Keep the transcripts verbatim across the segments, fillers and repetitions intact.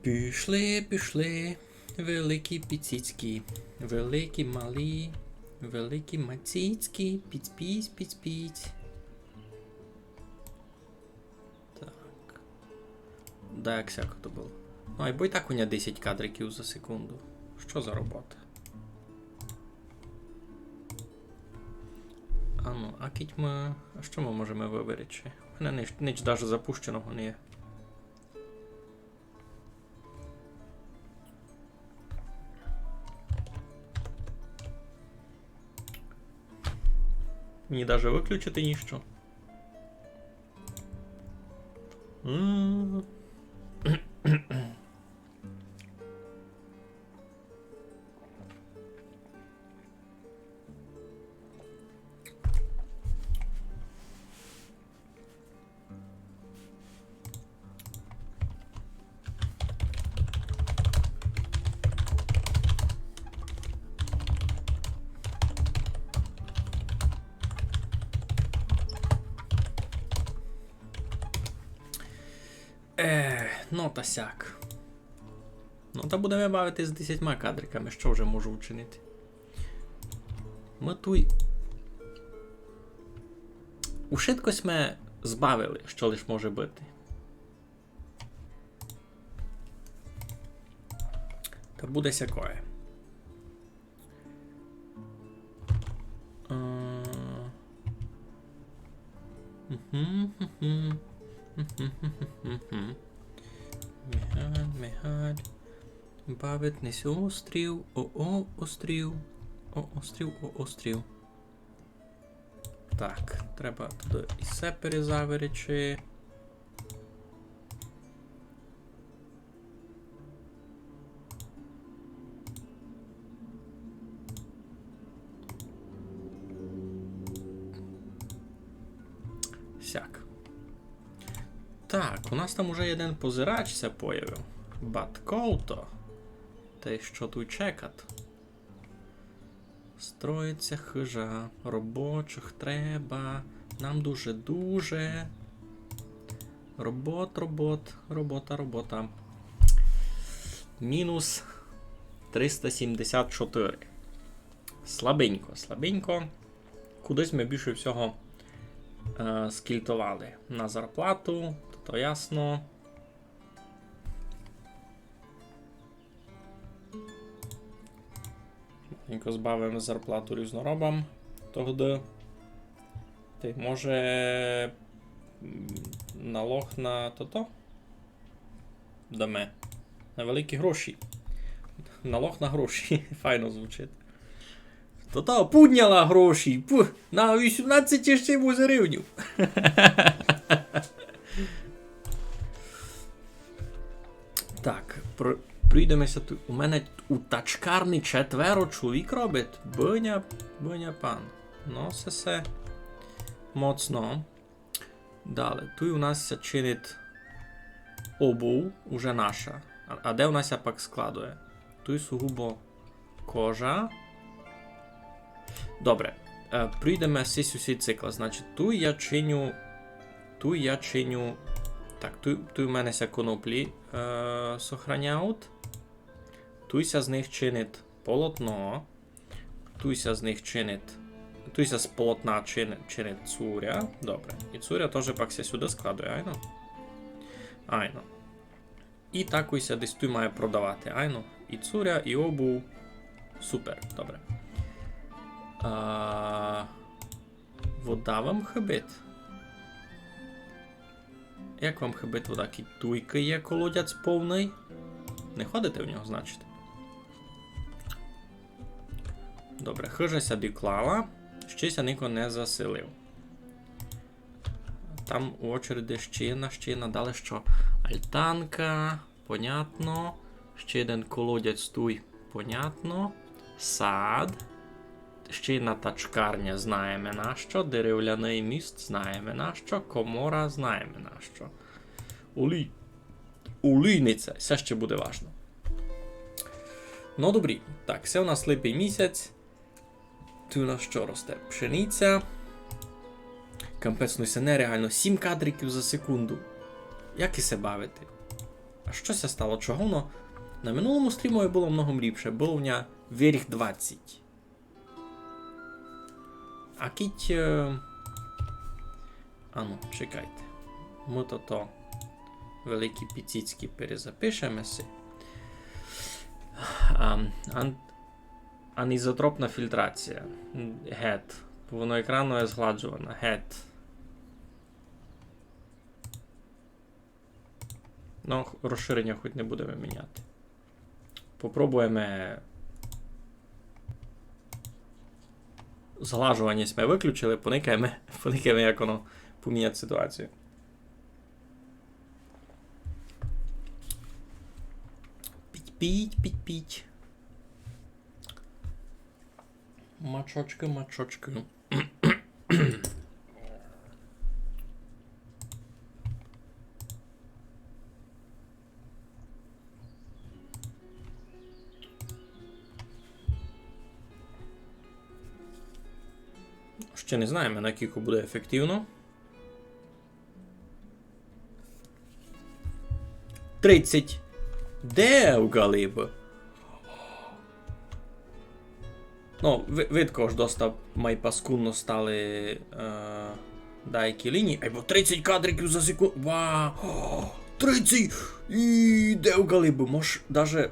Пішли, пішли. Великі піціцькі. Великі, малі. Великі мацицькі. Піць-піць, піць-піць. Так. Да, як сяко то было. Ну, айбо і так у ня десять кадриків за секунду. Што за робота? А ну, а кідь мы, а што мы можеме выверечи? У мене нич, нич даже запущеного не є. Мені даже выключити ніщо. М. Е, ну та сяк. Ну, та будеме бавити з десятьма кадриками, што вже можу вчинити? Мы туй ушытко сьме збавили, што лиш може быти. Та буде сякоє. Е, мгм, мгм. Мгм, мгм, мгм. Мігаль, Мігаль. Бавить нись острів, о-о, острів. О, острів, о, острів. Так, треба туды і се перезаверечи. Сяк. Так, у нас там уже єден позирач ся появив. Баткоуто. Та й што туй чекат? Строїть ся хыжа, робочих треба, нам дуже-дуже. Робот, робот, робота, робота. Мінус триста сімдесят чотири. Слабенько, слабенько. Кудись мы більше всього, е, скільтовали. На зарплату, то, то ясно. Маленько збавиме зарплату різноробам тогды. Та й може, м, налог на тото? Даме. На великі гроші. Налог на гроші. Файно звучить. Тото пудняла гроші. Пу, на вісімнадцять іщи йому гривнів. Так, про-, пройдеме ся туй. У мене у тачкарни четверо чоловік робить. Быня, быня пан. Ну, се, се моцно. Дале, туй у нас ся чинить обув, уже наша. А, а де у нас ся пак складує? Туй сугубо кожа. Добре. Е, пройдеме сись усі цикла. Значить, туй я чиню, туй я чиню, так, туй, туй у мене ся коноплі, е, сохраняють. Туй ся з них чинить полотно. Туй ся з них чинить, туй ся з полотна чинить, чинить цуря. Добре. І цуря тоже пак ся сюды складує, айно? Айно. І так ось ся десь туй має продавати, айно. І цуря, і обув. Супер, добре. А, вода вам хыбить? Як вам хыбить вода? Кідь туйкы є колодязь повный? Не ходите в нього, значить. Добре, хыжа ся доклала. Ще ся нико не заселив. Там у очереди ще єдна, ще єдна. Далі што? Альтанка. Понятно. Ще єден колодязь туй. Понятно. Сад. Ще єдна тачкарня, знаєме нащо. Деревляный міст, знаєме нащо. Комора, знаєме нащо. Олій-, олійниця. Се ще буде важно. Ну, добрі. Так, се у нас липень місяць. Туй у нас што росте? Пшениця. Капець, ну се нереално. Сім кадриків за секунду. Як і се бавити? А што ся стало? Чого воно? На минулому стрімови было многом ліпше. Было в ня верх двадцять. А кідь, е, ану, чекайте. Мы тото великі піціцькі перезапишеме си. Ам, ан-, анізотропна фільтрація. Гет. Повноекранна згладжувана. Гет. Ну, х-, розширеня хоть не будеме міняти. Попробуєме. Зглажуваня сьме выключили, поникаєме, поникаєме, як воно поміняє ситуацію. Піть, піть, піть, піть. Мачочкы, мачочкы. Ще не знаєме, наскілько буде ефективно. Тридцять. Де у Галибы? Ну, ви-, видко, ож доста май паскудно стали, е, деякі лінії. Айбо тридцять кадриків за секунду. Ва! О, тридцять! І де у Галибы? Мож даже...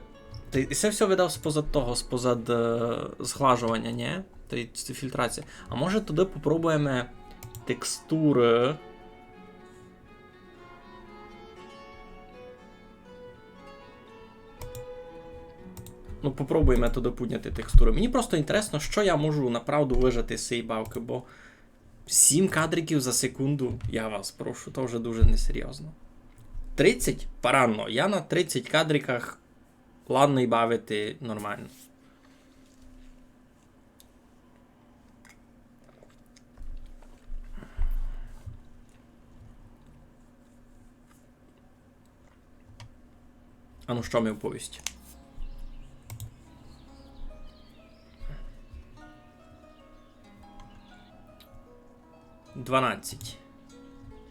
Та й се всьо видав спозад того, спозад, е, зглажуваня, нї? Та й фільтрація. А може туды попробуєме текстуры. Ну, попробуєме туды пудняти текстуры. Мені просто інтересно, што я можу направду выжати з сеї бавкы, бо сім кадриків за секунду, я вас прошу, то вже дуже несерйозно. Тридцять? Парадно. Я на тридцять кадриках ладный бавити нормално. А ну, што ми оповість? Дванадцять.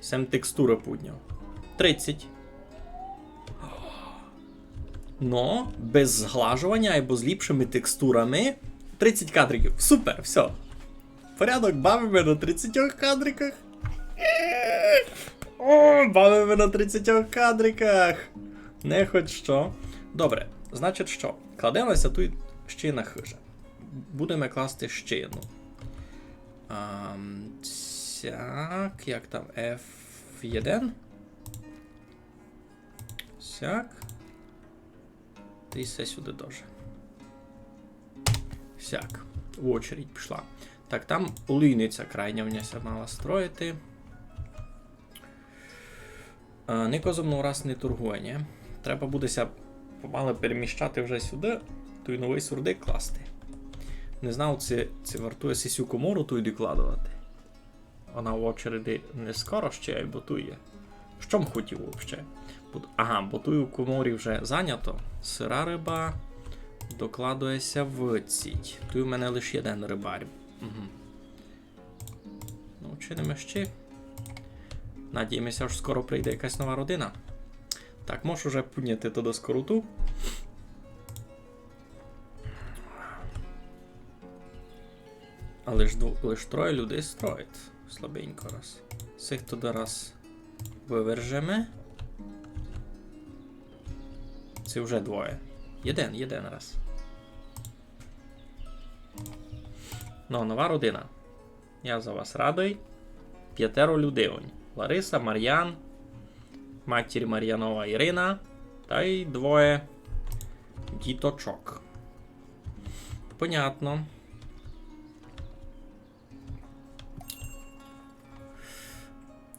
Сем текстуры пудняв. Тридцять. Но, без зглажуваня або з ліпшыми текстурами. Тридцять кадриків. Супер, всьо. Порядок, бавиме на тридцятьох кадриках. О, бавиме на тридцятьох кадриках. Не хоть што. Добре, значить што? Кладеме ся туй ще на хыжа. Будеме класти ще одну. Ам, сяк, як там, еф єден? Сяк. Та й се сюды тоже. Сяк. У очередь пішла. Так, там олійниця крайня в ня ся мала строїти. А, нико зо мнов раз не торгує, нї? Треба буде ся помалы переміщати вже сюды, туй новый сурдик класти. Не знав, ци, ци вартує си сю комору туй докладовати. Она в очереди не скоро ще, бо туй є. Што м хотів вообще? Бо, ага, бо туй у коморі вже занято. Сыра рыба докладує ся в ціть. Туй у мене лиш єден рыбарь. Угу. Ну, чиниме ще. Надієме ся, ож скоро прийде якась нова родина. Так, можу вже пудняти туды скороту. Але ж дво-, лиш троє людей строїть. Слабенько раз. Сих туды раз вывержеме. Се вже двоє. Єден, єден раз. Ну, нова родина. Я за вас радый. Пятеро людей. Лариса, Мар'ян, матір Мар'янова Ірина тай двоє діточок. Понятно.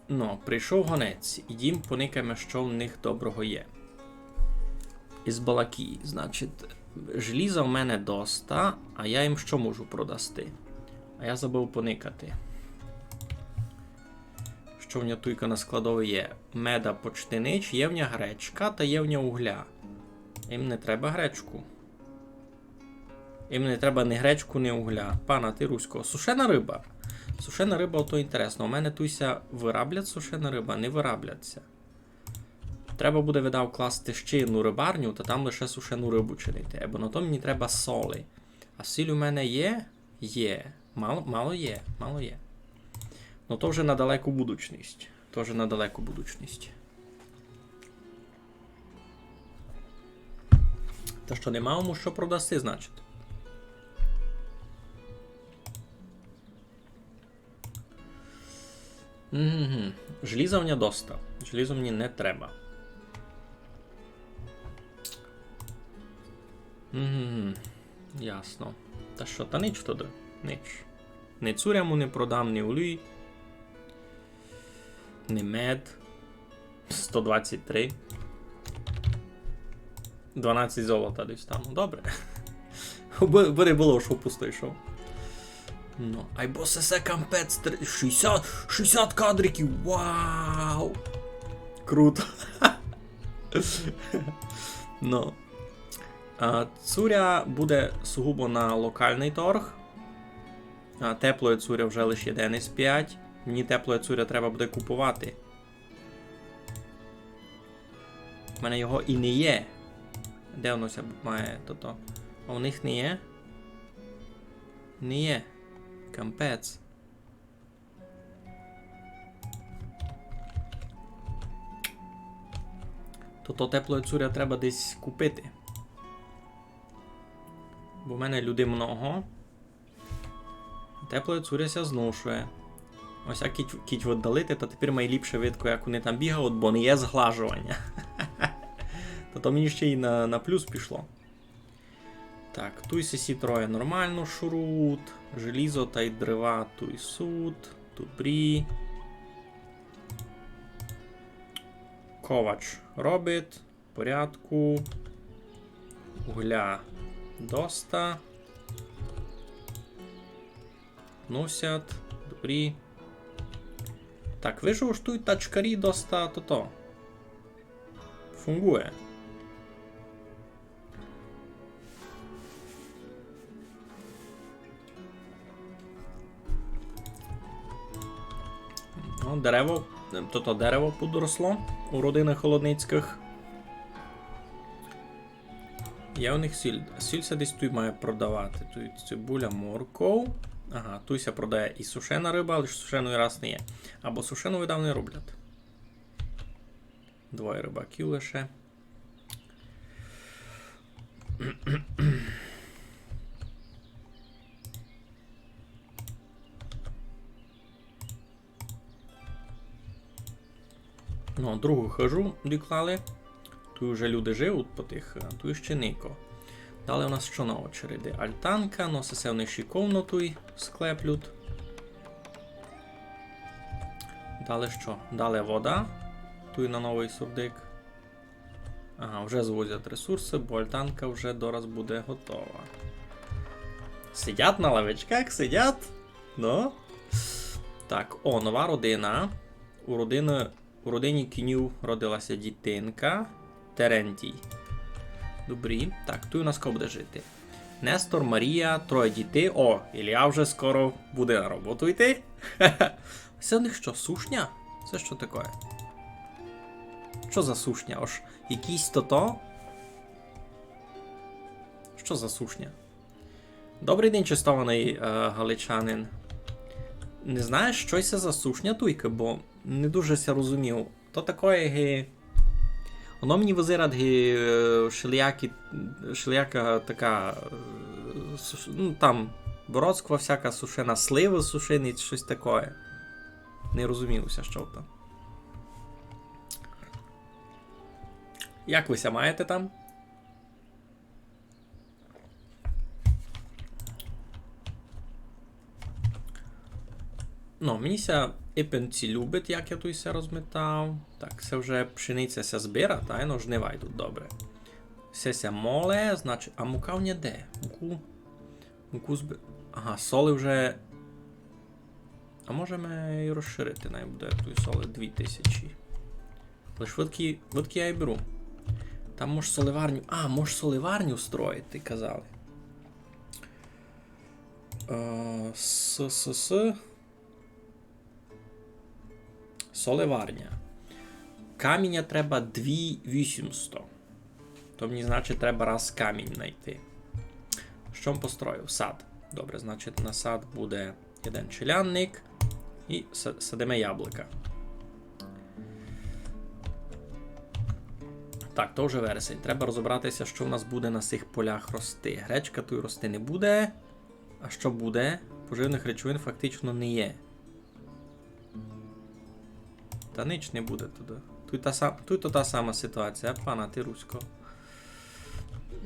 Ну, прийшов гонець. Ідім поникаєме, што в них доброго є. Із Балакії, значить, желіза в мене доста, а я їм што можу продасти? А я забыв поникати. Што в ня туйка на складови є? Меда почти нич, є в ня гречка та є в ня угля. Їм не треба гречку. Їм не треба ні гречку, ні угля. Пана ти руського. Сушена рыба. Сушена рыба, ото інтересно. У мене туй ся выраблять сушена рыба, не выраблять ся. Треба буде, видав, класти ще одну рыбарню, та там лише сушену рыбу чинити. Бо на то мені треба соли. А сіль у мене є? Є. Мало, мало є, мало є. Ну то вже на далеку будучность. То вже на далеку будучность. Та што, нема йому што продасти, значить. Угу. Желіза в мене доста. Желізо мені не треба. Угу. Ясно. Та што, та нич туды. Нич. Ні цуря му не продам, ні улій. Ні мед. Сто двадцять три. Дванадцять золота дістав. Добре. Бы, бы не было, што пусто йшов. Ну, айбо сесе кампець, тр-, шістдесят, шістдесят кадриків. Вау! Круто. Ну. А, цуря буде сугубо на локалный торг. А, теплоє цуря вже лише єден із пять. Мені теплоє цуря треба буде куповати. У мене його і не є. Де воно ся має тото? А у них не є? Не є. Кампець. Тото теплоє цуря треба десь купити. Бо в мене людей много. Теплоє цуря ся зношує. Ось як кіть, кіть віддалити, та тепер май ліпше видко, як вони там бігають, бо не є зглажування. Та то мені ще й на, на плюс пішло. Так, туй сесі троє нормално шурують. Желізо тай дрова туй суть. Добрі. Ковач робить. В порядку. Угля доста. Носять. Добрі. Так, вижу, што туй тачкарі доста тото. Фунґує. Ну, дерево, тото дерево подросло у родины Холодницькых. Є у них сіль. Сіль ся десь туй має продавати. Туй цибуля, морков. Ага, туй ся продає і сушена рыба, але ж сушеної раз не є. Або сушену видав не роблять. Двоє рыбаків лише. Ну, другу хыжу доклали. Туй уже люди живуть по тых, а туй ще нико. Далі у нас што на очереди? Альтанка, ну, сесе вони шиковно туй склеплють. Далі што? Далі вода. Туй на новый сурдик. Ага, вже звозять ресурсы, бо альтанка вже дораз буде готова. Сидять на лавичках, сидять. Ну. Так, о, нова родина. У родины, у родині Кінів родила ся дітинка. Терентій. Добрі. Так, туй у нас ко буде жити? Нестор, Марія, троє дітей. О, Ілля вже скоро буде на роботу йти. Се у них што, сушня? Се што таке? Што за сушня? Ож якісь тото? Што за сушня? Добрый день, честованый, е, галичанин. Не знаєш, што се за сушня туйка, бо не дуже ся розумів. То такоє ги-, воно мені визирать ги, е, шелиякі, шелияка така, е, су-, ну, там, бороцква всяка сушена, сливы сушені, штось такоє. Не розумію ся, што то. Як вы ся маєте там? Ну, мені ся ипенці любить, як я туй ся розметав. Так, се вже пшениця ся збира, та, ну, жнива йдуть, добре. Се ся моле, значить, а мука в ня де? Муку, муку зб-, ага, соли вже. А можеме і розширити, най буде туй соли дві тисячі. Лиш выдкі, выдкі я й беру. Там мож соливарню, а, мож соливарню строїти, казали. Е, с, с, с. Соливарня. каміня треба дві вісімсто. То мені, значить, треба раз камінь найти. Што м построю? Сад. Добре, значить, на сад буде єден челядник. І са-, садиме яблука. Так, то вже вересень. Треба розібратися, што в нас буде на сих полях рости. Гречка туй рости не буде. А што буде? Поживных речовин фактично не є. Та нич не буде туды. Туй та са-, туй то та сама ситуація. Пана, ти, Русько.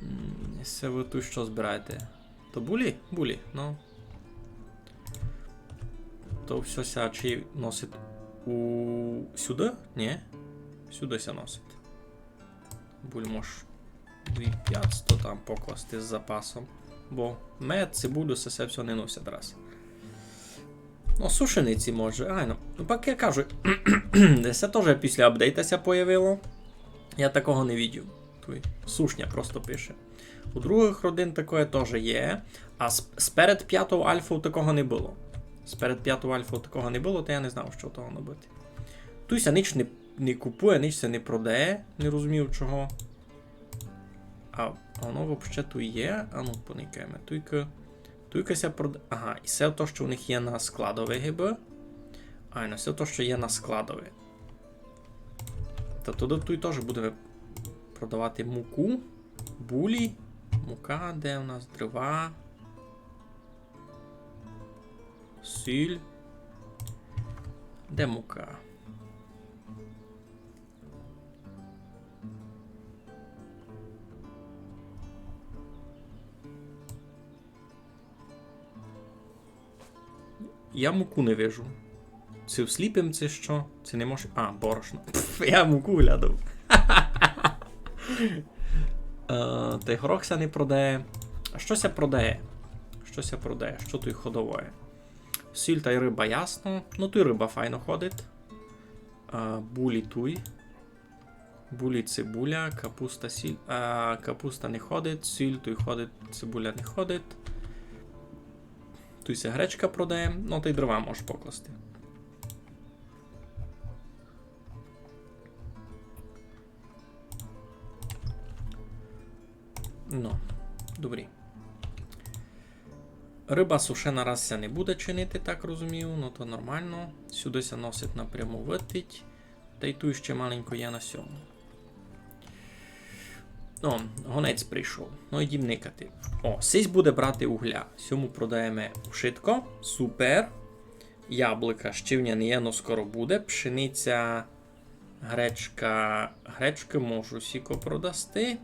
М, се вы туй што збираєте? То булі? Булі, ну. То всьо ся чи носить у сюды? Нї. Сюды ся носить. Буль мож дві пятсто там покласти з запасом. Бо мед, цибулю, се, се всьо не носять раз. Ну, сушениці може, айно. Ну, пак я кажу, се тоже після апдейта ся появило. Я такого не видів. Туй сушня просто пише. У другых родин такоє тоже є. А с-, сперед пятов альфов такого не было. Сперед пятов альфов такого не было, та я не знав, што того робити. Туй ся нич не, не купує, нич ся не продає, не розумію чого. А воно вообще туй є? А ну, поникаєме. Туйка, туйка ся прода-, ага, і се то, што у них є на складови гибы. А, і на се то, што є на складови. Та туды туй тоже будеме продавати муку, булі, мука, де у нас дрова, сіль. Де мука? Я муку не вижу. Ци всліпим, ци што? Ци не мож-, а, борошно. Пф, я муку глядав. Е, тай горох ся не продає. А што ся продає? Што ся продає? Што туй ходовоє? Сіль тай рыба, ясно. Ну, туй рыба файно ходить. А, булі туй. Булі, цибуля, капуста, сіль. А, капуста не ходить, сіль туй ходить, цибуля не ходить. Туй ся гречка продає, ну, тай дрова можеш покласти. Ну, добрі. Рыба сушена раз ся не буде чинити, так розумію, ну то нормално. Сюды ся носить напряму, вытить. Тай туй ще маленько є на сьому. О, гонець прийшов. Ну, йдім никати. О, сись буде брати угля. Сьому продаєме ушытко. Супер. Яблука ще в ня не є, но скоро буде. Пшениця, гречка. Гречкы можу сіко продасти.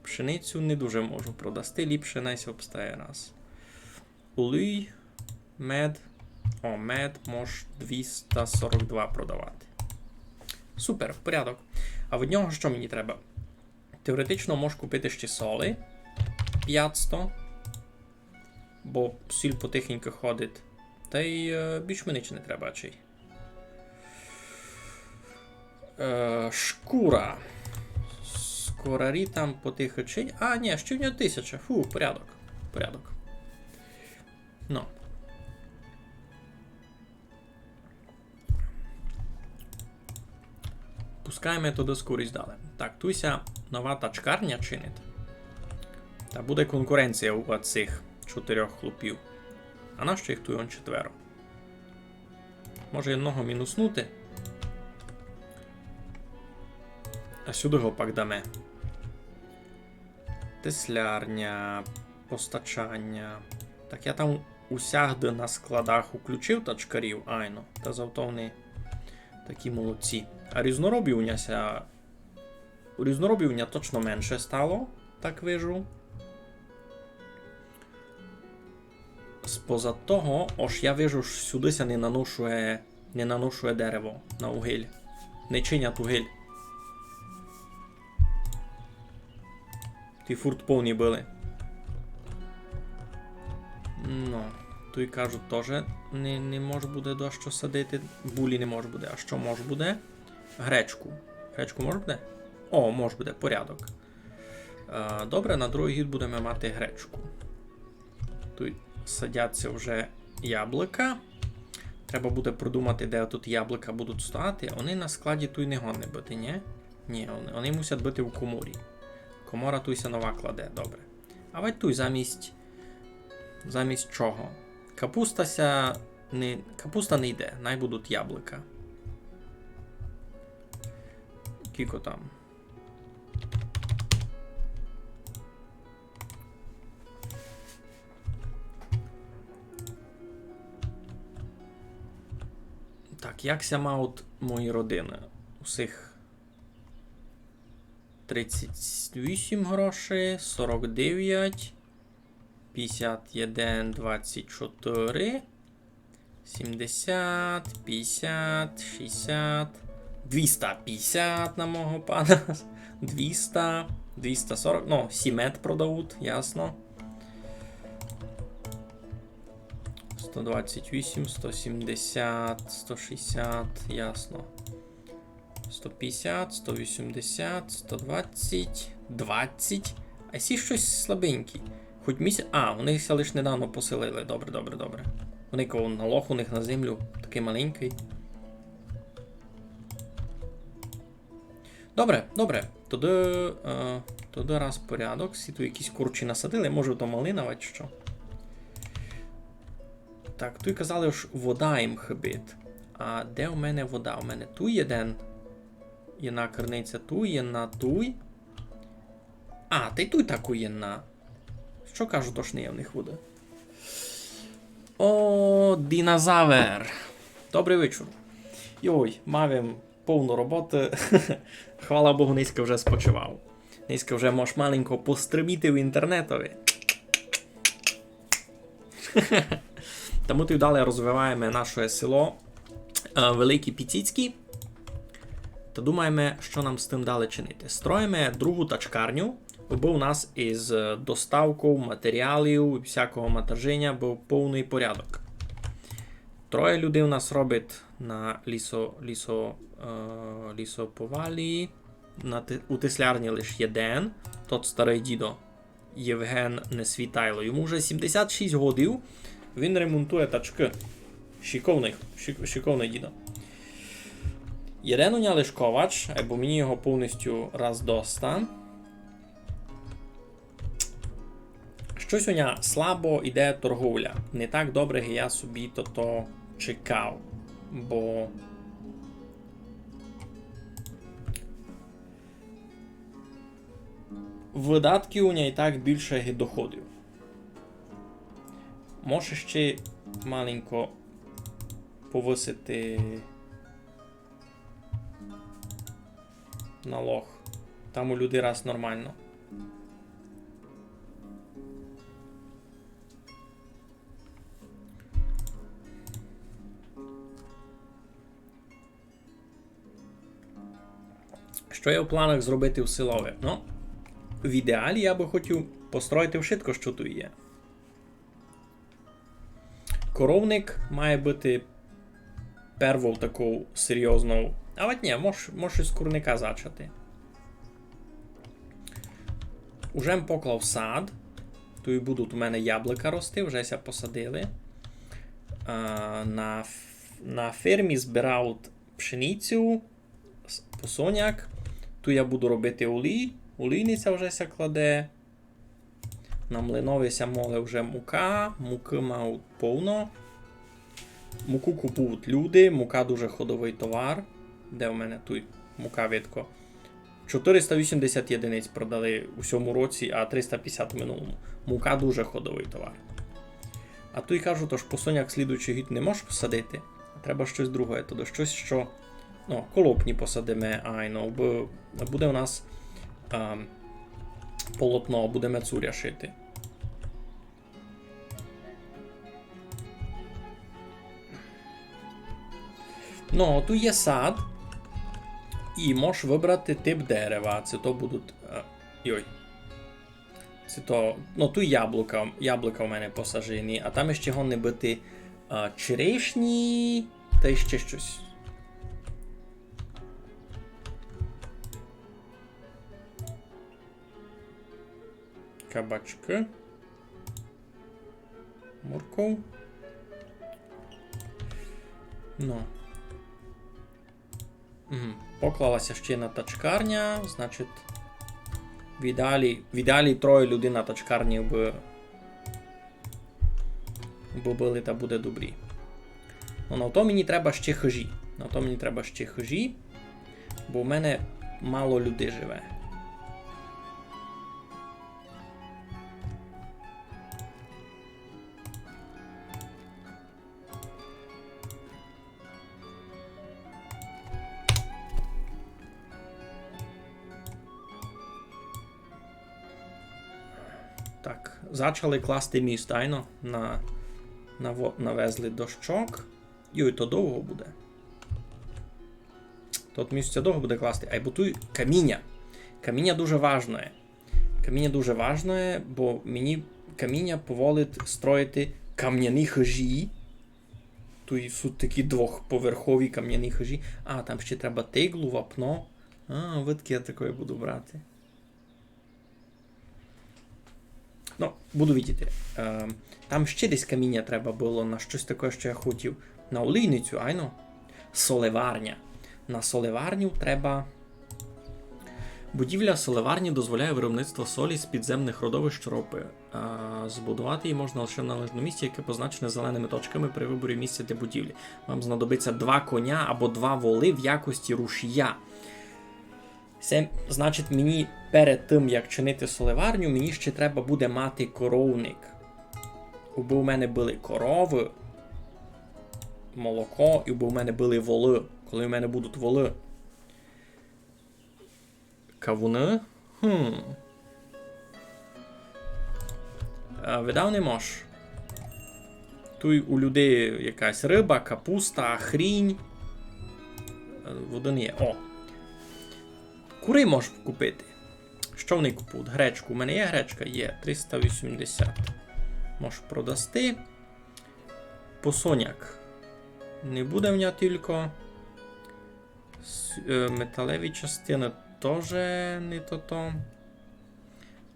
Пшеницю не дуже можу продасти, ліпше най ся обстає раз. Олій, мед. О, мед мож двіста сорок два продавати. Супер, порядок. А від нього што мені треба? Теоретично мож купити ще соли. Пятсто. Бо сіль потихеньку ходить. Тай, е, більш мені нич не треба, чий. Е, шкура. Скорарі там потихо чи-, а, нї, ще в нього тисяча. Фу, порядок. Порядок. Ну. Пускаєме туды скорість далі. Так, туй ся нова тачкарня чинить. Та буде конкуренція у цих чотирьох хлопів. А нащо їх туй он четверо? Може, одного мінуснути? А сюды го пак даме. Теслярня, постачання. Так, я там усягды на складах уключив тачкарів, айно. Та зато вони такі молодці. А різноробів у ня ся, різноробів у ня точно менше стало, так вижу. Споза того, ож я вижу, ож сюды ся не наношує, не наношує дерево на угіль. Не чинять угіль. Ті фурт повні были. Ну, туй, кажуть, тоже не, не мож буде дашто садити. Булі не мож буде. А што мож буде? Гречку. Гречку мож буде? О, мож буде, порядок. Е, добре, на другый гід будеме мати гречку. Туй садять ся вже яблука. Треба буде продумати, де тут яблука будуть стояти. Они на складі туй не годні быти, нї? Нї, они, они мусять быти у коморі. Комора туй ся нова кладе, добре. А вадь туй замість, замість чого? Капуста ся не, капуста не йде, най будуть яблука. Кілько там? Так, як ся мають мої родины? Усіх тридцять вісім грошей, сорок девять, пятдесят один, двадцять чотири, сімдесят, пятдесят, шістдесят, двіста пятдесят на мого пана, двіста, двіста сорок, ну, сімет продавуть, ясно. Сто двадцять вісім, сто сімдесят, сто шістдесят, ясно. Сто пятдесят, сто вісімдесят, сто двадцять, двадцять. А сі штось слабенькі. Хоть місяць. А, вони ся лиш недавно поселили. Добре, добре, добре. Вони кого налог у них на землю такый маленькый. Добре, добре. Тогды, е, тогды раз порядок. Сі туй якісь корчі насадили, може то малина, вадь што. Так, туй казали, ож вода їм хибить. А де у мене вода? У мене туй єден. Єдна криниця туй, єдна туй. А, тай туй таку єдна. Што кажуть, ож не є в них воды? О, динозавр. Добрый вечур. Йой, мав им повну роботу. Хвала Богу, нынька вже спочивав. Нынька вже мож маленько постриміти в інтернетови. Тому туй далі розвиваєме наше село, е, Великі Піціцькі. Та думаєме, што нам з тым далі чинити. Строїме другу тачкарню, бо у нас із доставков матеріалів, всякого матержиня быв повный порядок. Троє людей у нас робить на лісо-, лісо-, е, лісоповалі. На те-, у теслярні лиш єден, тот старый дідо Євген Несвітайло. Йому вже сімдесят шість годів, він ремонтує тачкы. Шиковный, шик-, шиковный дідо. Єден у ня лиш ковач, бо мені його повністю раз доста. Штось у ня слабо йде торговля. Не так добре, як я собі то, то чекав. Бо выдатків у ня і так більше, як доходів. Може ще маленько повысити налог. Там у людей раз нормално. Што є в планах зробити в селови? Ну, в ідеалі я бы хотів построїти вшытко, што туй є. Коровник має быти первов таков серйознов. А вадь нї, мож, мож із курника зачати. Уже м поклав сад. Туй будуть у мене яблука рости, вже ся посадили. А, на ф-, на фермі збирають пшеницю, с-, посоняк. Туй я буду робити олій. Олійниця вже ся кладе. На млинови ся моле вже мука. Мукы мав повно. Муку купують люди. Мука дуже ходовый товар. Де в мене туй мука, видко? Чотириста вісімдесят єдиниць продали у сьому році, а триста пятдесят у минулому. Мука дуже ходовый товар. А туй кажуть, ож посоняк слідуючый гід не можеш посадити. Треба штось друге, то штось, што, ну, колопні посадиме, айно, бо буде у нас, ем, полотно, будеме цуря шити. Ну, туй є сад. І можеш выбрати тип дерева. Ци то будуть, е, йой. Ци то, ну, туй яблука, яблука у мене посажені, а там іщи годні быти, е, черешні та іщи штось. Кабачкы. Морков. Ну. Мгм. Поклала ся ще єдна тачкарня, значить, в ідеалі, в ідеалі троє людей на тачкарні бы, бы были, та буде добрі. Ну, на то мені треба ще хыжі. На то мені треба ще хыжі, бо в мене мало людей живе. Так, зачали класти міст, айно, на, на, навезли дощок. Йой, то довго буде. Тут міст ся довго буде класти. Ай, бо туй каміня. Каміня дуже важне. Каміня дуже важне, бо мені каміня поволить строїти камняні хыжі. Туй суть такі двохповерхові камняні хыжі. А, там ще треба тиглу, вапно. А, видкы я такоє буду брати. Ну, буду видіти. Е, там ще десь каміня треба было на штось таке, што я хотів. На олійницю, айно. Солеварня. На солеварню треба. Будівля солеварні дозволяє виробництво солі з підземних родовищ ропи. А, збудувати її можна лише в належному місці, яке позначене зеленими точками при виборі місця для будівлі. Вам знадобиться два коня або два волы в якості рушія. Се, значить, мені перед тым, як чинити солеварню, мені ще треба буде мати коровник. Убы у мене были коровы, молоко, і убы у мене были волы. Коли у мене будуть волы. Кавуны? Хм. А, видав не мож. Туй у людей якась рыба, капуста, хрінь. Е, воды не є. О. Куры мож купити. Што вони купують? Гречку. У мене є гречка? Є. Триста вісімдесят. Мож продасти. Посоняк. Не буде в нього тілько. С-, е, металеві частины тоже не тото.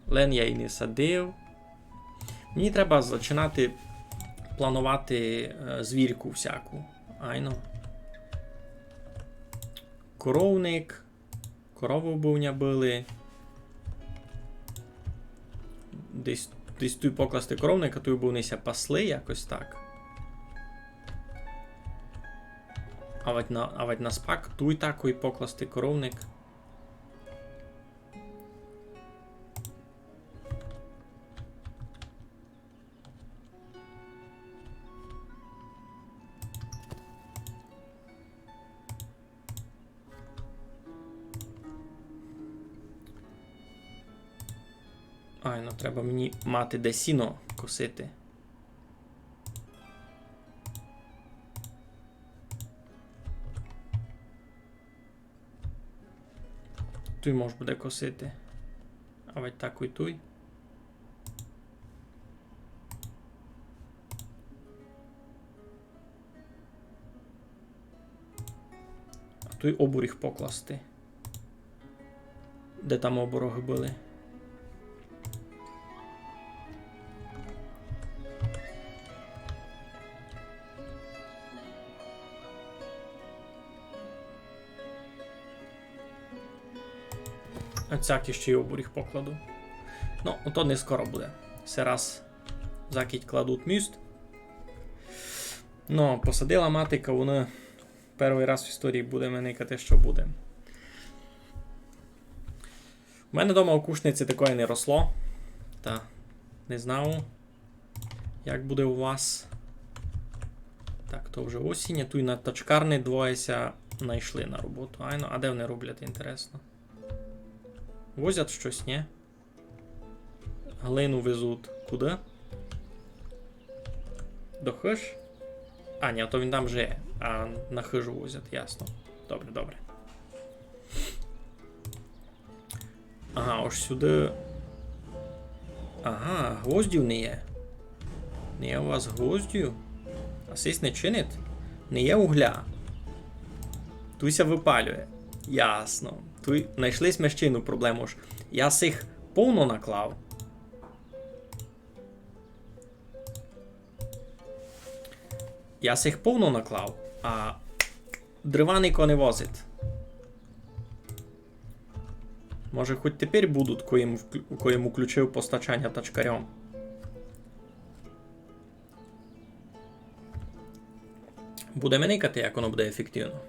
Лен я й не садив. Мені треба зачинати планувати, е, звірку всяку. Айно. Коровник. Коровы бы в ня были. Десь, десь туй покласти коровник, а туй бы вони ся пасли якось так. Авадь на, авадь на спак, туй такой покласти коровник. Ай, ну треба мені мати де сіно косити. Туй мож буде косити. Авадь такой туй. А туй обуріг покласти. Де там оборогы были? А цякі ще й обуріг покладу. Ну, ото не скоро буде. Се раз закіть кладуть міст. Ну, посадила мати кавуны. Першый раз в історії будеме никати, што буде. У мене дома у кушниці такоє не росло. Та не знав, як буде у вас. Так, то вже осінь. Туй на тачкарни двоє ся найшли на роботу. Айно, а де вони роблять, інтересно? Возять штось, нї? Глину везуть куды? До хыж? А, нї, то він там же є. А, на хыжу возять, ясно. Добре, добре. Ага, ож сюды. Ага, гвоздів не є. Не є у вас гвоздів? А сись не чинить? Не є угля. Туй ся выпалює. Ясно. Туй найшли сьме ще єдну проблему. Ож я сих повно наклав. Я сих повно наклав. А дрова нико не возить. Може, хоть тепер будуть, коли им вклю-, коли им уключив постачаня тачкарьом. Будеме никати, як воно буде ефективно.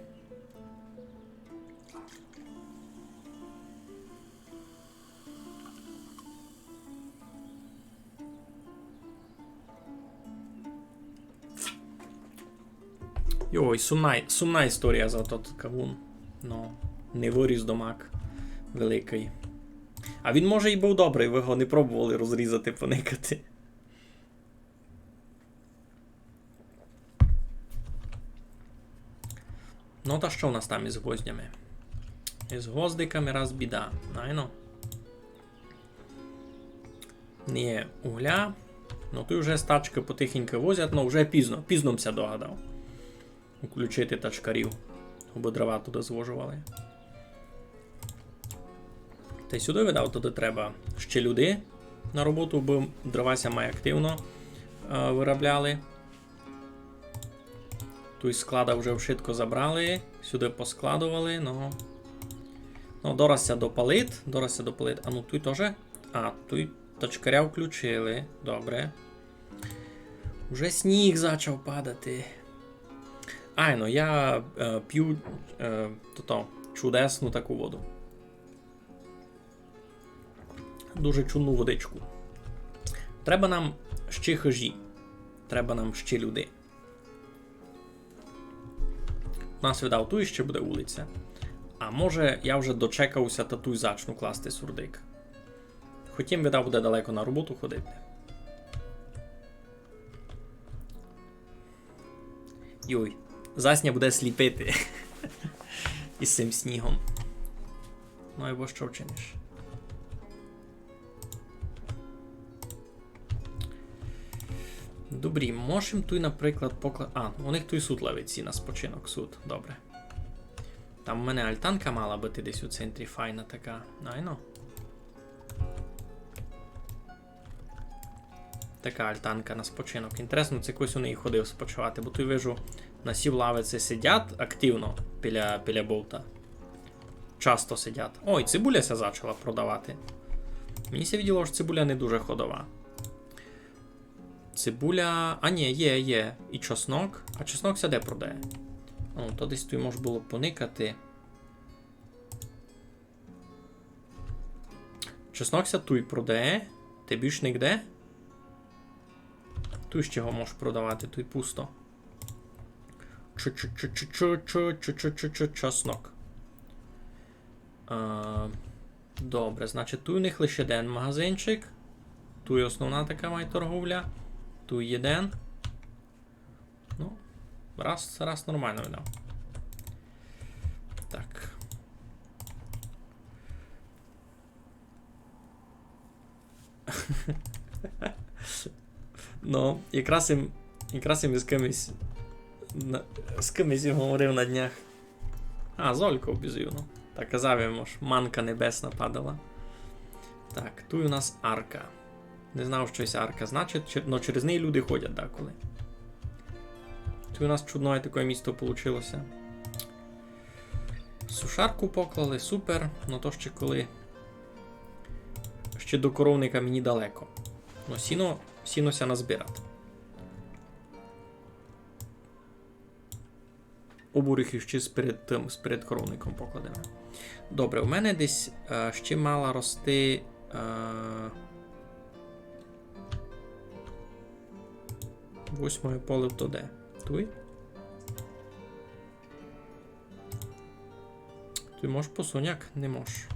Йой, сумна, сумна історія за тот кавун. Но, не выріс домак великый. А він, може, і быв добрый, вы го не пробовали розрізати, поникати. Ну, та што в нас там із гвоздями? Із гвоздиками раз біда, айно. Не є угля. Ну, туй уже з тачкы потихеньку возять, но вже пізно, пізно м ся догадав уключити тачкарів, абы дрова туды звожовали. Та й сюды, видав, туды треба ще людей на роботу, бо дрова ся май активно, е, вырабляли. Туй склада вже вшытко забрали, сюды поскладовали, но. Но, дораз ся допалить, дораз ся допалить. А ну, туй тоже. А, туй тачкаря включили. Добре. Уже сніг зачав падати. Айно, я, е, пю, е, тото, чудесну таку воду. Дуже чудну водичку. Треба нам ще хыжі. Треба нам ще люди. У нас, видав, туй ще буде улиця. А може, я вже дочекав ся та туй зачну класти сурдик. Хоть им, видав, буде далеко на роботу ходити. Йой, зась ня буде сліпити із сим снігом. Ну, айбо што вчиниш? Добрі, можем туй, наприклад, покла-, а, у них туй сут лавиці на спочинок, сут, добре. Там у мене альтанка мала быти десь у центрі, файна така, айно. Така альтанка на спочинок. Інтересно, ци хтось у неї ходив спочивати, бо туй вижу, на сій лавиці сидять активно біля, біля бовта. Часто сидять. Ой, цибуля ся зачала продавати. Мені ся виділо, што цибуля не дуже ходова. Цибуля, а ні, є, є. І чеснок. А чеснок ся де продає? О, то десь туй мож было поникати. Чеснок ся туй продає. Та більш нигде. Туй ще го можеш продавати, туй пусто. Ч-ч-ч-ч-ч-ч-ч-ч-ч-ч-ч-чеснок. Е, добре, значить, туй у них лише єден магазинчик. Туй основна така май торговля. Туй єден. Ну, раз, раз нормално видав. Так. Ну, якраз им, якраз им із кимось, на, з кимось им говорив на днях. А, з Ольков бізувно. Та казав им, ож манка небесна падала. Так, туй у нас арка. Не знав, што ся арка значить, че-, но через неї люди ходять деколи. Туй у нас чудноє таке місто получило ся. Сушарку поклали, супер. Но то ще коли. Ще до коровника мені далеко. Но сіно, сіно ся назбирати. Обурюхи ще сперед тым, сперед коровником покладеме. Добре, у мене десь, е, ще мала рости, е, восьмоє поле то де? Туй? Туй мож посуняк? Не мож.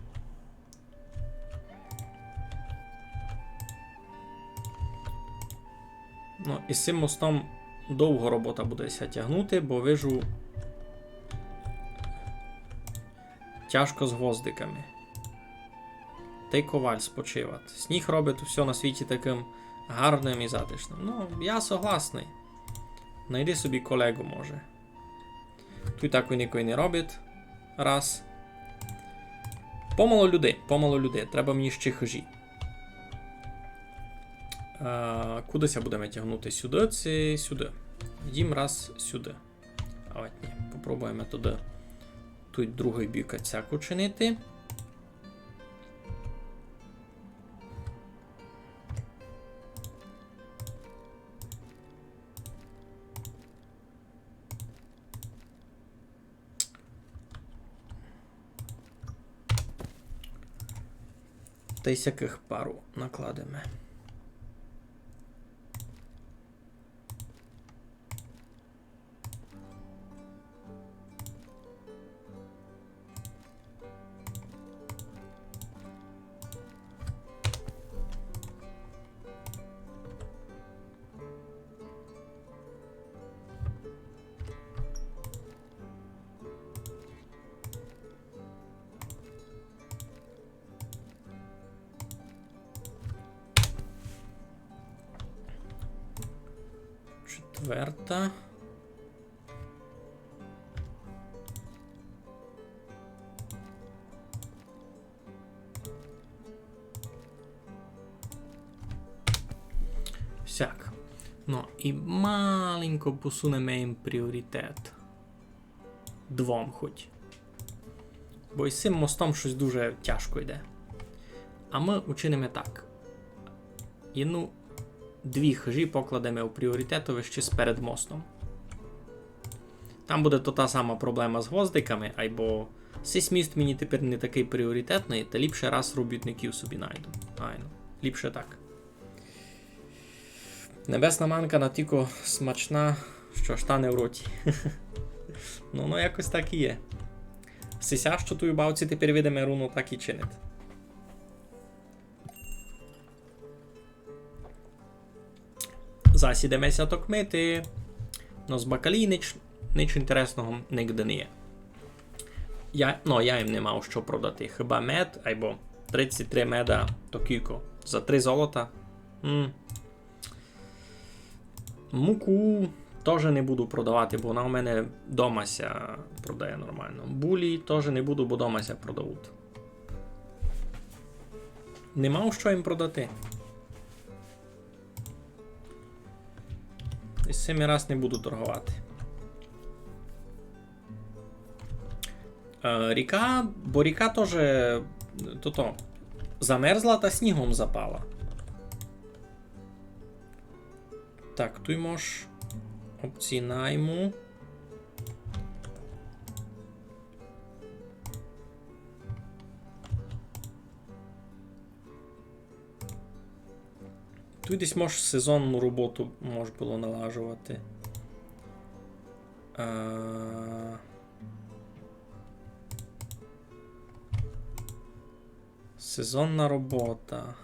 Ну, із сим мостом довго робота буде ся тягнути, бо вижу, тяжко з гвоздиками. Тай коваль спочивать. Сніг робить всьо на світі такым гарным і затишным. Ну, я согласный. Найди собі колеґу, може. Туй так никой не робить. Раз. Помало людей, помало людей. Треба мені ще хыжі. Е, куды ся будеме тягнути? Сюды ци сюды? Їм раз сюды. А Давайте попробуєме туды, туй другый бік отсяк учинити. Тай сякых пару накладеме. Четверта. Сяк. Ну, і маленько посунеме їм пріоритет. Двом хоть. Бо із сим мостом штось дуже тяжко йде. А мы учиниме так. Єдну, дві хыжі покладеме у пріоритетовище сперед мостом. Там буде то та сама проблема з гвоздиками, айбо сись міст мені тепер не такый пріоритетный, та ліпше раз робітників собі найду. Айно, ліпше так. Небесна манка натілько смачна, што аж тане в роті. Ну, ну, якось так і є. Сися, што туй у бавці тепер видиме, руно так і чинить. Зась ідеме ся токмити. Но з бакалії нич, нич інтересного нигде не є. Я, ну, я їм не мав што продати. Хіба мед, айбо тридцять три меда, то кілько? За три золота? М. Муку тоже не буду продавати, бо вона у мене дома ся продає нормално. Булі тоже не буду, бо дома ся продавуть. Не мав што їм продати. І з сим я раз не буду торговати. Е, ріка, бо ріка тоже, тото, замерзла та снігом запала. Так, туй мож опції найму. Туй десь мож сезонну роботу мож было налажовати. Е, сезонна робота.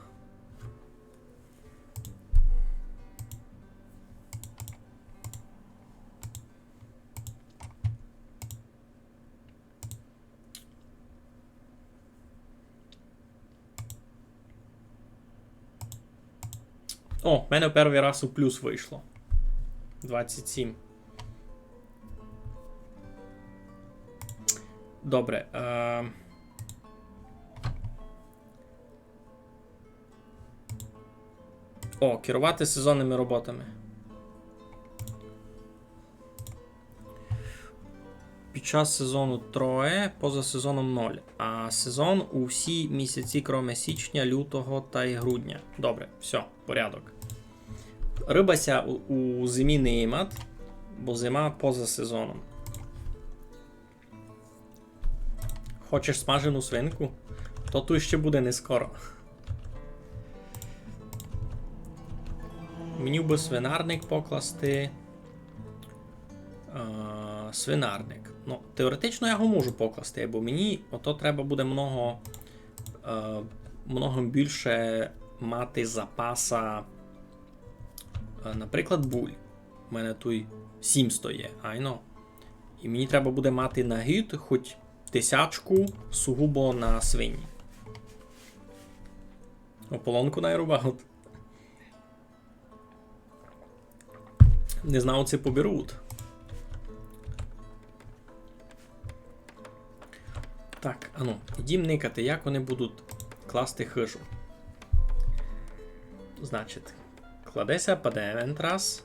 О, в мене первый раз у плюс вышло. Двадцять сім. Добре. Е... О, керовати сезонными роботами. Під час сезону троє, поза сезоном ноль. А сезон у всі місяці, кроме січня, лютого тай грудня. Добре, всьо, порядок. Рыба ся у, у зимі не їмат, бо зима поза сезоном. Хочеш смажену свинку? То туй ще буде не скоро. Мені бы свинарник покласти. Е, свинарник. Ну, теоретично я го можу покласти, бо мені ото треба буде много, е, много більше мати запаса, е, наприклад, буль. У мене туй сімсто є, айно. І мені треба буде мати на гід хоть тисячку сугубо на свині. Ополонку най рубають. Не знав, ци поберуть. Так, ану, ідім никати, як они будуть класти хыжу. Значить, кладе ся падемент раз.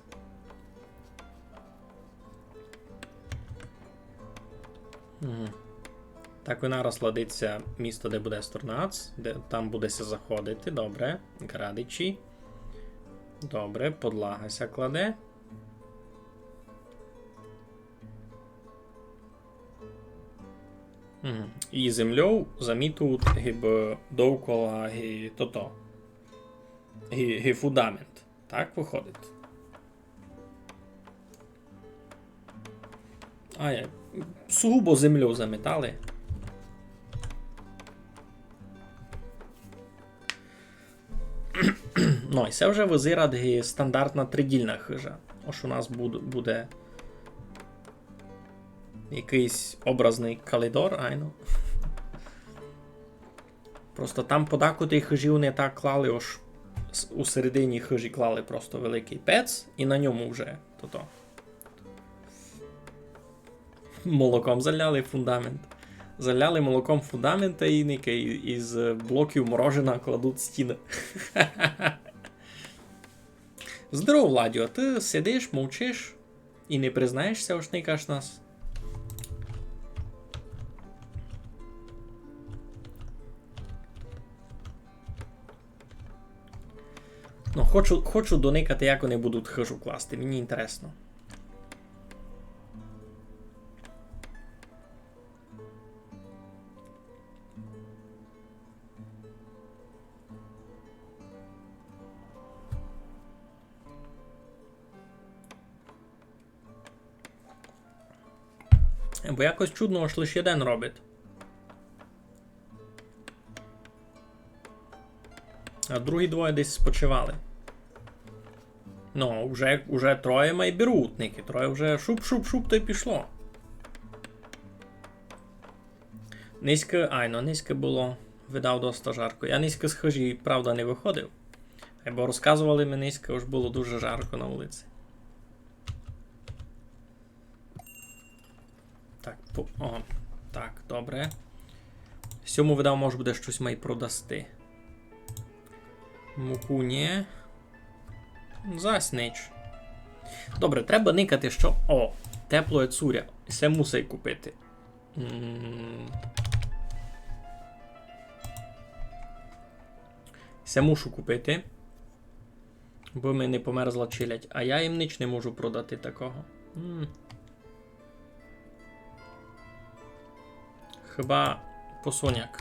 Мгм. Так, вина розкладеться місто, де буде сторнац, де там буде ся заходити. Добре. Ґрадичі. Добре, подлага ся кладе. Мгм. І землёв замітують гибы довкола ги тото. Ги, ги фундамент. Так выходить. А, я, сугубо землёв заметали. Ну, і се вже визирать ги стандартна тридільна хыжа. Ож у нас буд-, буде якыйсь образный калідор, айно. Просто там подакуды хыжі не так клали, ож с-, у середині хыжі клали просто великый пец, і на ньому вже тото. Молоком заляли фундамент. Заляли молоком фундамент, а і никай із блоків морожена кладуть стіны. Здоров, Владю, а ты сидиш, мовчиш і не признаєшся, ож никаш нас? Ну, хочу, хочу доникати, як они будуть хыжу класти. Мені інтересно. Бо якось чудно, ож лише єден робить. А другі двоє десь спочивали. Ну, уже, уже троє май беруть, никай, троє вже шуп-шуп-шуп, та й пішло. Нынька, айно, нынька было, видав, доста жарко. Я нынька з хыжі, правда, не выходив. Бо розказовали ми нынька, ож было дуже жарко на улици. Так, по-, о, так, добре. Сьому, видав, мож буде штось май продасти. Муку нє. Зась нич. Добре, треба никати, што. О, теплоє цуря. Се мусай купити. М. Се мушу купити. Бо ми не померзла челядь. А я їм нич не можу продати такого. М. Хіба посоняк.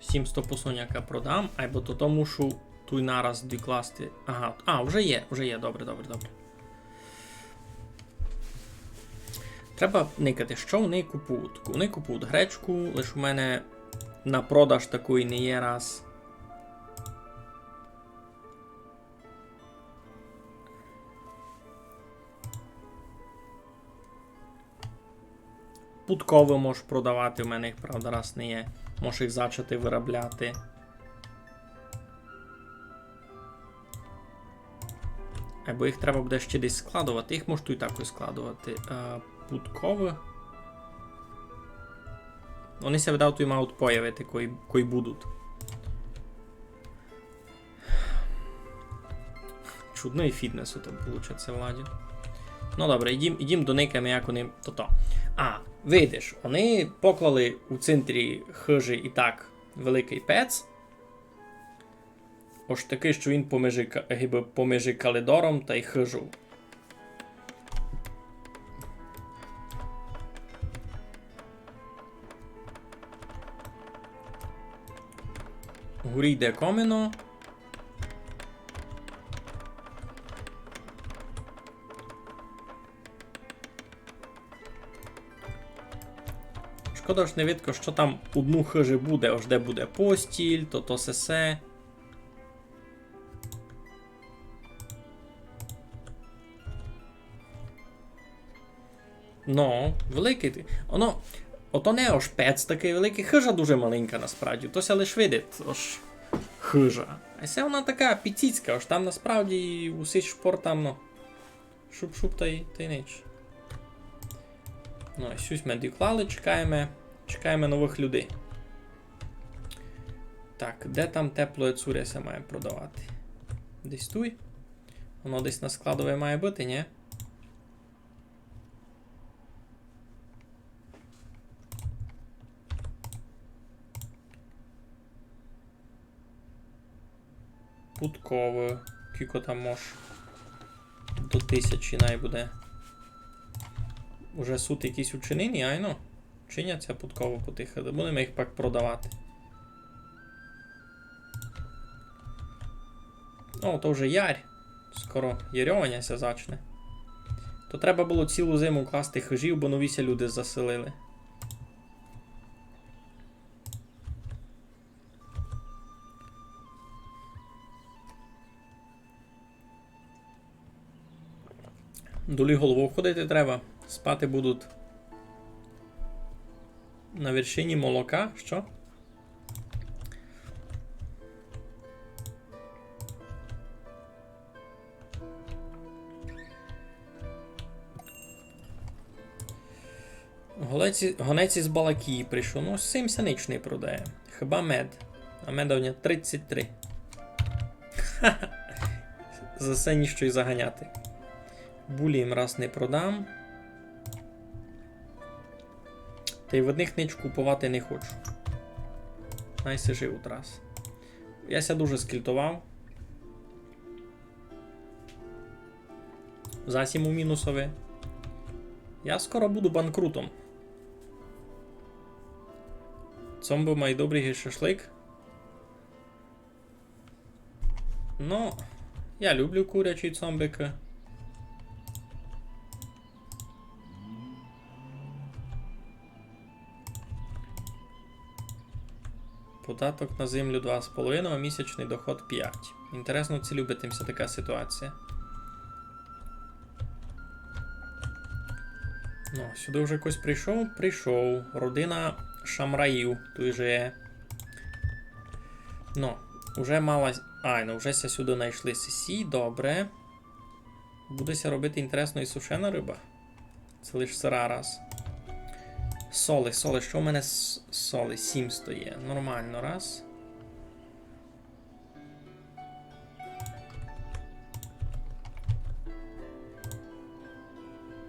Сімсто посоняка продам, айбо то, то мушу туй нараз докласти. Ага, а, вже є, вже є, добре, добре, добре. Треба никати, што вони купують. Вони купують гречку, лиш у мене на продаж такої не є раз. Пудковы можу продавати, у мене їх, правда, раз не є. Можу їх зачати вырабляти. Айбо їх треба буде ще десь складовати. Їх можу туй такой складовати. Е, пудковы. Вони ся, видав, туй мають появити, кой, кой будуть. Чудный фітнес ото получиться, Владю. Ну добре, йдім, йдім доникаєме, як они тото. А, видиш, они поклали у центрі хыжі і так великый пец. Ож такый, што він помежи ка-, гибы помежи калідором тай хыжу. Горі йде комино. Шкода, ож не видко, што там у дну хыжі буде, ож де буде постіль, то, то сесе. Ну, великый ты. Оно, ото не ож пец такый великый, хыжа дуже маленька насправді. То ся лиш видить, ож хыжа. А се вона така піціцька, ож там насправді усі шпор там, ну. Шуп-шуп тай, тай нич. Ну, і сюсь ми доклали, чекаєме, чекаєме новых людей. Так, де там теплоє цуря ся має продавати? Десь туй? Воно десь на складові має быти, нї? Пудковы. Кілько там мож? До тисячі най буде. Уже сут якісь учинені, айно. Чиняться пудковы потихы. Будеме їх пак продавати. О, то вже ярь. Скоро ярьованя ся зачне. То треба было цілу зиму класти хыжі, бо нові ся люди заселили. Долі головов ходити треба. Спати будуть на вершині молока. Што? Голець, гонець із Балакії прийшов. Ну, з сим ся нич не продає. Хіба мед. А меда в нього тридцять три. За се ніщо й заганяти. Булі їм раз не продам. Та й в одних нич куповати не хочу. Най си живуть раз. Я ся дуже скільтовав. Засім у мінусови. Я скоро буду банкрутом. Цомбы май добрый шашлик. Ну, я люблю курячі цомбикы. Податок на землю два з половиною, а місячный доход пять. Інтересно, ци любить им ся така ситуація. Ну, сюды вже хтось прийшов? Прийшов. Родина Шамраїв туй жиє. Ну, уже мала... Ай, ну вже ся сюды найшли сесі, добре. Буде ся робити інтересно і сушена рыба. Се лиш сыра раз. Соли, соли, што в мене з соли? Сімсто є. Нормално, раз.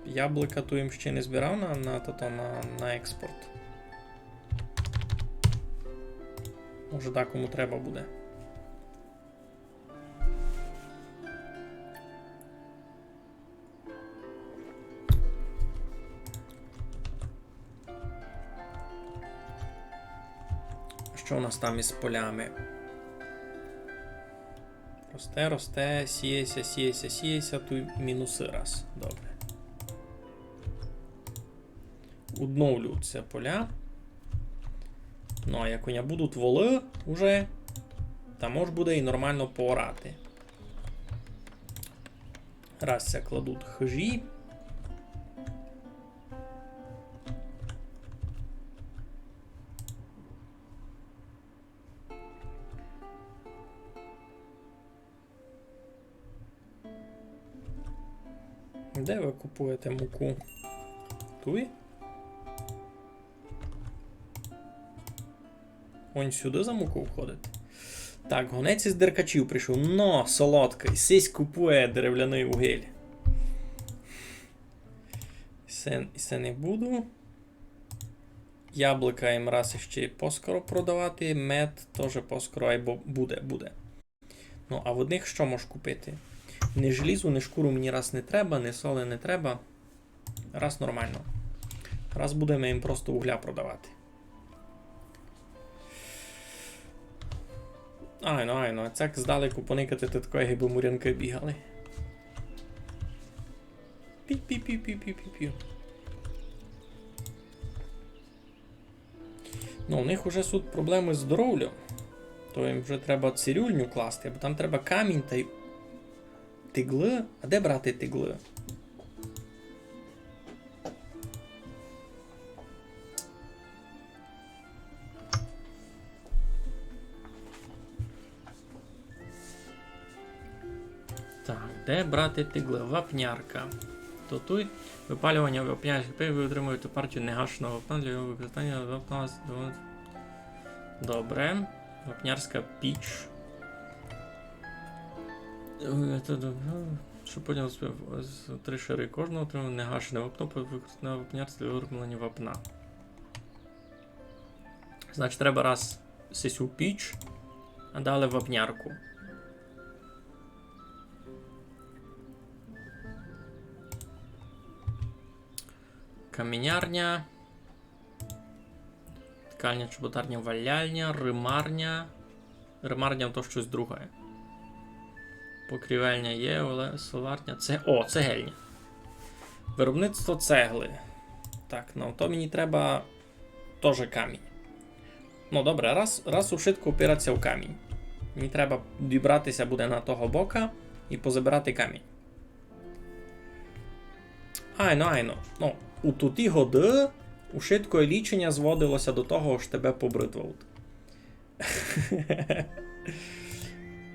Яблука ту им ще не збирав на, на, тото, на, на експорт. Може, дакому треба буде. Што у нас там із полями? Росте, росте, сіє ся, сіє ся, сіє ся, туй мінусы раз. Добре. Удновлюють ся поля. Ну, а як у ня будуть волы уже, та мож буде і нормално поорати. Раз ся кладуть хыжі. Де вы купуєте муку? Туй? Он сюды за муку входить. Так, гонець із Деркачів прийшов. Но, солодкый, сись купує деревляный угіль. Се, се не буду. Яблука им раз іщи поскоро продавати, мед тоже поскоро, айбо буде, буде. Ну, а в одних што мож купити? Ни желізу, ни шкуру мені раз не треба, ни соли не треба. Раз нормално. Раз будеме им просто угля продавати. Айно, айно, а цяк здалеку поникати, то такоє, гибы мурянкы бігали. Пі-пі-пі-пі-пі-пі-пі. Ну, у них уже суть проблемы з здоровлям. То їм вже треба цирюльню класти, бо там треба камінь та й тиглы. А де брати тиглы? Так, де брати тиглы? Вапнярка. То туй випалювання вапнярки. Тепер ви отримуєте партію негашеного вапна для його використання. Вапна з-, добре. Вапнярська піч. Е, то добре. Що потім з, з три шари кожного отримує негашене вапно, по-, використане вапнярство для вироблення вапна. Значить, треба раз сесю піч, а далі вапнярку. Камінярня. Ткальня, чоботарня, валяльня, римарня. Римарня то штось друге. Покрівельня є, але соларня. Це, о, цегельня. Виробництво цегли. Так, ну то мені треба тоже камінь. Ну, добре, раз, раз ушытко опирать ся у камінь. Мені треба дібрати ся буде на того бока і позабирати камінь. Айно, айно. Ну, у туті годы ушытко ліченя зводило ся до того, ож тебе побритвовут.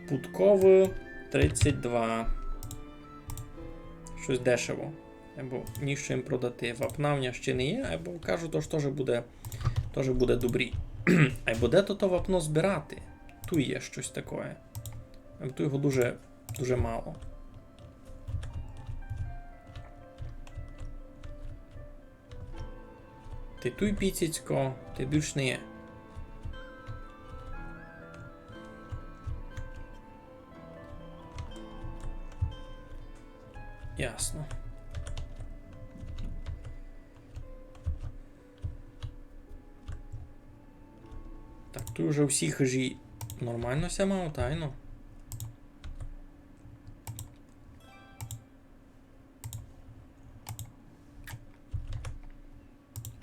Пудковы тридцять два. Штось дешево. Айбо нішто їм продати. Вапна в ня ще не є, айбо кажу, то ж тоже буде, тоже буде добрі. Айбо де то, то вапно збирати? Туй є штось такоє. Айбо туй його дуже, дуже мало. Тай туй піціцько, тай бульш не є. Ясно. Так, туй уже всі хыжі нормално ся мало, айно.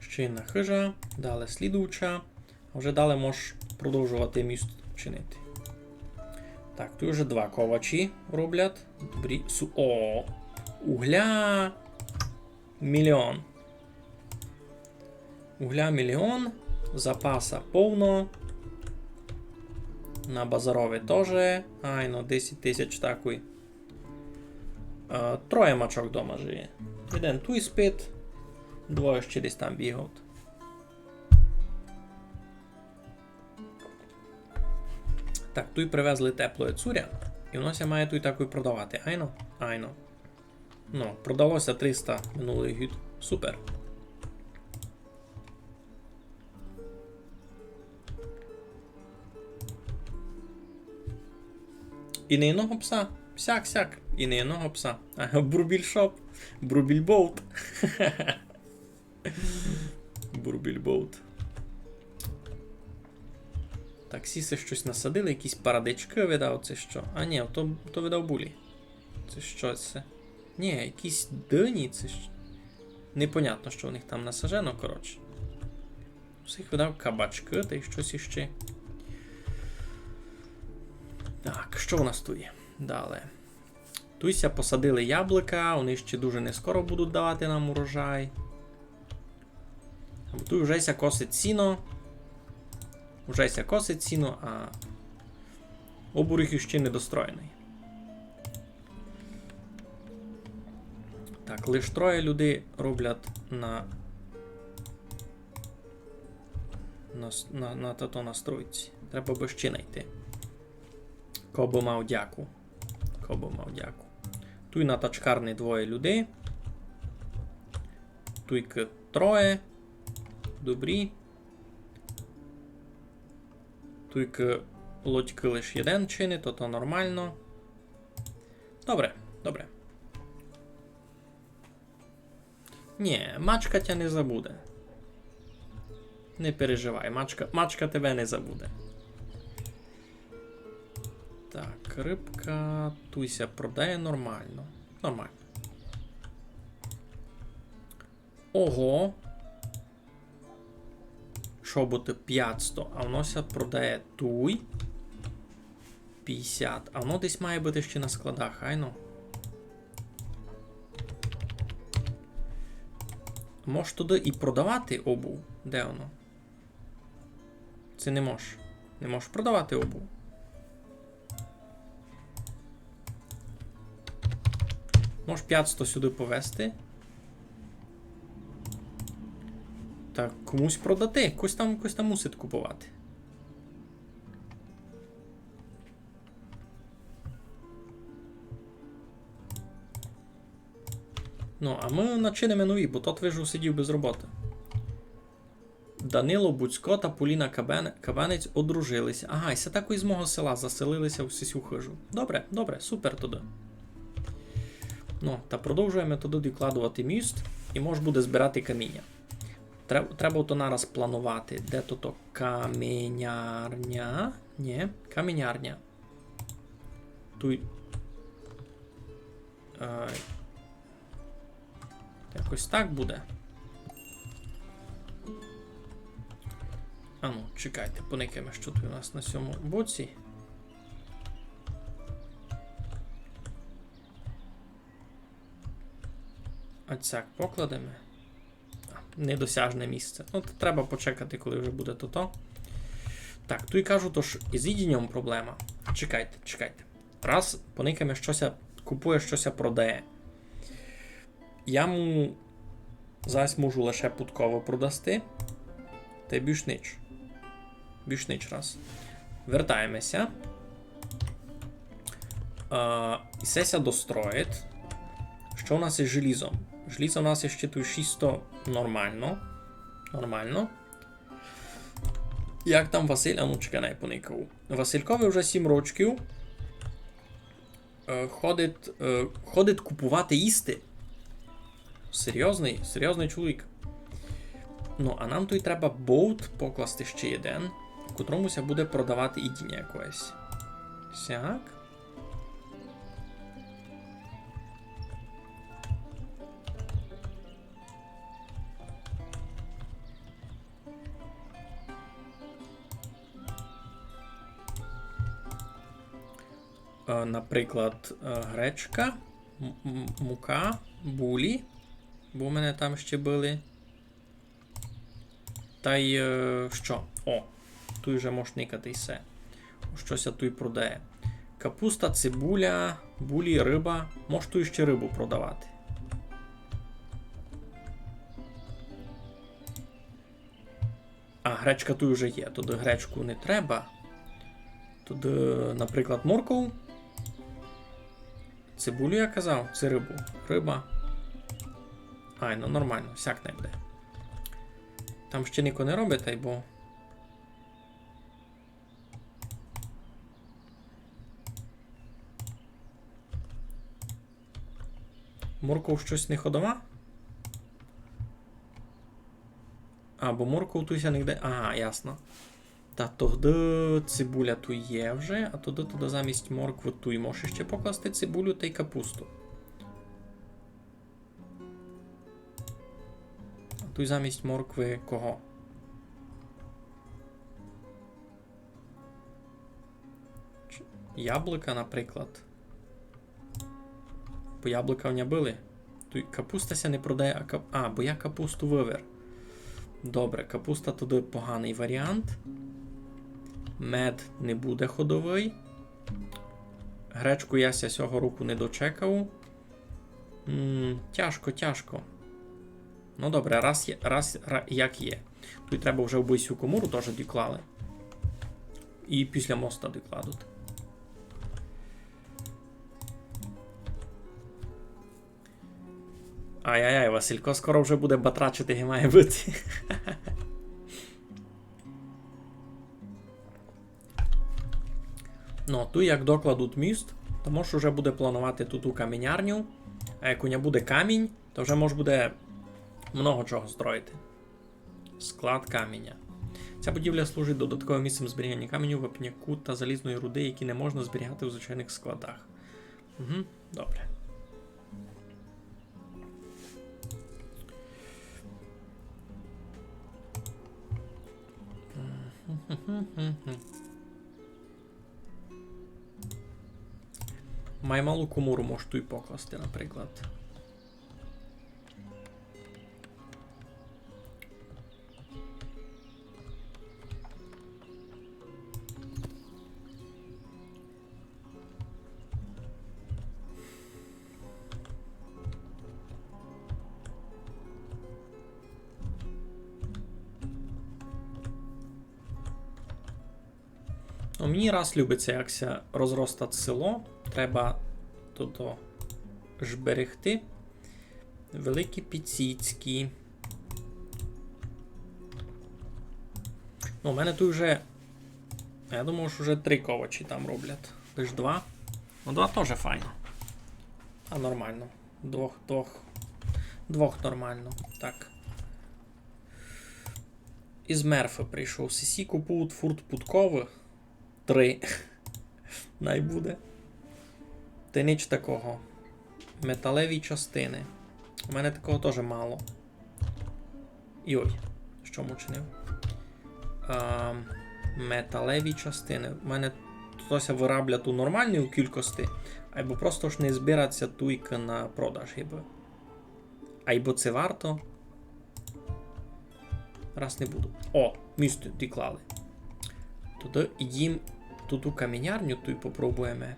Ще одна хыжа, далі слідуюча. А вже далі можеш продовжовати міст чинити. Так, туй уже два ковачі роблять. Добрі, су-, о, угля мільйон. Угля мільйон, запаса повно. На базарови тоже. Айно, десять тисяч такой. Е, троє мачок дома жиє. Єден туй спить, двоє ще десь там бігають. Так, туй привезли теплоє цуря, і воно ся має туй такой продавати. Айно? Айно. Ну, продало ся триста минулый год. Супер. І не одного пса. Сяк, сяк. І не одного пса. Ага, Бурбільшоп. Бурбільбоут. Бурбільбоут. Так, сі се штось насадили, якісь парадичкы, видав, ци што. А ні, то, то видав булі. Ци што се? Ні, якісь дыні, ци што. Непонятно, што у них там насажено, коротше. Всіх видав кабачкы тай штось іщи. Так, што у нас туй є? Далі. Туй ся посадили яблука, они ще дуже не скоро будуть давати нам урожай. Бо туй вже ся косить сіно. Вже ся косить сіно, а обурок іщи не достроєный. Так, лиш троє людей роблять на, на, с-, на, на тото, на стройці. Треба бы ще найти. Кобы мав дяку. Кобы мав дяку. Туй на тачкарни двоє людей. Туйкы троє. Добрі. Туйкы лодькы лиш єден чинить, то, то нормално. Добре, добре. Ні, мачка тя не забуде. Не переживай, мачка, мачка тебе не забуде. Так, рыбка туй ся продає нормално. Нормално. Ого. Чоботы пятсто, а воно ся продає туй. Пятдесят. А воно десь має быти ще на складах, айно. Мож туды і продавати обув. Де воно? Ци не мож? Не мож продавати обув. Мож пятсто сюды повезти. Та комусь продати. Хтось там, хтось там мусить купувати. Ну, а мы начиниме нові, бо тот, вижу, сидів без роботы. Данило Буцько та Поліна Кабен-, Кабанець одружилися. Ага, і се тако із мого села заселилися в сесю хыжу. Добре, добре, супер тогды. Ну, та продовжуєме тогды докладовати міст. І мож буде збирати каміня. Треб-, треба то нараз планувати. Де то, то камінярня? Ні, камінярня. Туй. Е, якось так буде. Ану, чекайте, поникаєме, што туй у нас на сьому боці. Оцяк покладеме. А, недосяжне місце. Ну, то треба почекати, коли вже буде тото. Так, туй кажу, тож із їдінням проблема. Чекайте, чекайте. Раз поникаєме, што ся купує, што ся продає. Я му зараз можу лише пудково продасти. Та й більш нич. Більш нич раз. Вертаєме ся. Е, і се ся достроїть. Што у нас із желізом? Желізо у нас іщи туй шісто нормално. Нормално. Як там Василь? А ну, чекай, най поникав. Василькови вже сім рочків. Е, ходить, е, ходить купувати їсти. Серйозный, серйозный чоловік. Ну, а нам туй треба болт покласти ще єден, у котрому ся буде продавати їдіння якоєсь. Сяк. Е, наприклад, е, гречка, м-, м-, мука, булі, бо в мене там ще были. Та й, е, што? О, туй вже мож никати й се. Што ся туй продає? Капуста, цибуля, булі, рыба. Мож туй ще рыбу продавати. А, гречка туй уже є, туды гречку не треба. Туды, наприклад, морков. Цибулю я казав, ци рыбу. Рыба. Ай, ну нормално, сяк най буде. Там ще нико не робить, тай бо. Морков штось не ходова? А, бо морков туй ся нигде. Ага, ясно. Та тогды цибуля туй є вже, а тогды, тогды замість морквы туй можеш ще покласти цибулю тай капусту. А туй замість морквы кого? Ч-, яблука, наприклад. Бо яблука в ня были. Туй капуста ся не продає, а кап-, а, бо я капусту вывер. Добре, капуста туды поганый варіант. Мед не буде ходовый. Гречку я ся сього року не дочекав. М, тяжко, тяжко. Ну добре, раз є, раз, ра-, як є. Туй треба вже в бой сю комору тоже доклали. І після моста докладуть. Ай-яй-яй, Василько скоро вже буде батрачити, ги має быти. Ну, туй як докладуть міст, то мож уже буде планувати туту камінярню, а як у ня буде камінь, то вже мож буде много чого строїти. Склад каміня. Ця будівля служить додатковим місцем зберігання каменю, вапняку та залізної руди, які не можна зберігати у звичайних складах. Угу, добре. Май малу комору мож туй покласти, наприклад. Ну, мені раз любить ся, як ся розростать село. Треба тото жберегти. Великі піціцькі. Ну, у мене туй вже, я думав, што вже три ковачі там роблять. Лиш два. Ну, два тоже файно. А, нормално. Двох, двох. Двох нормално. Так. Из Мерфи прийшов. Сісі купують фурт пудковы. Три. Най буде. Та нич такого. Металеві частины. У мене такого тоже мало. Йой, што м учинив? Ам, металеві частины. У мене туй ся выраблять у нормалній кількости, айбо просто ж не збирать ся туйкы на продаж, гибы. Айбо ци варто? Раз не буду. О, місто доклали. Туды йдім, туй у каменярню, туй попробуєме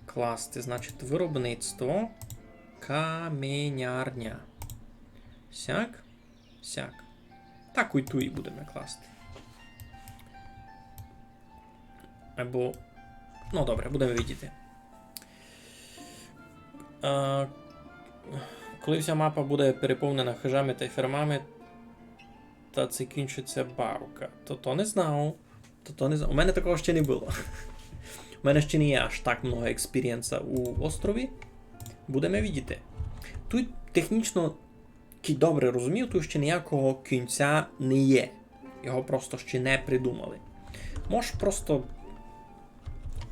класти. Значить, виробництво, каменярня. Сяк, сяк. Так і туй будеме класти. Айбо, ну, добре, будеме видіти. Е, коли вся мапа буде переповнена хижами тай фермами, та ци кінчить ся бавка. То, то не знав. То, то не знав. У мене такого ще не было. У мене ще не є аж так много експірієнса у острові. Будеме видіти. Туй технічно, кідь добре розумію, туй ще ніякого кінця не є. Його просто ще не придумали. Можеш просто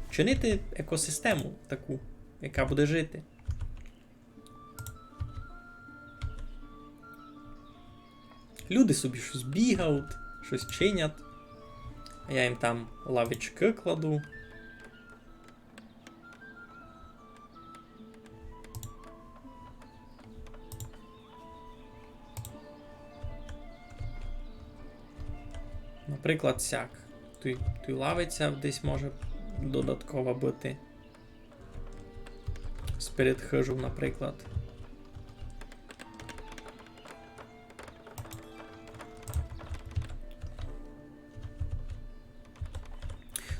чинити екосистему таку, яка буде жити. Люди собі штось бігають, штось чинять. А я їм там лавочкы кладу. Наприклад, сяк. Туй, туй лавиця десь може додаткова быти. Сперед хыжов, наприклад.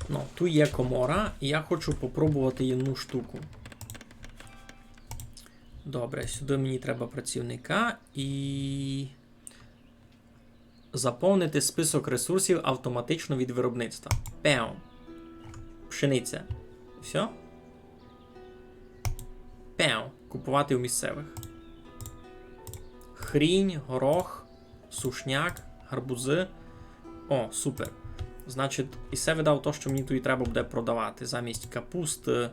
Ну, туй є комора, і я хочу попробовати єдну штуку. Добре, сюды мені треба працівника і заповнити список ресурсів автоматично від виробництва. Пеу. Пшениця. Всьо? Пеу. Купувати у місцевых. Хрінь, горох, сушняк, гарбузы. О, супер. Значить, і се видав то, што мені туй треба буде продавати. Замість капусты,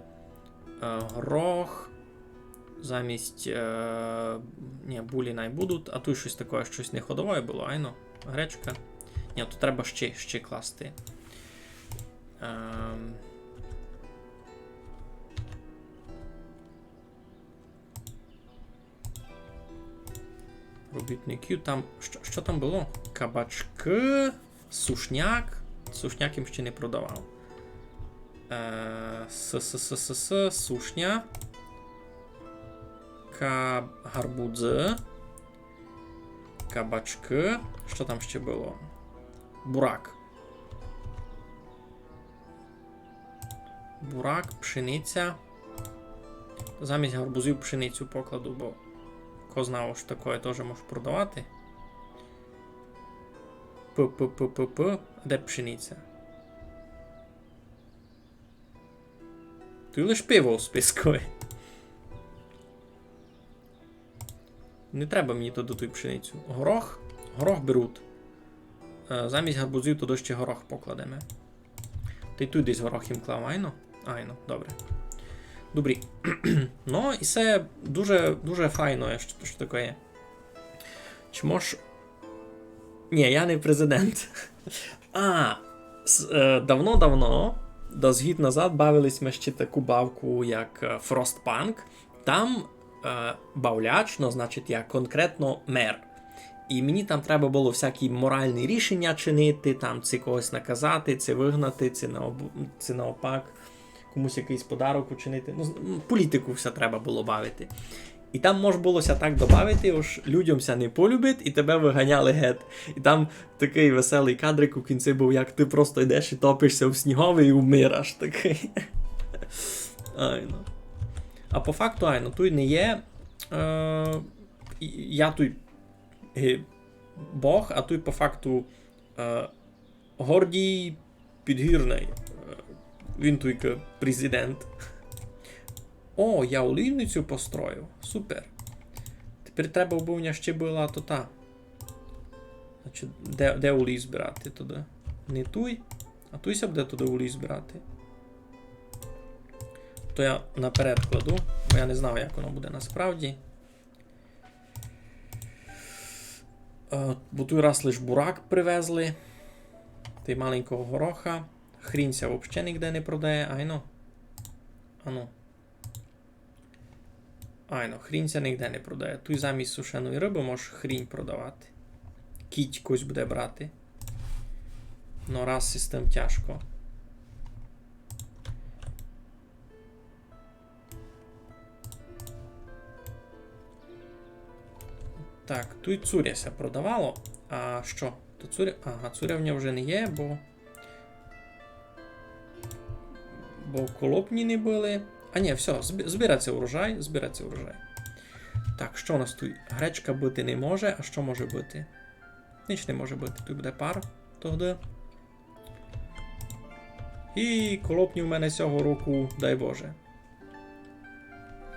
е, горох, замість, е, ні, булі най будуть, а туй штось таке, штось не ходовоє было, айно? Гречка. Ні, то треба ще, ще класти. Ем. Робітників там, што, што там было? Кабачкы, сушняк. Сушняк їм ще не продавав. Е, с, с, с, с, с, сушня. Ка-, гарбузы. Кабачкы. Што там ще было? Бурак. Бурак, пшениця. Замість гарбузів пшеницю покладу, бо ко знав, што такоє тоже можу продавати. П, п, п, п, п. А де пшениця? Туй лиш пиво у спискови. Не треба мені туды туй пшеницю. Горох. Горох беруть. Е, замість гарбузів туды ще горох покладеме. Та й туй десь горох їм клав, айно? Айно, добре. Добрі. Ну, і се дуже, дуже файно, што, што таке є. Чи мож... Ні, я не президент. А, с-, е, давно-давно, досить назад, бавили сьме ще таку бавку, як, е, Frostpunk. Там, е, бавляч, ну, значить, я конкретно мер. І мені там треба было всякі моральні рішення чинити, там, ци когось наказати, ци выгнати, ци наоб-, ци наопак комусь якыйсь подарок учинити. Ну, з-, м, політику все треба было бавити. І там мож было ся так добавити, ож людям ся не полюбить, і тебе выганяли гет. І там такый веселый кадрик у кінці быв, як ты просто йдеш і топиш ся в снігови і вмираш такый. Айно. А по факту, айно, туй не є, е, і-, я туй, е, Бог, а туй по факту, е, Гордій Підгірный. Е, він туйка президент. О, я олійницю построїв. Супер. Т-, Тепер треба бы у ня ще была тота. Значить, де, де улій збирати туды? Не туй, а туй ся буде туды улій збирати. То я наперед кладу, бо я не знав, як воно буде насправді. Е, бо туй раз лиш бурак привезли. Тай маленького гороха. Хрінь ся вообще нигде не продає, айно. Ану. Айно, хрінь ся нигде не продає. Туй замість сушеної рыбы можеш хрінь продавати. Кідь кось буде брати. Но раз із тым тяжко. Так, туй цуря ся продавало. А што? То цуря... Ага, цуря в ня вже не є, бо... Бо колопні не были. А ні, всьо, зб-, збирать ся урожай, збирать ся урожай. Так, што у нас туй? Гречка быти не може, а што може быти? Нич не може быти, туй буде пар тогды. І колопні у мене сього року, дай Боже.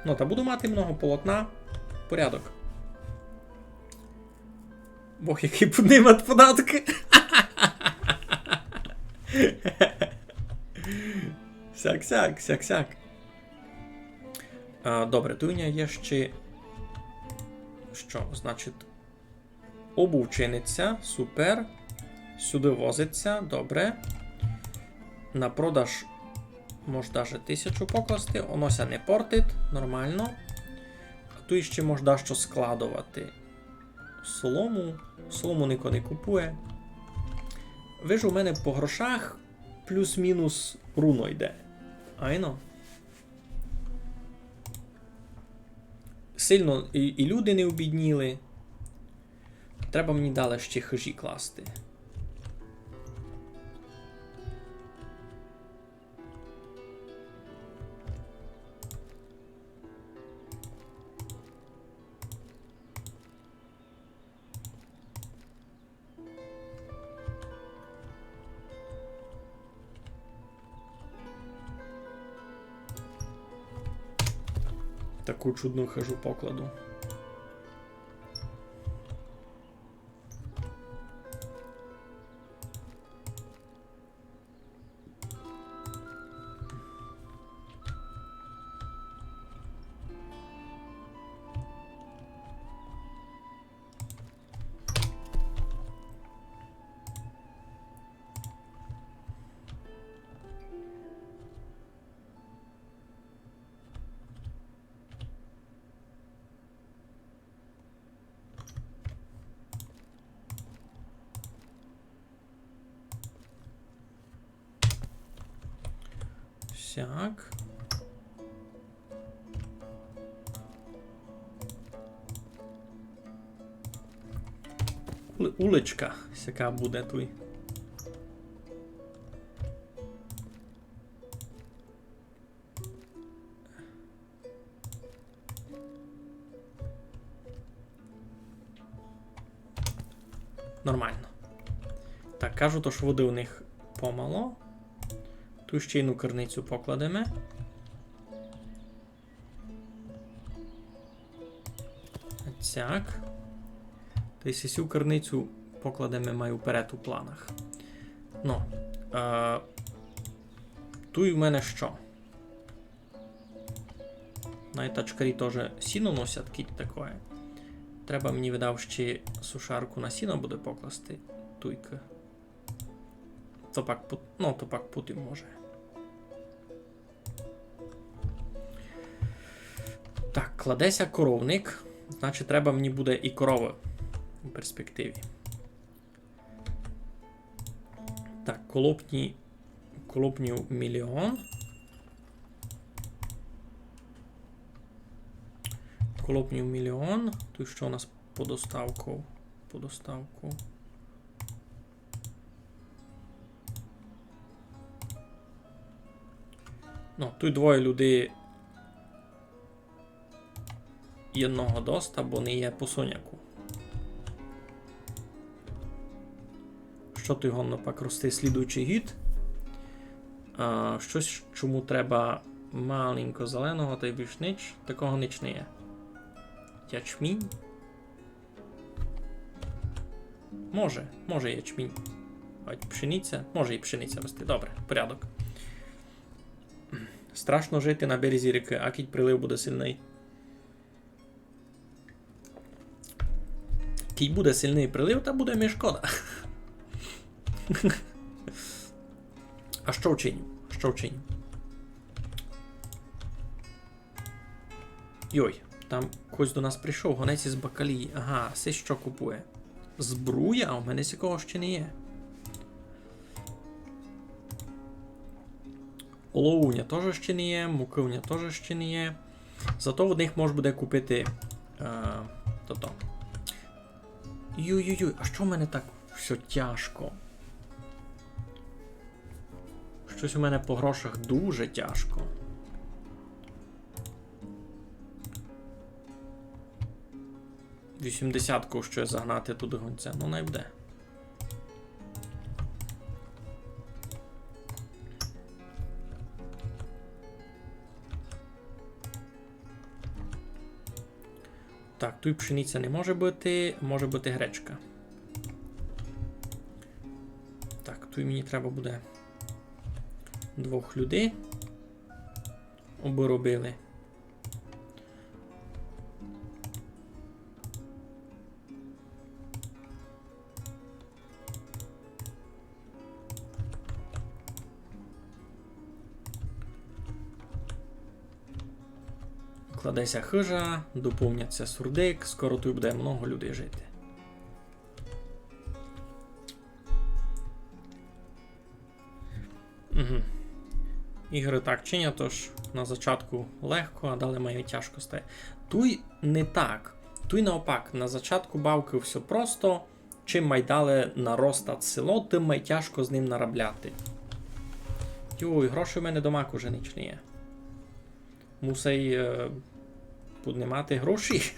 Ну, та буду мати много полотна. Порядок. Бог, якый піднимать податки. Сяк, сяк, сяк, сяк. А, добре, туй у мене є ще... Што, значить, обув чинить ся, супер. Сюды возить ся, добре. На продаж мож даже тисячу покласти, оно ся не портить, нормално. А туй ще мож дашто складовати. Солому, солому нико не купує. Вижу, у мене по грошах плюс-мінус руно йде. Айно. Сильно і, і люди не обідніли. Треба мені далі ще хижі класти. Таку чудну хижу покладу. Сяк. Ули-, уличка сяка буде туй. Нормално. Так, кажу, то ж воды у них помало. Ту ще єдну керницю покладеме. Так. Та й сесю керницю покладеме май уперед у планах. Ну, е, туй у мене што? Най тачкарі тоже сіно носять, кідь такоє. Треба мені, видав, ще сушарку на сіно буде покласти. Туйка. То пак пот-, ну, то пак потім може. Так, кладе ся коровник. Значить, треба мені буде і коровы у перспективі. Так, колопні, колопнів мільйон. Колопнів мільйон. Туй што у нас по доставку? По доставку. Ну, туй двоє людей. Єдного доста, бо не є по соняку. Што туй годно пак рости слідуючый гід? А, штось, чому треба маленько зеленого, тай більш нич. Такого нич не є. Ячмінь. Може, може ячмінь. Ать пшениця. Може і пшениця рости. Добре, порядок. Страшно жити на березі ріки, а кідь прилив буде сильный. Кідь буде сильный прилив, та буде ми шкода. А што вчиню? Што вчиню? Йой, там хтось до нас прийшов, гонець із Бакалії. Ага, се што купує? Збруя? А у мене сякого ще не є. Олову у мене тоже ще не є, мукы у мене тоже ще не є. Зато в них мож буде купити, е, тото. Юй-юй-юй, а што в мене так всьо тяжко? Штось у мене по грошах дуже тяжко. Вісімдесятку ще загнати туды гонця, ну най буде. Так, туй пшениця не може быти, може быти гречка. Так, туй мені треба буде двох людей, обы робили. Кладе ся хыжа, доповнять ся сурдик, скоро туй буде много людей жити. Угу. Ігры так чинять, тож на зачатку легко, а далі май тяжко стає. Туй не так. Туй наопак, на зачатку бавкы всьо просто, чим май дале наростать село, тым май тяжко з ним наробляти. Йой, грошей у мене домак уже ніч не є. Мусай, е, піднимати гроші.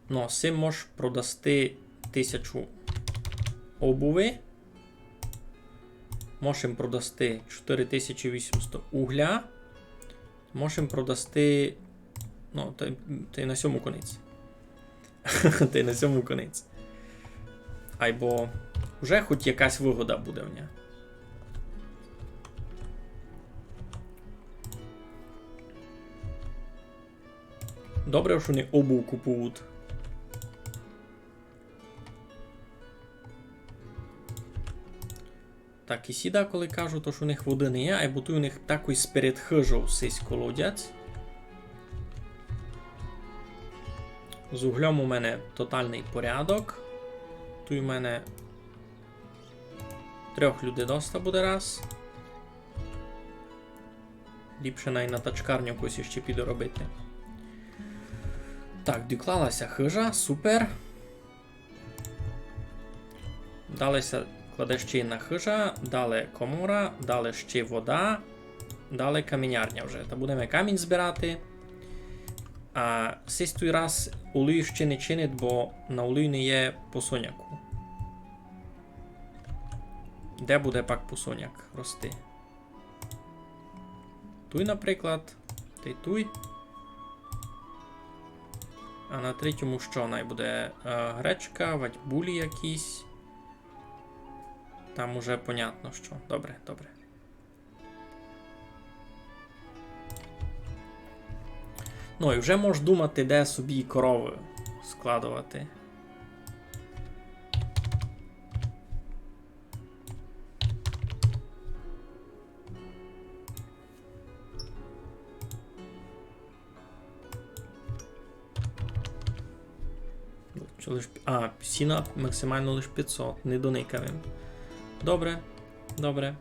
Ну, сим мож продасти тисячу обуви. Мож им продасти чотири тисячі вісімсто угля. Мож им продасти, ну, та, та й на сьому конець. Та й на сьому конець. Айбо вже хоть якась выгода буде в ня. Добре, што не обув купують. Так, і сіда, коли кажу, то ж у них воды не є, айбо туй у них такой сперед хыжов сись колодязь. З углём у мене тоталный порядок. Туй у мене трьох людей доста буде раз. Ліпше най на тачкарню якусь іщи піду робити. Так, доклала ся хыжа, супер. Дале ся кладе ще єдна хыжа, дале комора, дале ще вода, дале камінярня вже. Та будеме камінь збирати. А сись туй раз олію ще не чинить, бо на олію не є посоняку. Де буде пак посоняк рости? Туй, наприклад, та й туй. А на третьому што най буде? Е, гречка, вать булі якісь. Там уже понятно што. Добре, добре. Ну, і вже мож думати, де собі коровы складовати. Чи лиш пі-, а, сіна максимално лиш пятьсот, не доникав им. Добре, добре.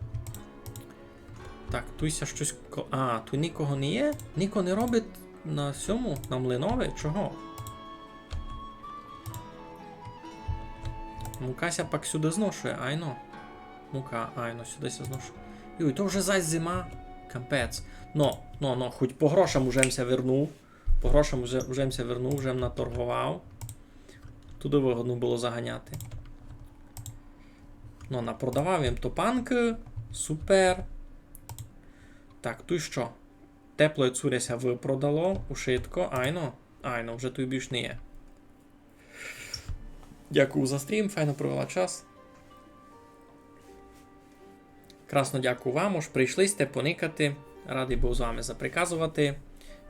Так, туй ся штось ко-, а, туй никого не є? Нико не робить на сьому, на млинови? Чого? Мука ся пак сюды зношує, айно. Мука, айно, сюды ся зношує. Юй, то вже зась зима. Капець. Но, но, но, хоть по грошам уже м ся вернув. По грошам уже, уже м ся вернув, уже м наторговав. Туды выгодно было заганяти. Ну, напродавав им топанкы. Супер. Так, туй што? Теплоє цуря ся выпродало, ушытко, айно. Айно, вже туй більш не є. Дякую за стрім, файно провела час. Красно дякую вам, ож прийшли сьте поникати. Радый быв з вами заприказовати.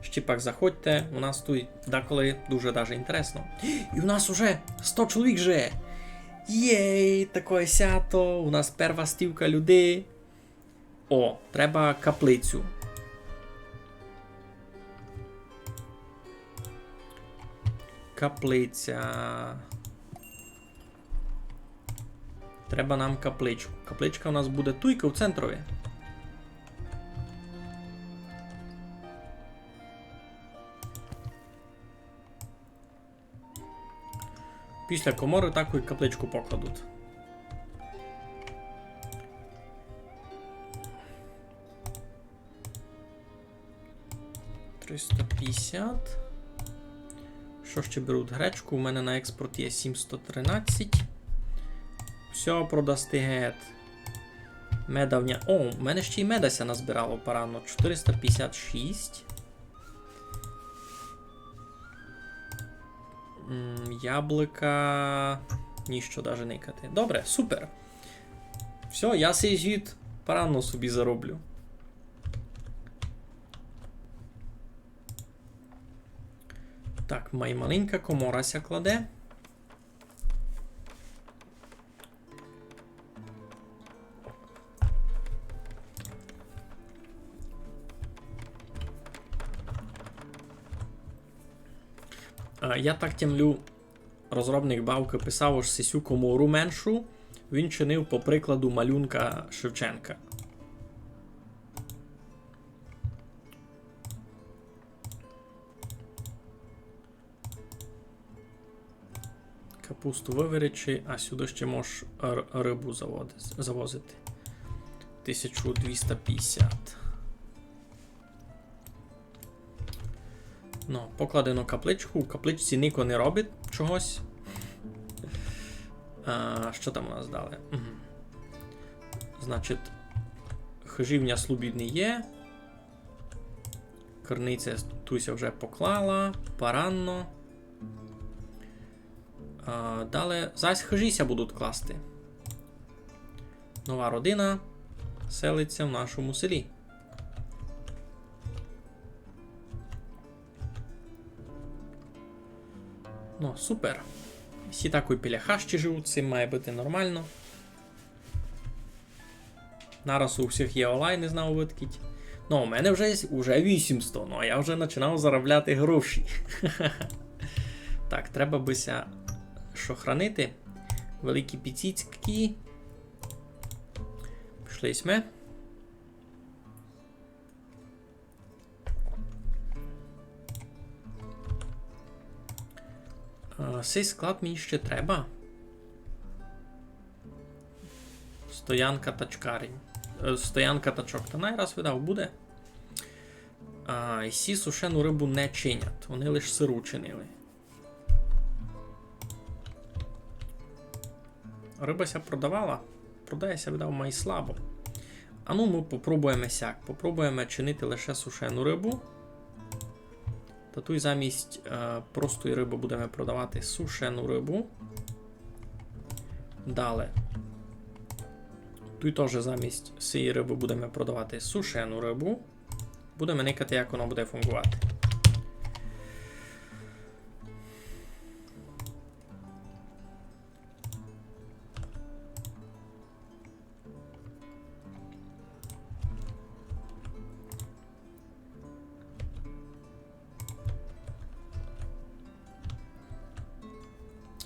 Ще пак заходьте, у нас туй деколи дуже даже інтересно. І у нас уже сто чоловік жиє! Єй, такоє сято, у нас перва стівка людей. О, треба каплицю. Каплиця. Треба нам капличку. Капличка у нас буде туйка в центрові. Після коморы таку й капличку покладуть. Триста пятьдесят. Што ще беруть? Гречку? У мене на експорт є сімсто тринадцять. Всьо, продасти гет. Меда в ня-, о, у мене ще й меда ся назбирало парадно. Чотириста пятьдесят шість. М, яблука. Ніщо даже никати. Добре, супер. Всьо, я сей звіт парадно собі зароблю. Так, май маленька комора ся кладе. А, я так тямлю, розробник бавкы писав, ож сисю комору меншу він чинив по прикладу малюнка Шевченка. Капусту выверечи, а сюды ще можеш р-, рыбу заводи-, завозити. Тисячу двіста пятьдесят. Ну, покладено капличку. У капличці нико не робить чогось. А, што там у нас далі? Мгм. Значить, хыжі в ня слобідні є. Керниця туй ся вже поклала, парадно. А, далі зась хыжі ся будуть класти. Нова родина селить ся в нашому селі. Ну, супер. Всі такой біля хащі живуть, ци має быти нормално. Нараз у всіх є олай, не знав, выдкіть. Ну, у мене вже є, уже вісімсто, ну, а я вже починав заробляти гроші. Так, треба бы ся што хранити. Великі піціцькі. Пішли сьме. А, сей склад мені ще треба. Стоянка тачкарень. Е, стоянка тачок. Та най раз видав буде. А, і сі сушену рыбу не чинять. Вони лиш сыру чинили. Рыба ся продавала. Продає ся, видав, май слабо. А ну, мы попробуєме сяк. Попробуєме чинити лише сушену рыбу. Та туй замість, е, простої рыбы будеме продавати сушену рыбу. Далі. Туй тоже замість сиї рыбы будеме продавати сушену рыбу. Будеме никати, як воно буде фунґовати.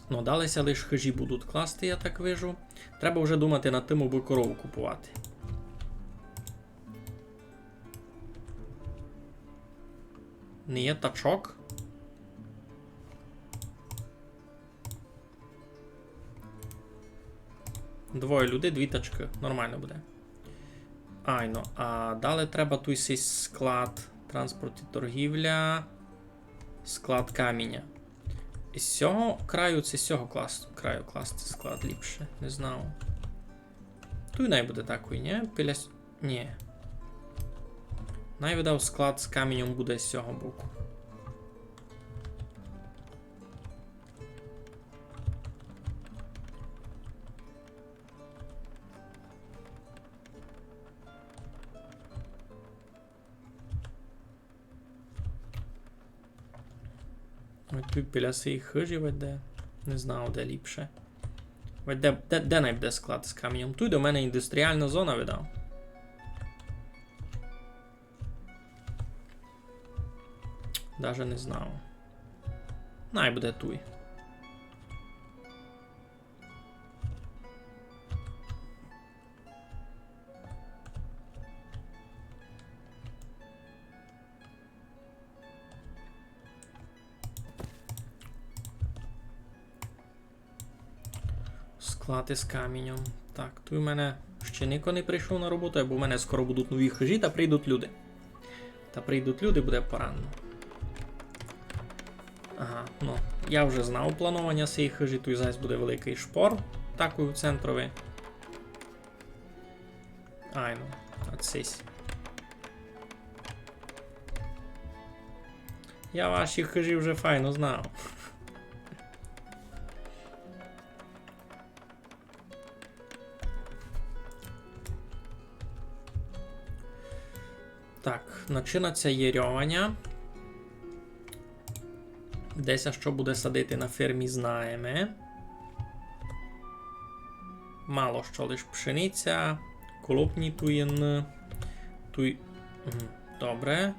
Ну, далі ся лиш хыжі будуть класти, я так вижу. Треба вже думати над тым, абы корову купувати. Не є тачок. Двоє людей, дві тачкы. Нормално буде. Айно. А далі треба туй сей склад, транспорт і торгівля. Склад каміня. Із сього краю ци з сього клас-, краю класти склад ліпше? Не знав. Туй най буде такой, нї? Біля с-, нї. Най, видав, склад з каміньом буде з сього боку. Ой, туй біля сеї хыжі, видав, де. Не знав, де ліпше. Видав, де, де, де най буде склад з каміньом. Туй до мене індустріална зона, видав. Даже не знав. Най буде туй. Склад із каміньом. Так, туй у мене ще нико не прийшов на роботу, бо в мене скоро будуть нові хыжі, та прийдуть люди. Та прийдуть люди, буде поранно. Ага, ну, я вже знав планованя сеї хыжі, туй зась буде великый шпор, такой у центрови. Айно, ат сись. Я ваші хыжі вже файно знав. Так, начинать ся єрьованя. Де ся што буде садити на фермі, знаєме. Мало што, лиш пшениця, колопні туй єдны, туй, мгм, добре.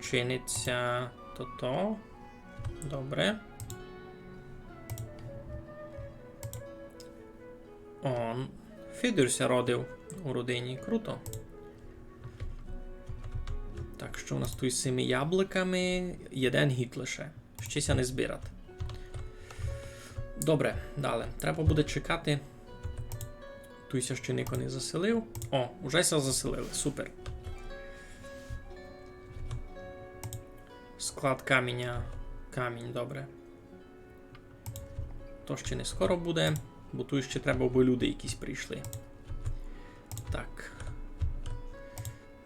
Чинить ся тото. Добре. О, Федор ся родив у родині. Круто. Так, што у нас туй з сими яблуками? Єден гід лише. Ще ся не збират. Добре, дале. Треба буде чекати. Туй ся ще нико не заселив. О, уже ся заселили. Супер. Склад каміня. Камінь, добре. То ще не скоро буде, бо туй ще треба, абы люди якісь прийшли. Так.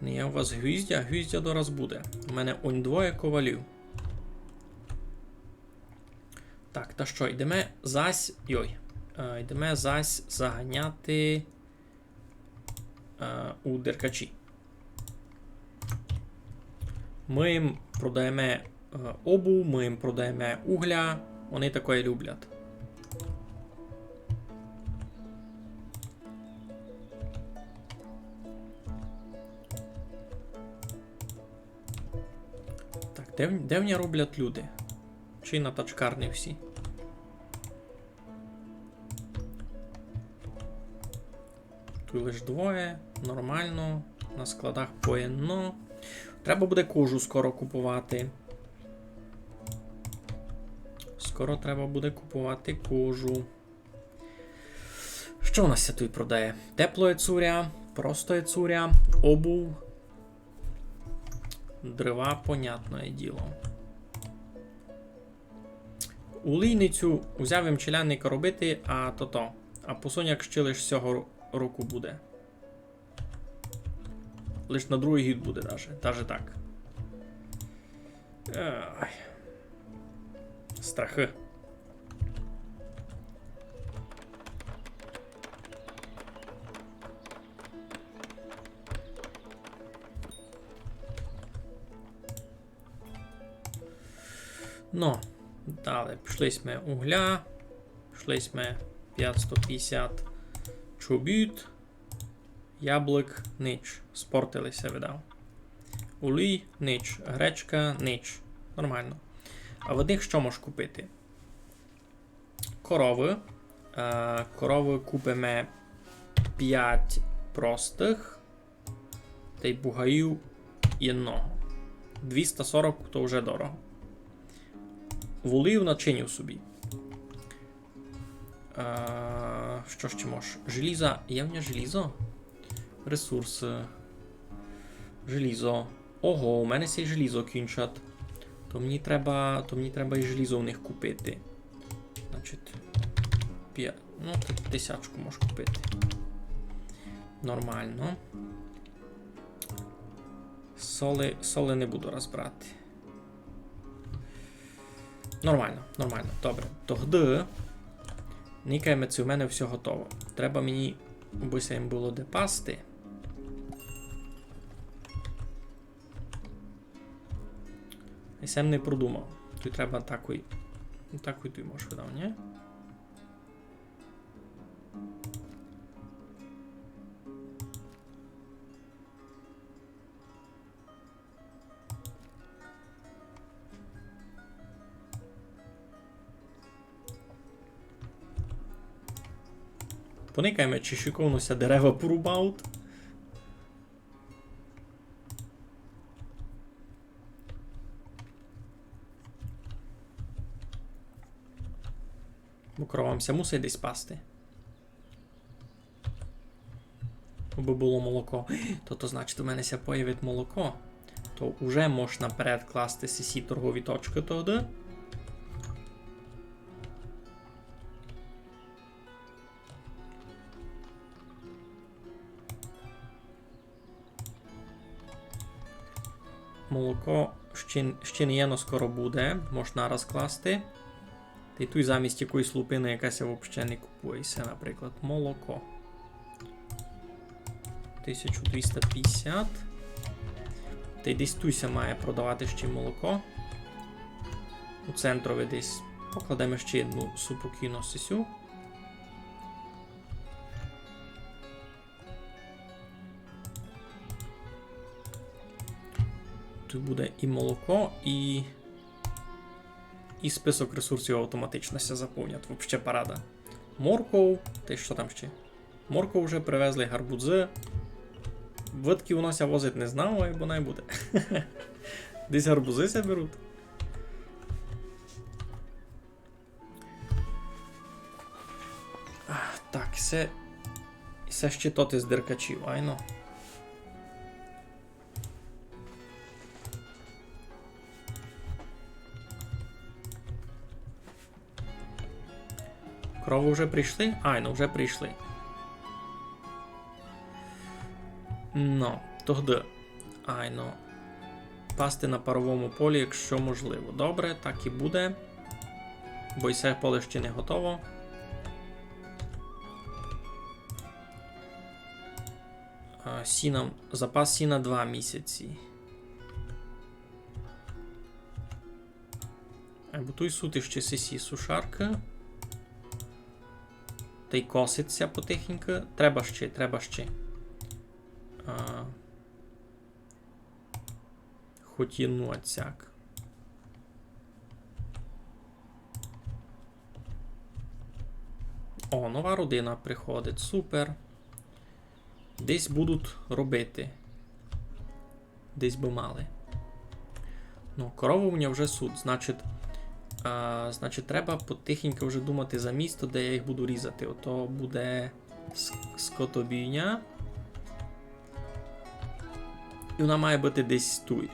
Не є у вас гвіздя? Гвіздя дораз буде. У мене онь двоє ковалів. Так, та што, йдеме зась, йой, е, йдеме зась заганяти, е, у Деркачі. Мы їм продаєме, е, обув, мы їм продаєме угля, они такоє люблять. Так, де в-, де в ня роблять люди? Чи на тачкарні всі? Туй лиш двоє, нормално. На складах по єдно. Треба буде кожу скоро купувати. Скоро треба буде купувати кожу. Што у нас ся туй продає? Теплоє цуря, простоє цуря, обув, дрова, понятноє діло. Улійницю узяв им челядника робити, а тото. А посоняк ще лиш сього ро-, року буде. Лиш на другый гід буде даже, даже так. Ай. Страхы. Но, дале, пішли сьме угля, пішли сьме пятсто пятдесят чобіт, яблук нич, спортили ся, видав. Олій нич, гречка нич. Нормално. А в них што мож купити? Коровы. Е, коровы купиме пять простых. Тай бугаїв єдного. Двіста сорок то вже дорого. Волів начиню собі. Е, што ще мож? Желіза. Є в нього желізо? Ресурсы. Желізо. Ого, у мене ся й желізо кінчать. То мені треба, то мені треба і желізо в них купити. Значить, пя-, Ну, ти-, тисячку можеш купити. Нормално. Соли, соли не буду раз брати. Нормално, нормално. Добре. Тогды никаєме, ци у мене всьо готово. Треба мені, обы ся їм было де пасти. И сам не продумав. Туй треба такой, такой туй можеш видав, нї? Поникаєме, чи шиковно ся дерева порубають. Бо коровам ся мусить десь пасти. Абы было молоко. То, то значить, у мене ся появить молоко. То уже мож наперед класти сі, сі торгові точкы тогды. Молоко ще, ще не є, но скоро буде. Мож нараз класти. Та й туй замість якоїсь лупины, яка ся вообще не купує. Се, наприклад, молоко. Тисяча двіста пятдесят. Та й десь туй ся має продавати ще молоко. У центрови десь. Покладеме ще одну супокійну сесю. Туй буде і молоко, і, і список ресурсів автоматично ся заповнять. Вообще парада. Морков, та й што там ще? Морков вже привезли, гарбузы. Видкы воно ся возить, не знав, айбо най буде. Десь гарбузы ся беруть. А, так, се, се ще тот из деркачів, айно. Коровы вже прийшли? Айно, вже прийшли. Но, тогды. Айно. Пасти на паровому полі, якщо можливо. Добре, так і буде. Бо і се поле ще не готово. А, сіна, запас сіна два місяці. Айбо туй суть ще сесі сушаркы. Та й косить ся потихеньку. Треба ще, треба ще. А, хоть єдну оцяк. О, нова родина приходить, супер. Десь будуть робити. Десь бы мали. Ну, коровы у мене вже суть. Значить, а, значить, треба потихеньку вже думати за місто, де я їх буду різати. Ото буде ск-, скотобійня. І вона має быти десь туй.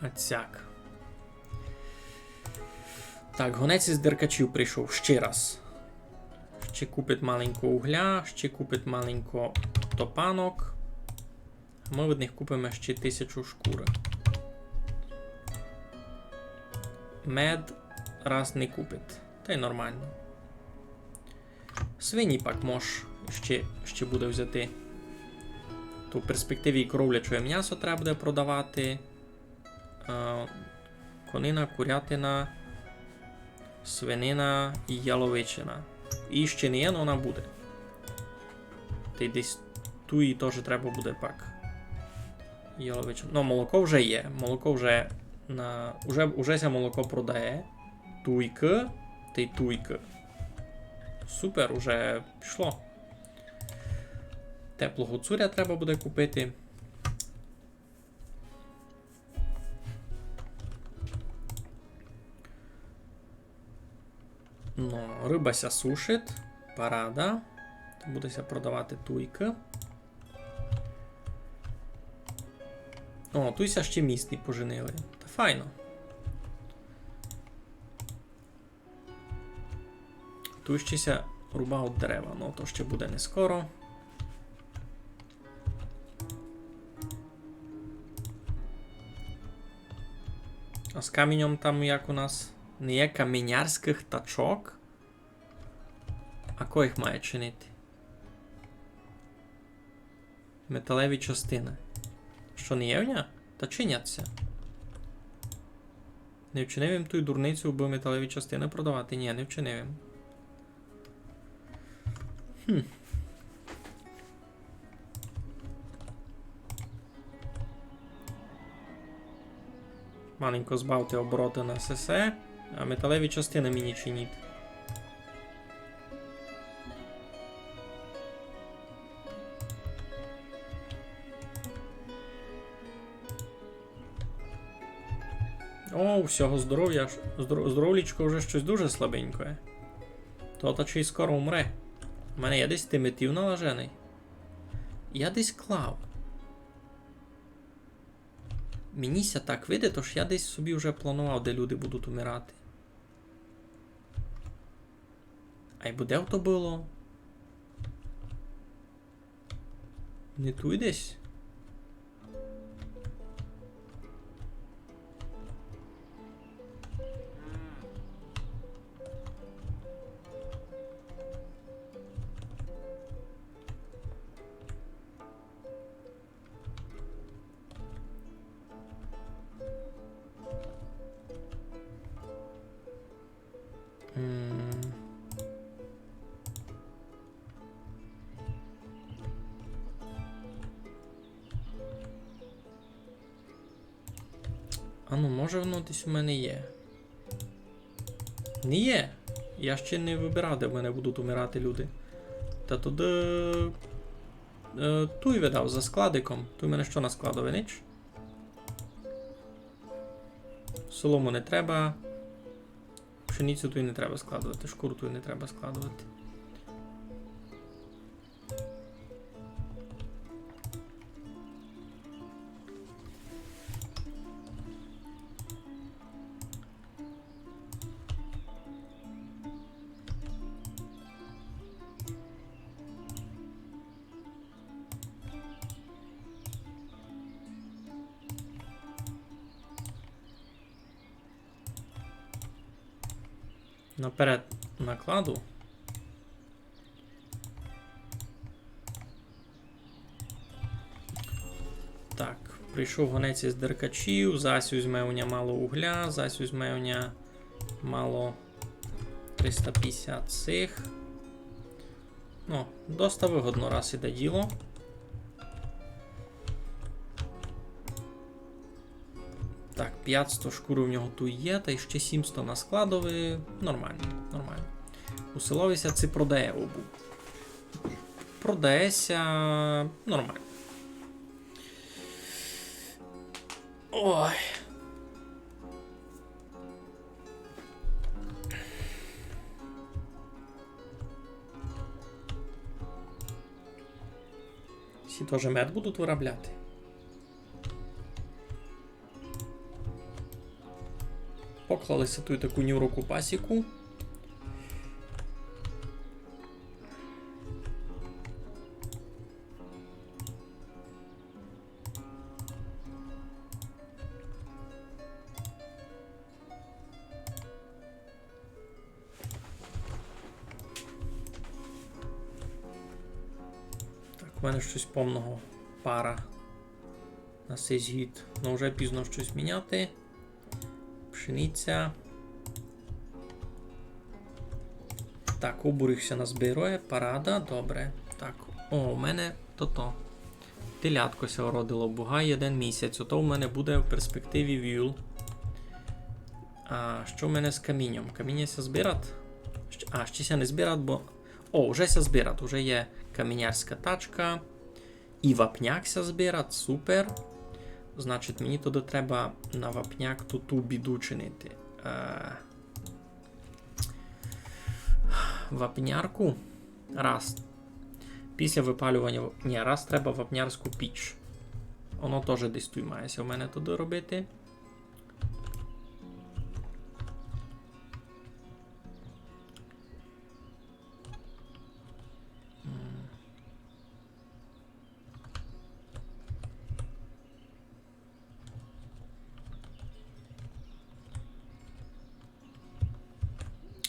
Оцяк. Так, гонець из деркачів прийшов ще раз. Ще купить маленько угля, ще купить маленько топанок. Мы від них купиме ще тисячу шкуры. Мед раз не купить. Та й нормално. Свині пак мож ще, ще буде взяти. То в перспективі і коровляче мнясо треба буде продавати. Е, конина, курятина, свинина і яловичина. І ще не є, но вона буде. Та й десь туй її тоже треба буде пак. Яловичина. Ну, молоко вже є. Молоко вже на, уже, уже ся молоко продає. Туйкы, та й туйкы. Супер, уже пішло. Теплого цуря треба буде купити. Ну, рыба ся сушить. Парада. То буде ся продавати туйкы. О, туй ся ще місті поженили. Та файно. Туй ще ся рубають дерева, но то ще буде не скоро. А з каміньом там як у нас? Не є камінярськых тачок? А ко їх має чинити? Металеві частины. Што, не є в ня? Та чинять ся. Не вчинив им ту дурницю, бы металеві частины продавати? Ні, не вчинив им. Хм. Маленько збавте обороты на сесе, а металеві частины мені чиніть. О, у сього здоров'я ж-, здоро-, здоровлічко вже штось дуже слабеньке. То та чи скоро умре. У мене є десь тиметів налаженый. Я десь клав. Мені ся так видить, ож я десь собі вже планував, де люди будуть умирати. Айбо де то было? Не туй десь? М. А ну, може, воно десь у мене є? Не є. Я ще не выбирав, де в мене будуть умирати люди. Та туды, е, туй видав за складиком. Туй в мене што на складови? Нич. Солому не треба. Пшеницю туй не треба складовати, шкуру туй не треба складовати. Наперед накладу. Так, прийшов гонець із Деркачів, зась узьме у ня мало угля, зась узьме у ня мало триста пятдесят сих. Ну, доста выгодно раз іде діло. Так, пятсто шкуры в нього туй є, та й ще сімсто на складови. Нормално, нормално. У селови ся ци продає обув. Продає ся нормално. Ой. Сі тоже мед будуть вырабляти. Поклали ся туй таку нюроку пасіку. Так, у мене штось повного пара на сей згід. Ну, вже пізно штось міняти. Пшениця. Так, обуріх ся назбирує, парада, добре. Так, о, у мене тото. Телятко ся уродило, бугай, єден місяць. Ото у мене буде в перспективі віл. А што в мене з камінням? Каміня ся збират? Щ-, а, ще ся не збират, бо... О, уже ся збират, уже є камінярська тачка. І вапняк ся збират, супер. Значить, мені туды треба на вапняк ту, ту біду чинити. Е, вапнярку. Раз. Після выпалюваня в-, ні, раз треба вапнярську піч. Оно тоже десь туй має ся в мене туды робити. М.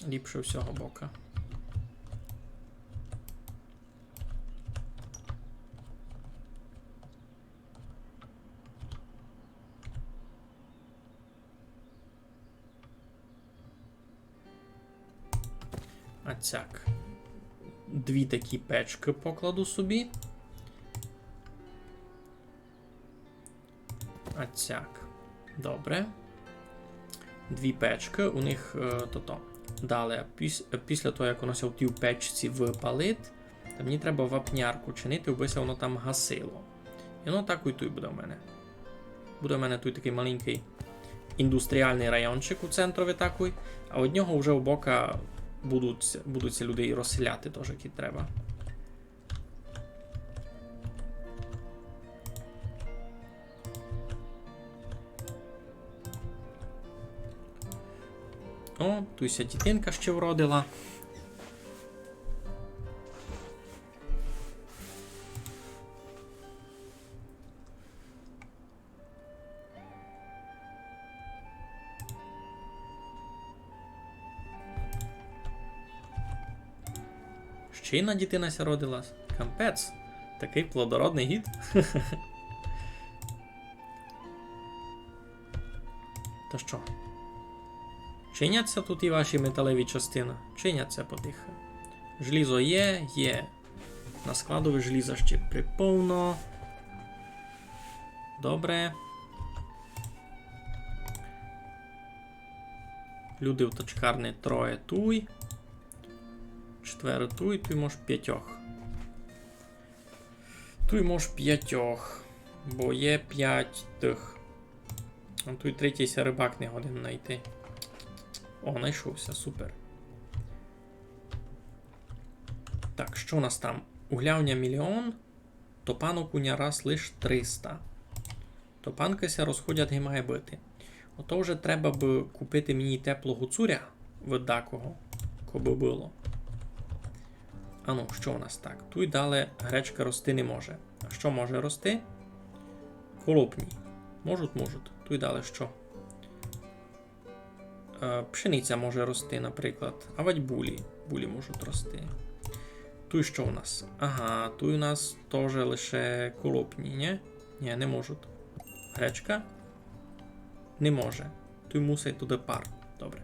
Ліпше всього бока. А цяк. Дві такі печкы покладу собі. А цяк. Добре. Дві печкы, у них, е, тото. Далі, піс-, після того, як воно ся в тій печці выпалить, та мені треба вапнярку чинити, аби ся воно там гасило. І воно так і туй буде в мене. Буде в мене туй такый маленькый індустріалный райончик у центрови такый, а од нього вже обока будуть, будуть ся люди і розселяти тоже, як і треба. О, туй ся дітинка ще вродила. Ще й одна дітина ся родила. Капець. Такый плодородный гід. Та што? Чинять ся туй і ваші металеві частины? Чинять ся потихы. Желізо є, є. На складови желіза ще приповно. Добре. Люди в точкарни троє туй. Четверо туй, туй мож пятьох. Туй мож пятьох. Бо є пять тых. А туй третій ся рыбак не годен найти. О, найшов ся, супер. Так, што у нас там? Угля у ня міліон, топанок у ня раз лиш триста. Топанкы ся розходять, ги має быти. Ото вже треба бы купити мені теплого цуря, від дакого, кобы было. Ану, што у нас так? Туй далі гречка рости не може. А што може рости? Колопні. Можуть, можуть. Туй далі што? Е, пшениця може рости, наприклад. Авадь булі. Булі можуть рости. Туй што у нас? Ага, туй у нас тоже лише колопні, нї? Нї, не можуть. Гречка? Не може. Туй мусить туды пар. Добре.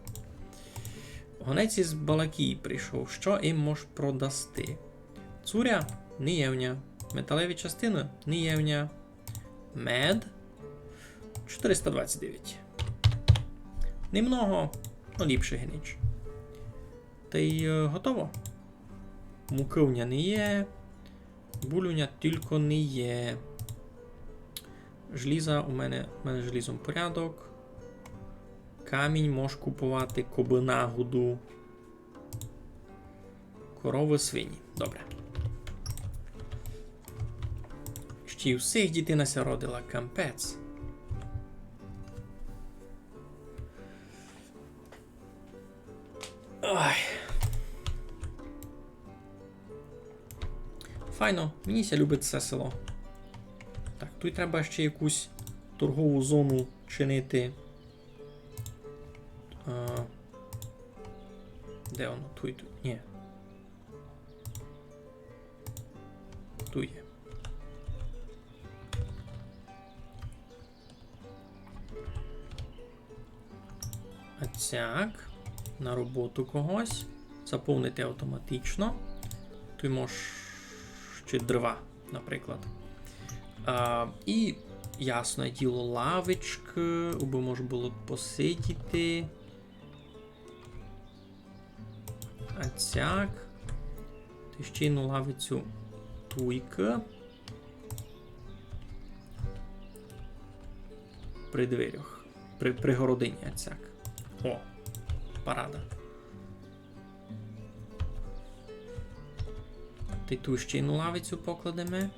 Гонець із Балакії прийшов. Што им мож продасти? Цуря? Не є в ня. Металеві частины? Не є в ня. Мед. Чотириста двадцять девять. Немного, но ліпше ги ніч. Та й, е, готово. Мукы у ня не є. Буль у ня тілько не є. Желіза у мене, у мене з желізом порядок. Камінь мож куповати, кобы нагоду. Коровы, свині. Добре. Ще й у сих дітина ся родила, капець. Ой. Файно, мені ся любить се село. Так, туй треба ще якусь торгову зону чинити. А, де воно? Туй, туй. Нї. Туй є. А цяк. На роботу когось. Заповнити автоматично. Туй мож ще дрова, наприклад. А, і, ясне діло, лавочкы, абы мож было посидіти. А цяк. Та ще й на лавицю туйкы. При дверях. При, при городині, а цяк. О, парада. Та й ту ще й на лавицю покладеме.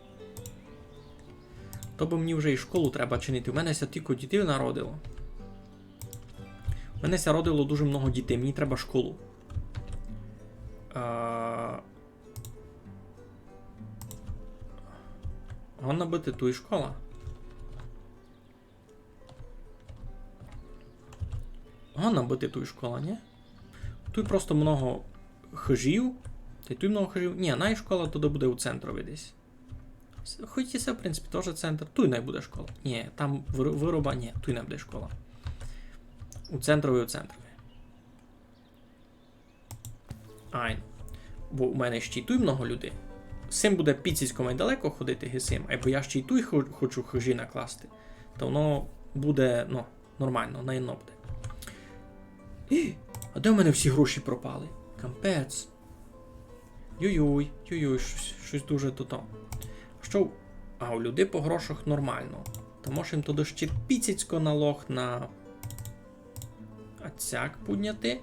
То бы мені вже і школу треба чинити. У мене ся тілько дітей народило. У мене ся родило дуже много дітей, мені треба школу. А, Годна быти туй школа. Годна быти туй школа, нї? Туй просто много хыжів. Тай туй много хыжів. Нї, най школа туды буде у центрові десь. С-, хоть і се, в принципі, тоже центр. Туй най буде школа. Нї, там выр-, выроба, нї, туй най буде школа. У центрові, у центрові. Айно. Бо у мене ще й туй много людей. Сим буде піціцько май далеко ходити, ги сим, айбо я ще й туй хо-, хочу хыжі накласти. Та воно буде, ну, нормално, наєдно буде. Гі! А де в мене всі гроші пропали? Капець. Юй-юй, юй-юй, штось, штось дуже тото. А што? А у людей по грошах нормално. Та може їм туды ще піціцько налог на А цяк пудняти.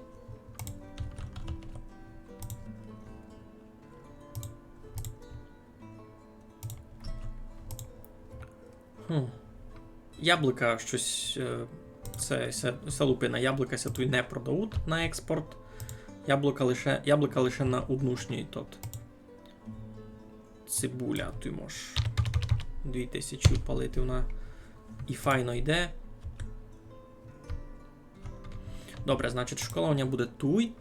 Хм. Яблука штось, е, се, се, се лупина, яблука ся туй не продавуть на експорт. Яблука лише, яблука лише на однушній тот. Цибуля, туй мож дві тисячі впалити, вона і файно йде. Добре, значить, школа у ня буде туй.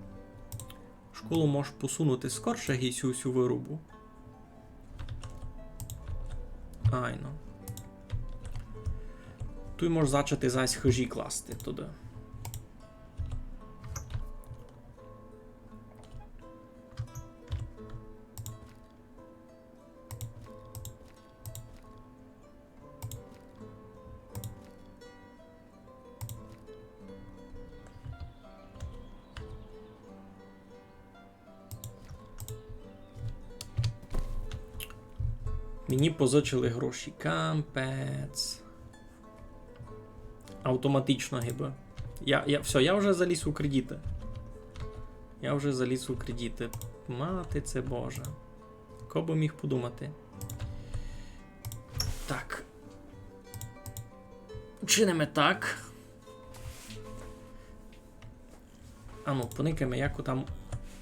Школу мож посунути скорше, ги сю, сю вырубу. Айно. Туй мож зачати зась хыжі класти туды. Мені позичили гроші. Капець. Автоматично гибы. Я, я, всьо, я вже заліз у кредиты. Я вже заліз у кредиты. Мати це Божа. Хто бы міг подумати? Так. Чиниме так. Ану, поникайме, як там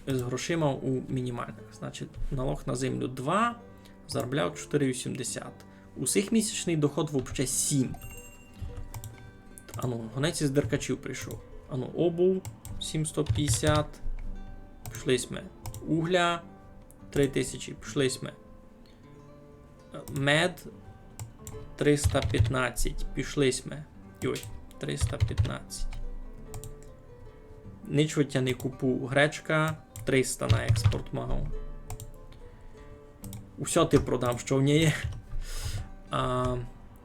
з грошима у мінімальных. Значить, налог на землю два, заробляв чотири вісімдесят. У сих місячный доход вообще сім. Ану, гонець із Деркачів прийшов. Ану, обув сімсто пятдесят. Пішли сьме. Угля три тисячі. Пішли сьме. Мед триста пятнадцять. Пішли сьме. Йой, триста пятнадцять. Нич я не купу. Гречка триста на експорт мав. Усьо ти продам, што в ній є. А,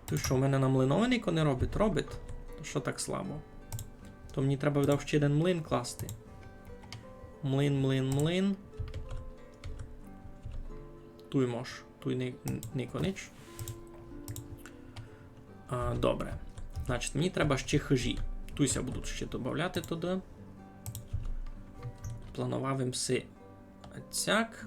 то што, у мене на млинові нико не робить? Робить. То што так слабо? То мені треба буде ще єден млин класти. Млин, млин, млин. Туй мож. Туй ни-, н-, нико нич. А, добре. Значить, мені треба ще хыжі. Туй ся будуть ще добавляти туды. Планував им си цяк.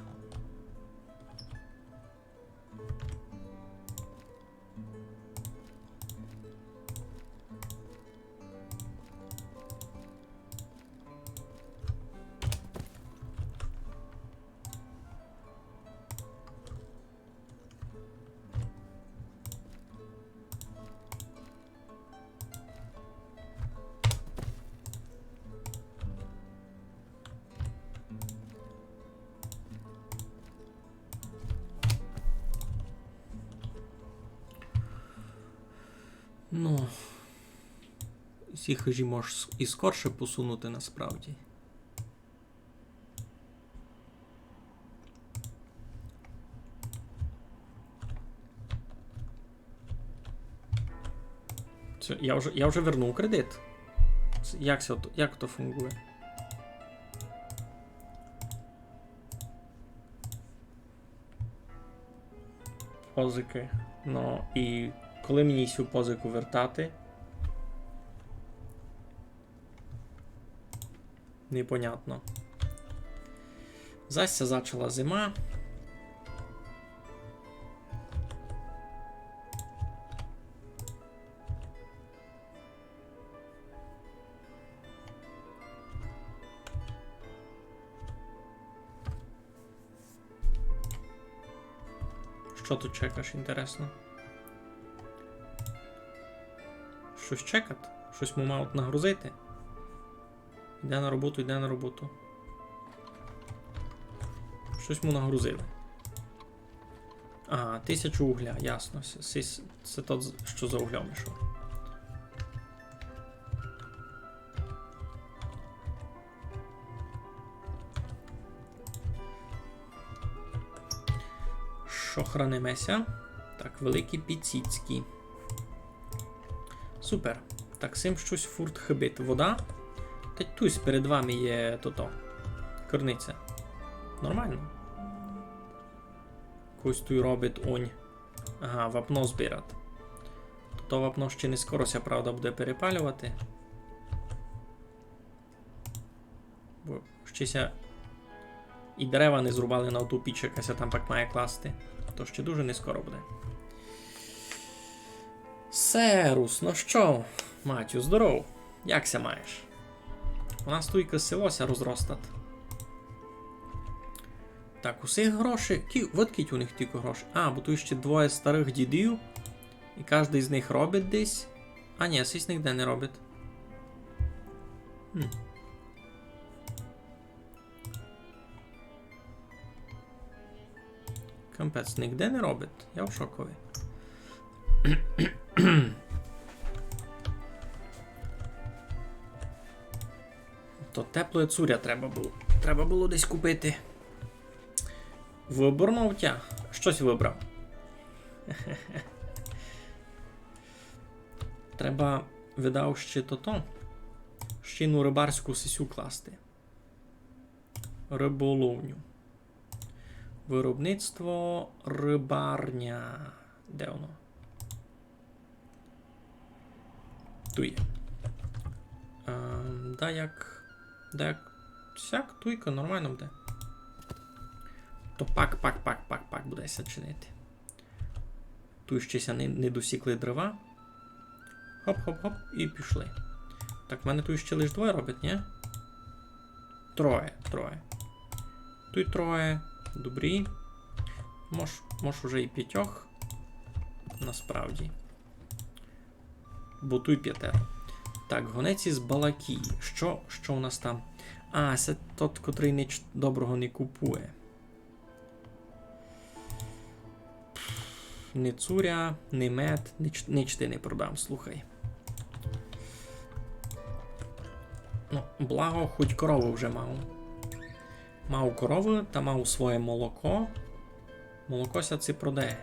Ну, сі хыжі мож с-, і скорше посунути насправді. Це, я вже, я вже вернув кредит. Це, як це, як то фунґує? Позикы. Ну, і коли мені сю позику вертати? Непонятно. Зась ся зачала зима. Што ту чекаш, інтересно? Штось чекат? Штось му мають нагрузити? Йде на роботу, йде на роботу. Штось му нагрузили. Ага, тисячу угля, ясно. Се, се, се тот, з-, што за углём ішов. Што храниме ся? Так, великі піціцькі. Супер. Так, сим штось фурт хибить. Вода. Та й туй перед вами є тото. Керниця. Нормално. Когось туй робить онь. Ага, вапно збират. То вапно ще не скоро ся, правда, буде перепалювати. Бо ще ся і дерева не зрубали на ту піч, яка ся там пак має класти. То ще дуже не скоро буде. Серус, ну што, Матю, здоров. Як ся маєш? У нас туйка село ся розростат. Так, усіх грошей. Кі, от кіть у них тілько грошей. А, бо туй ще двоє старых дідів. І каждый з них робить десь. А ні, сись нигде не робить. Хм. Капець, нигде не робить. Я в шокови. То теплоє цуря треба было. Треба было десь купити. Выбор мав тя. Штось выбрав. Треба, видав, ще тото. Ще єдну рыбарську сесю класти. Рыболовню. Виробництво, рыбарня. Де воно? Туй є. Ем, да як, да як сяк, туйка нормално буде. То пак, пак, пак, пак, пак буде ся чинити. Туй ще ся не, не досікли дрова. Хоп-хоп-хоп, і пішли. Так, в мене туй ще лиш двоє робить, ні? Троє, троє. Туй троє. Добрі. Мож, мож уже і пятьох. Насправді. Бо туй пятеро. Так, гонець із Балакії. Што, што у нас там? А, се тот, котрый нич доброго не купує. Ни цуря, ни мед, нич, нич ти не продам, слухай. Ну, благо, хоть коровы вже мав. Мав коровы, та мав своє молоко. Молоко ся ци продає.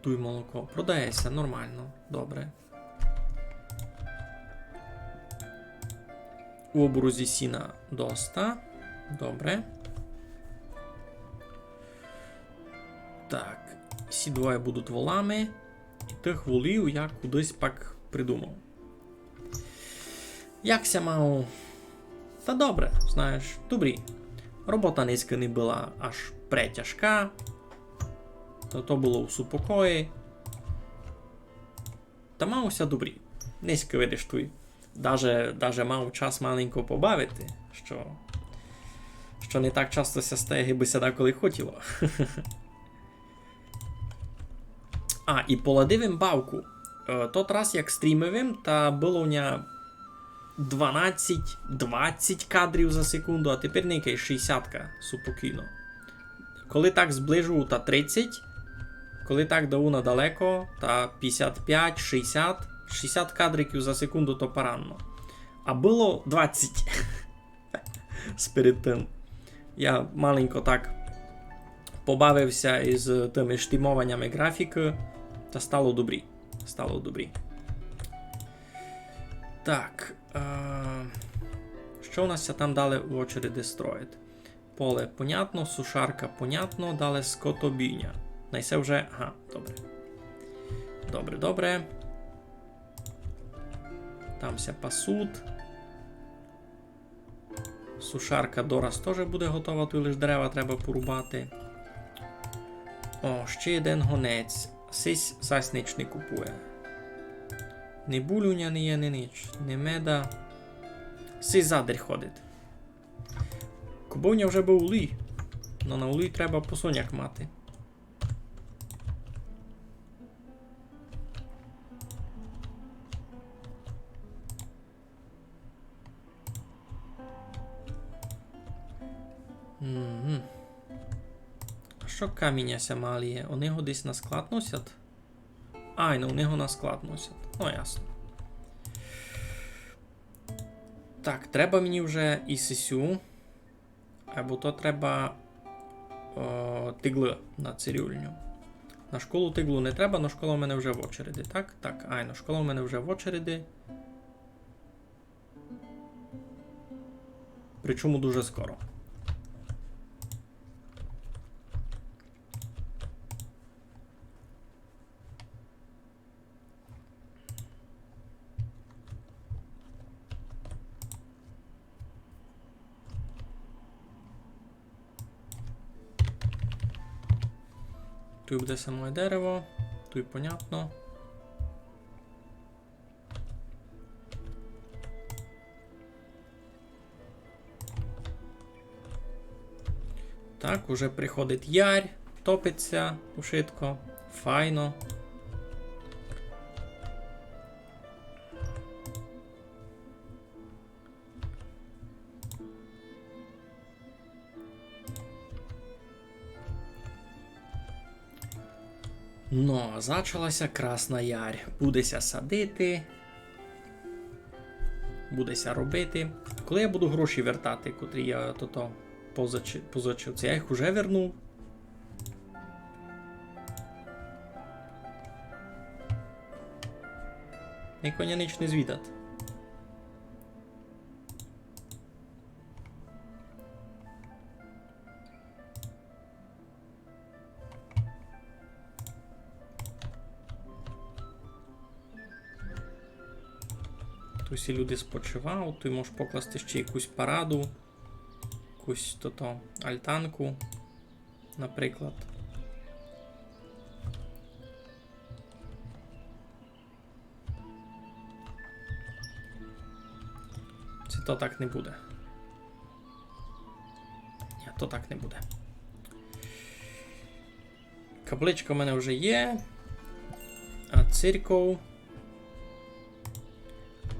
Туй молоко. Продає ся, нормално. Добре. У оборозі сіна доста. Добре. Так. Сі двоє будуть волами. І тых волів я кудись пак придумав. Як ся мав? Та добре, знаєш, добрі. Робота нынька не была аж претяжка. То, то было у супокої. Та мав ся добрі. Нынька, видиш, туй. Даже, даже мав час маленько побавити, што, што не так часто ся стає, гибы ся деколи хотіло. А, і поладив им бавку. Е, тот раз, як стрімив им, та было у ня дванадцять, двадцять кадрів за секунду, а тепер никай шістдесятка супокійно. Коли так зближу, та тридцять, коли так даю надалеко, та пятдесят пять, шістдесят, шістдесят кадриків за секунду то паранно. А было двадцять. Сперед тым. Я маленько так побавив ся із тыми штімованями графікы, та стало добрі. Стало добрі. Так, е, што у нас ся там далі в очереди строїть? Поле понятно, сушарка понятно, далі скотобійня. Най се вже, ага, добре. Добре, добре. Там ся пасуть. Сушарка дораз тоже буде готова, туй лиш дерева треба порубати. О, ще єден гонець. Сись зась нич не купує. Ни булю у ня не є, ни нич. Ни меда. Сись задарь ходить. Кобы у ня вже быв улій. Но на улій треба посоняк мати. Мгм. А што каміня ся малі є? Они го десь на склад носять? Ай, ну, они го на склад носять. Ну, ясно. Так, треба мені вже і сесю. Або то треба, о, тиглы на цирюльню. На школу тиглу не треба, но школа у мене вже в очереди, так? Так, айно, школа у мене вже в очереди. Причому дуже скоро. Туй буде саме дерево, туй понятно. Так, уже приходить ярь, топить ся ушытко. Файно. Но, зачала ся красна ярь. Буде ся садити. Буде ся робити. Коли я буду гроші вертати, котрі я тото позичи-, позичив? Ци я їх уже вернув? Нико ня нич не звідат. Туй сі люди спочивають, туй можеш покласти ще якусь параду, якусь тото альтанку, наприклад. Ци то так не буде. Ні, то так не буде. Капличка в мене вже є. А церков.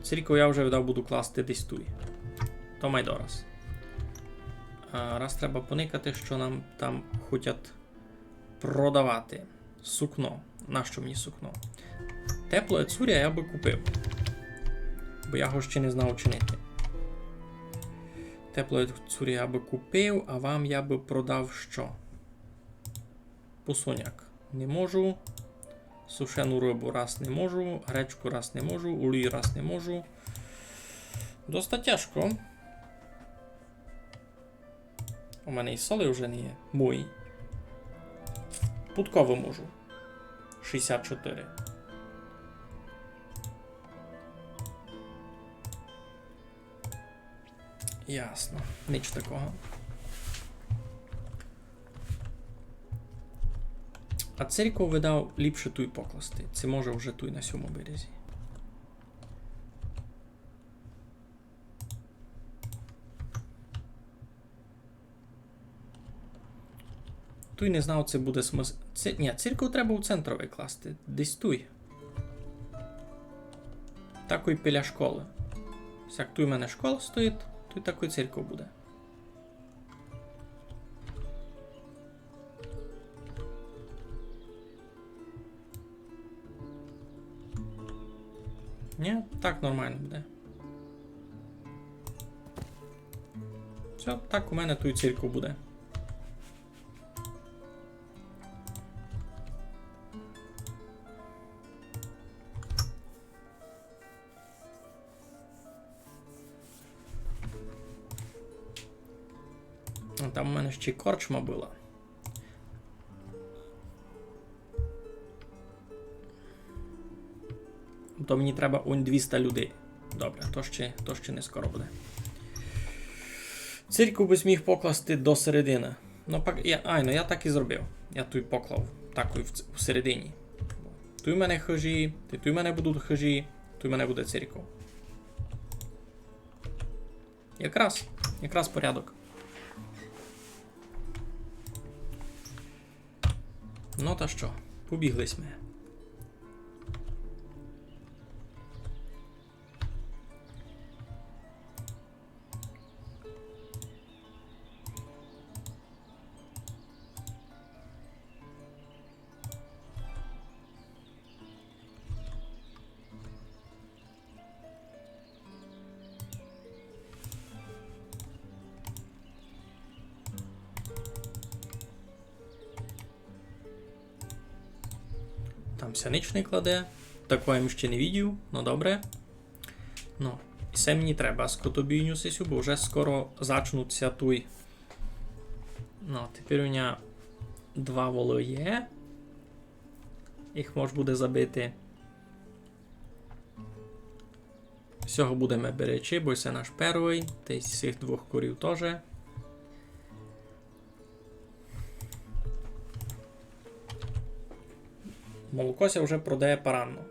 Церков я вже, видав, буду класти десь туй. То май дораз. А раз треба поникати, што нам там хотять продавати. Сукно. Нащо мені сукно? Теплоє цуря я бы купив. Бо я го ще не знав чинити. Теплоє цуря я бы купив, а вам я бы продав што? Посоняк не можу. Сушену рыбу раз не можу. Гречку раз не можу. Олію раз не можу. Доста тяжко. У мене і соли вже не є. Мої. Пудковы можу. Шістдесят чотири. Ясно. Нич такого. А церков, видав, ліпше туй покласти. Ци може вже туй на сьому березі. Туй не знав, ци буде смыс-, ци-, ні, церков треба у центрови класти. Десь туй. Такой біля школы. Сяк туй у мене школа стоїть, туй такой церков буде. Ні, так нормално буде. Всьо, так у мене туй церков буде. А там у мене ще корчма была. То мені треба унь двіста людей. Добре, то ще, то ще не скоро буде. Церкву бы міг покласти до середины. Ну, пак, я, айно, я так і зробив. Я туй поклав, такой в ц-, всередині. Туй у мене хыжі, туй, туй у мене будуть хыжі, туй у мене буде церква. Якраз, якраз порядок. Ну та што, побігли сьме. Там ся нич не кладе. Такоє м ще не видів, но добре. Ну, і се мені треба скотобійню сесю, бо вже скоро зачнуть ся туй. Ну, тепер у мене два волы є. Їх мож буде забити. Сього будеме беречи, бо се наш первый, та й з сих двох корів тоже. Молоко ся вже продає паранно.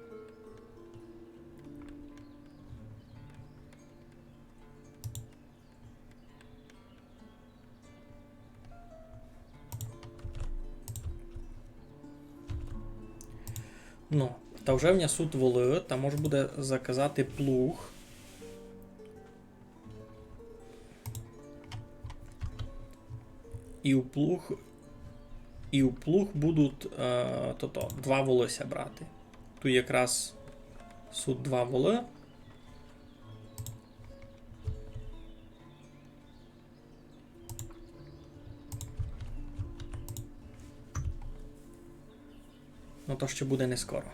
Ну, та вже в ня суть волы, та мож буде заказати плуг. І у плуг, і у плуг будуть, е, тото, два волы ся брати. Туй якраз суть два волы. Ну, то ще буде не скоро.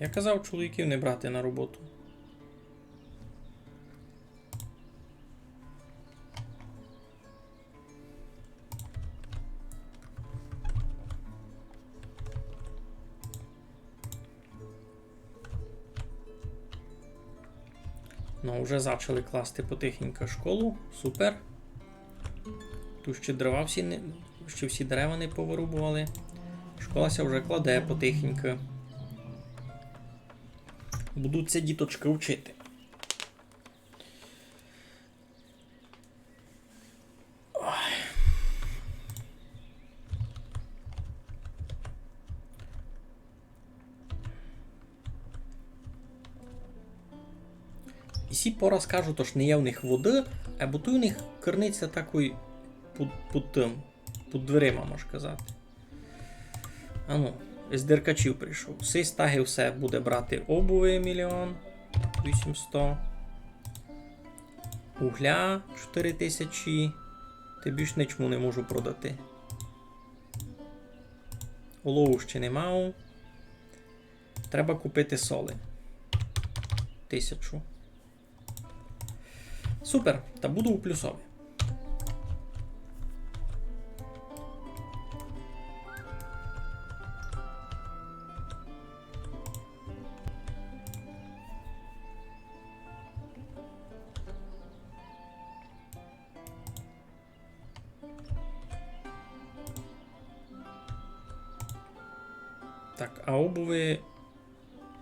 Я казав чоловіків не брати на роботу. Ну, вже зачали класти потихеньку школу. Супер. Туй ще дрова всі не, ще всі дерева не повирубували. Школа ся вже кладе потихеньку. Будуть ся діточкы вчити. Ой. І сі пораз кажуть, ож не є в них воды, або туй у них керниця такой під, під тым, під дверима, мож казати. Ану, з Деркачів прийшов. Сись стаги все буде брати обуви мільйон вісімсто. Угля чотири тисячі. Та більш нич му не можу продати. Олову ще не мав. Треба купити соли. Тисячу. Супер, та буду у плюсові. Так, а обуви,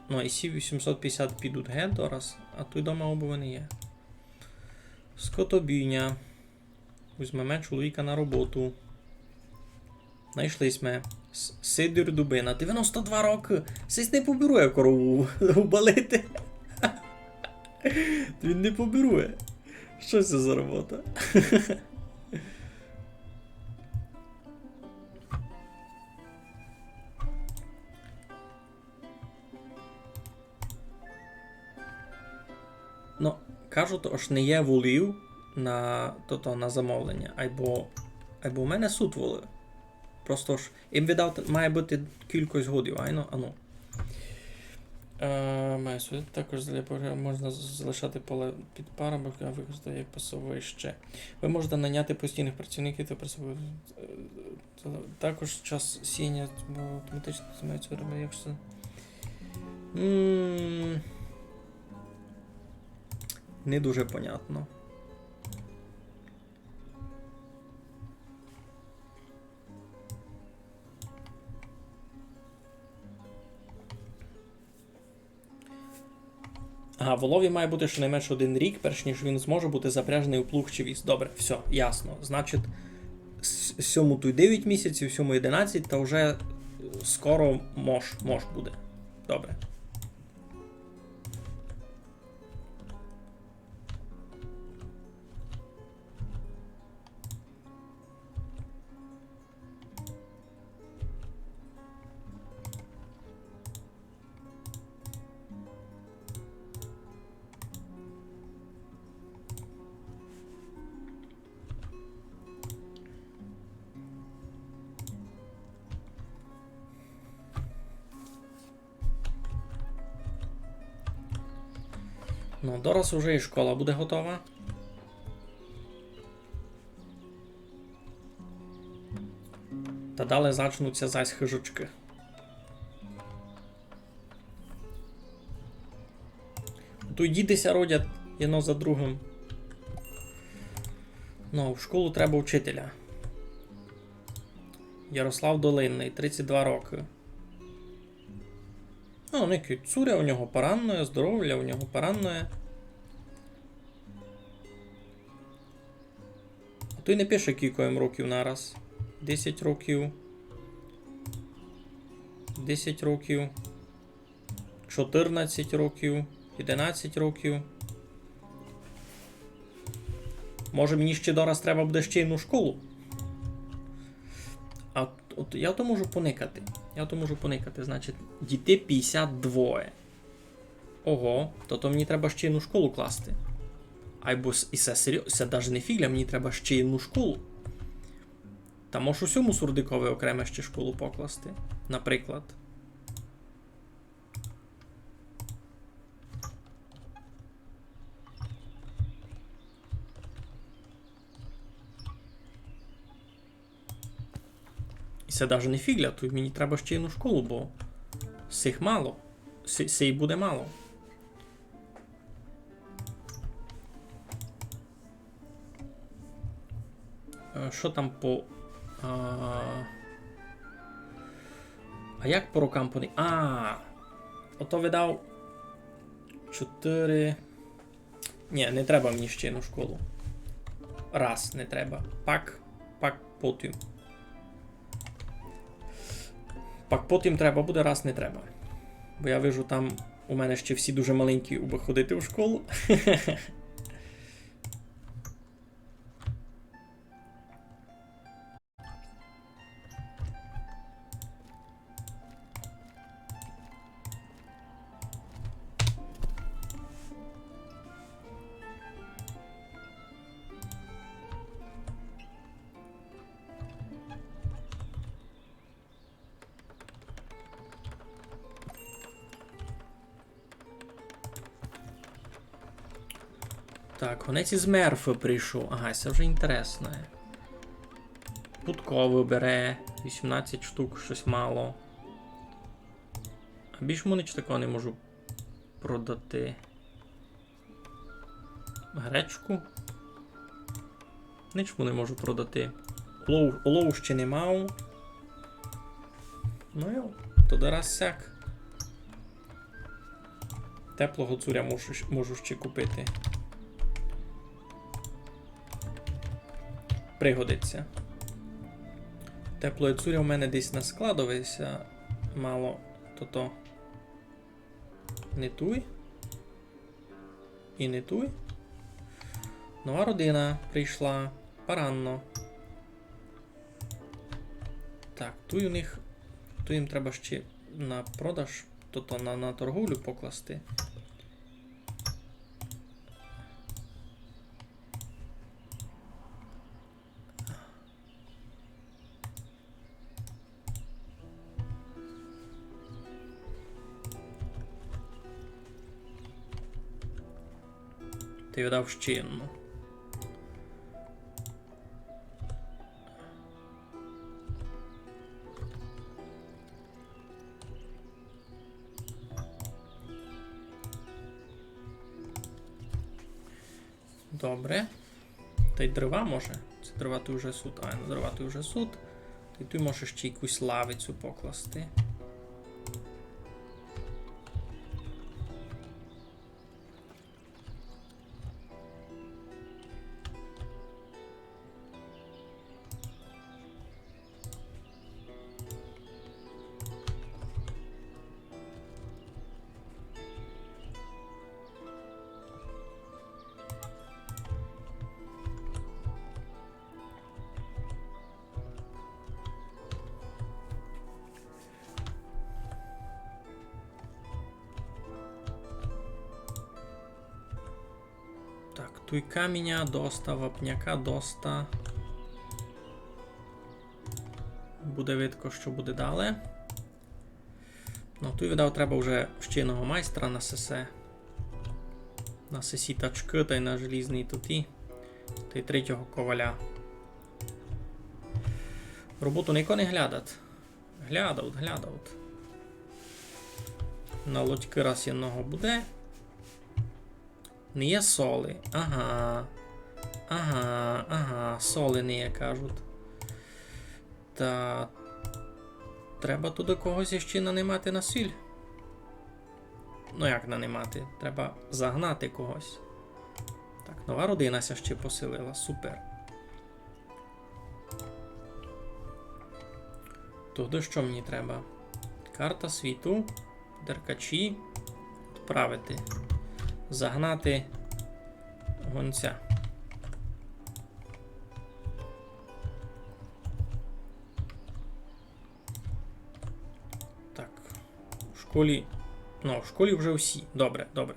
ну, і сі вісімсот пятдесят підуть геть дораз, а туй дома обуви не є. Скотобійня. Возьмеме чоловіка на роботу. Найшли сьме. С-, Сидор Дубина. Девяносто два рокы. Сись не побірує корову убалити. Він не побірує. Што се за робота? Ну, кажуть, ож не є волів на, тото, на замовлення, айбо, айбо у мене суть волы. Просто ж їм видав, має бути кількость годів, айно, ану. Е, має суть, також для погребу можна з-, залишати поле під парами, а використати як пасовище. Ви можете наняти постійних працівників та працівників. Е, та-, також час сіяння автоматично займається виробами, якщо це. М, не дуже понятно. Ага, волові має бути щонайменше один рік, перш ніж він зможе бути запряжений у плуг чи віз. Добре, всьо, ясно. Значить, с-, сьому туй девять місяців, сьому одинадцять, та вже, е, скоро мож, мож буде. Добре. Ну, дораз уже і школа буде готова. Та далі зачнуться зась хижочки. Туй діти ся родять єдно за другым. Ну, в школу треба вчителя. Ярослав Долинный, тридцять два рокы. Ну, никай, цуря у нього паранноє, здоровля у нього паранноє. А туй не пише, кілько їм років нараз. Десять років. Десять років. Чотирнадцять років. Одинадцять років. Може, мені ще дораз треба буде ще єдну школу? А от я то можу поникати. Я то можу поникати. Значить, дітей пятдесят двоє. Ого, то, то мені треба ще єдну школу класти. Айбо с-, і се серйо-, се даже не фіґля, мені треба ще єдну школу. Та можу сьому сурдикови окремо ще школу покласти, наприклад. І се даже не фіґля, туй мені треба ще єдну школу, бо сих мало. Си-, сей буде мало. Е, што там по, а, а як по рокам по ни-, а, ото видав чотири. Нї, не треба мені ще єдну школу. Раз не треба. Пак, пак потім. Пак потім треба буде, раз не треба. Бо я вижу, там у мене ще всі дуже маленькі, убы ходити в школу. Так, гонець із Мерфы прийшов. Ага, се вже інтересно. Пудковы бере. Вісімнадцять штук, штось мало. А більш му нич такого не можу продати. Гречку. Нич му не можу продати. Олову, олову ще не мав. Ну йо, то дораз сяк. Теплого цуря можу, можу ще купити. Пригодиться. Теплоє цуря у мене десь на складови ся мало тото. Не туй. І не туй. Нова родина прийшла. Паранно. Так, туй у них, туй їм треба ще на продаж, тобто на, на торговлю покласти. Ти видав ще єдну. Добре. Та й дрова може. Се дрова туй уже сут. А, ну, дрова туй уже сут. Та й туй може ще якусь лавицю покласти. Так, туй каміня доста, вапняка доста. Буде видко, што буде дале. Ну, туй, видав, треба вже ще єдного майстра на сесе. На сесі тачкы тай на желізні туті. Тай третього коваля. Роботу нико не глядат. Глядат, глядат. На лодькы раз єдного буде. Не є соли. Ага. Ага, ага, соли не є, кажуть. Та треба туды когось іщи нанимати на сіль. Ну як нанимати? Треба загнати когось. Так, нова родина ся ще поселила. Супер. Туды што мені треба? Карта світу. Деркачі. Відправити. Загнати гонця. Так. У школі. Ну, в школі вже всі. Добре, добре.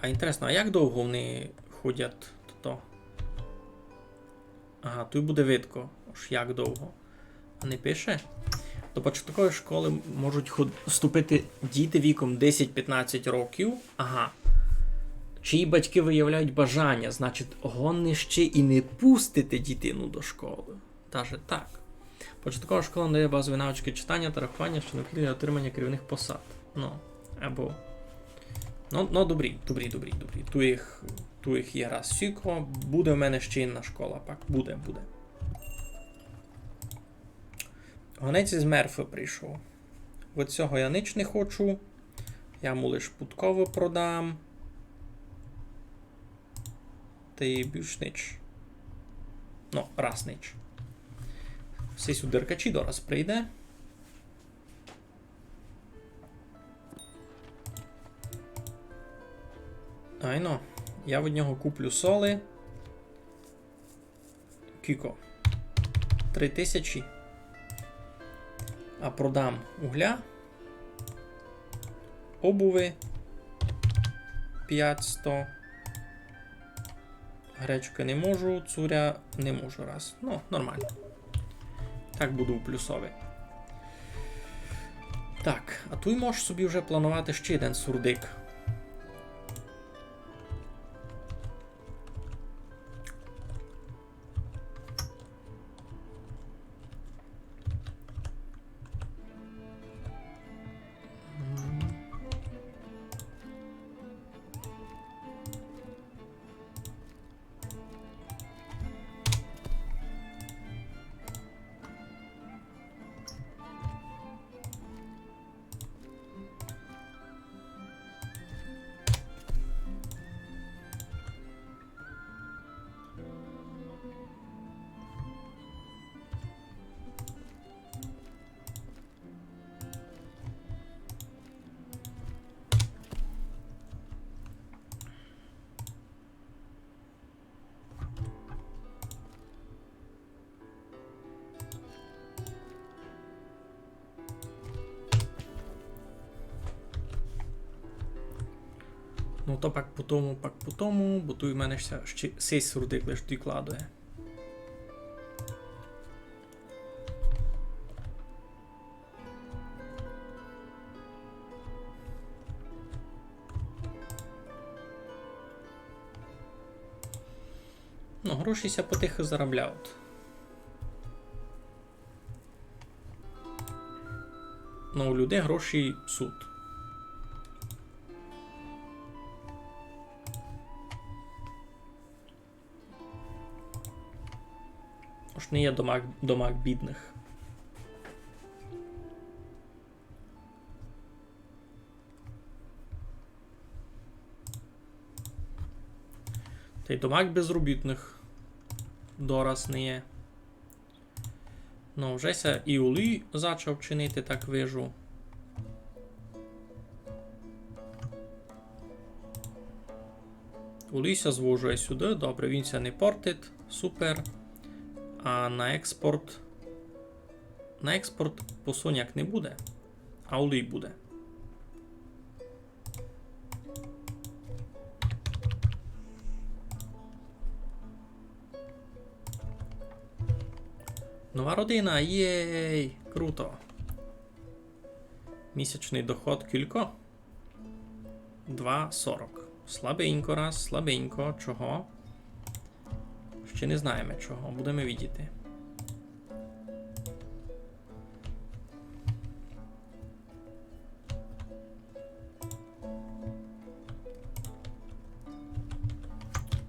А інтересно, а як довго вони ходять туй? Ага, туй буде видко, ож як довго. А не пише? До початкової школи можуть ход-, вступити діти віком десять-пятнадцять років. Ага. Чиї батьки виявляють бажання, значить, годні ще і не пустити дитину до школи. Даже так. Початкова школа надає базові навички читання та рахування, що необхідні для отримання керівних посад. Ну, або. Ну, ну, добрі, добрі, добрі, добрі. Туй їх, туй їх є раз сіко. Буде в мене ще єдна школа, пак. Буде, буде. Гонець із Мерфи прийшов. Від цього я нич не хочу. Я му лиш пудковы продам. Тай більш нич. Ну, раз нич. Сись у Деркачі дораз прийде. Айно, я від нього куплю соли. Кіко? Три тисячі. А продам угля. Обуви. Пятсто. Гречкы не можу, цуря не можу раз. Ну, нормално. Так буду у плюсови. Так, а туй можеш собі вже планувати ще єден сурдик. Ну, то пак по тому, пак по тому, бо туй у мене ще, ще сись сурдик лиш докладує. Ну, гроші ся потихы заробляють. Ну, у людей гроші суть. Ож не є домак, домак бідных. Тай домак безробітных дораз не є. Ну, вже ся і улій зачав чинити, так вижу. Улій ся звожує сюды, добре, він ся не портить, супер. А на експорт, на експорт посоняк не буде, а улій буде. Нова родина, єй! Круто! Місячный доход кілько? Два сорок. Слабенько раз, слабенько. Чого? Ще не знаєме чого. Будеме видіти.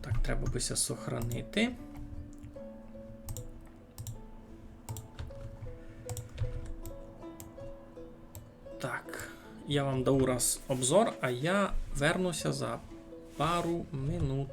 Так, треба бы ся сохранити. Так, я вам дав раз обзор, а я верну ся за пару минут.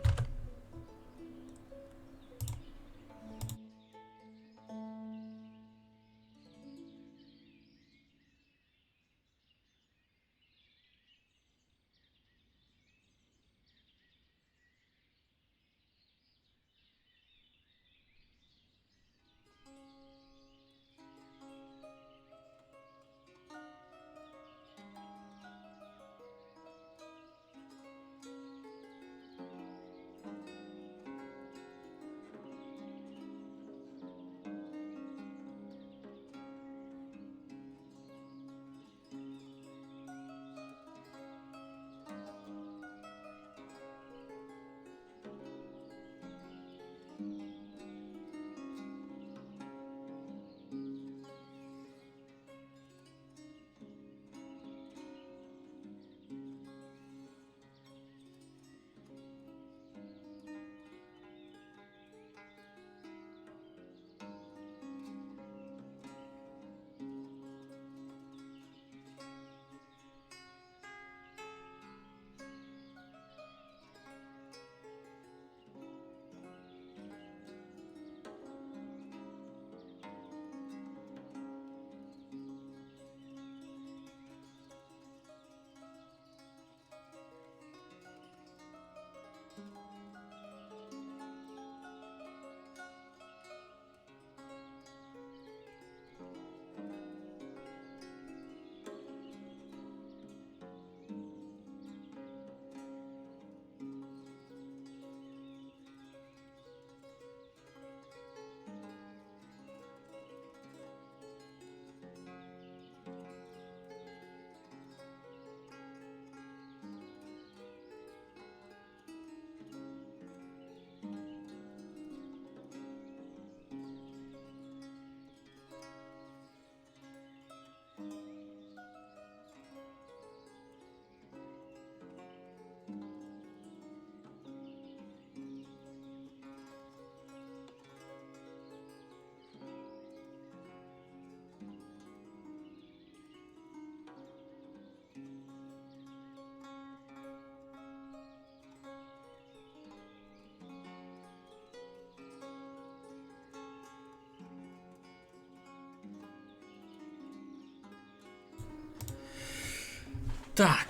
Так,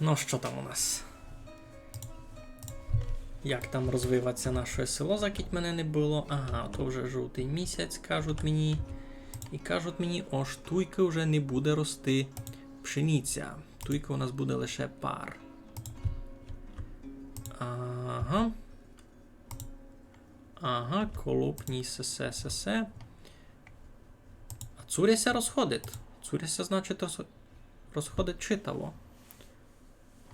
ну што там у нас? Як там розвивать ся наше село, закіть мене не было? Ага, то вже жовтый місяць, кажуть мені. І кажуть мені, ож туйкы вже не буде рости пшениця. Туйкы у нас буде лише пар. Ага. Ага, колопні сесе, сесе. А цуря ся розходить. Цуря ся, значить, розхо-, розходить читаво.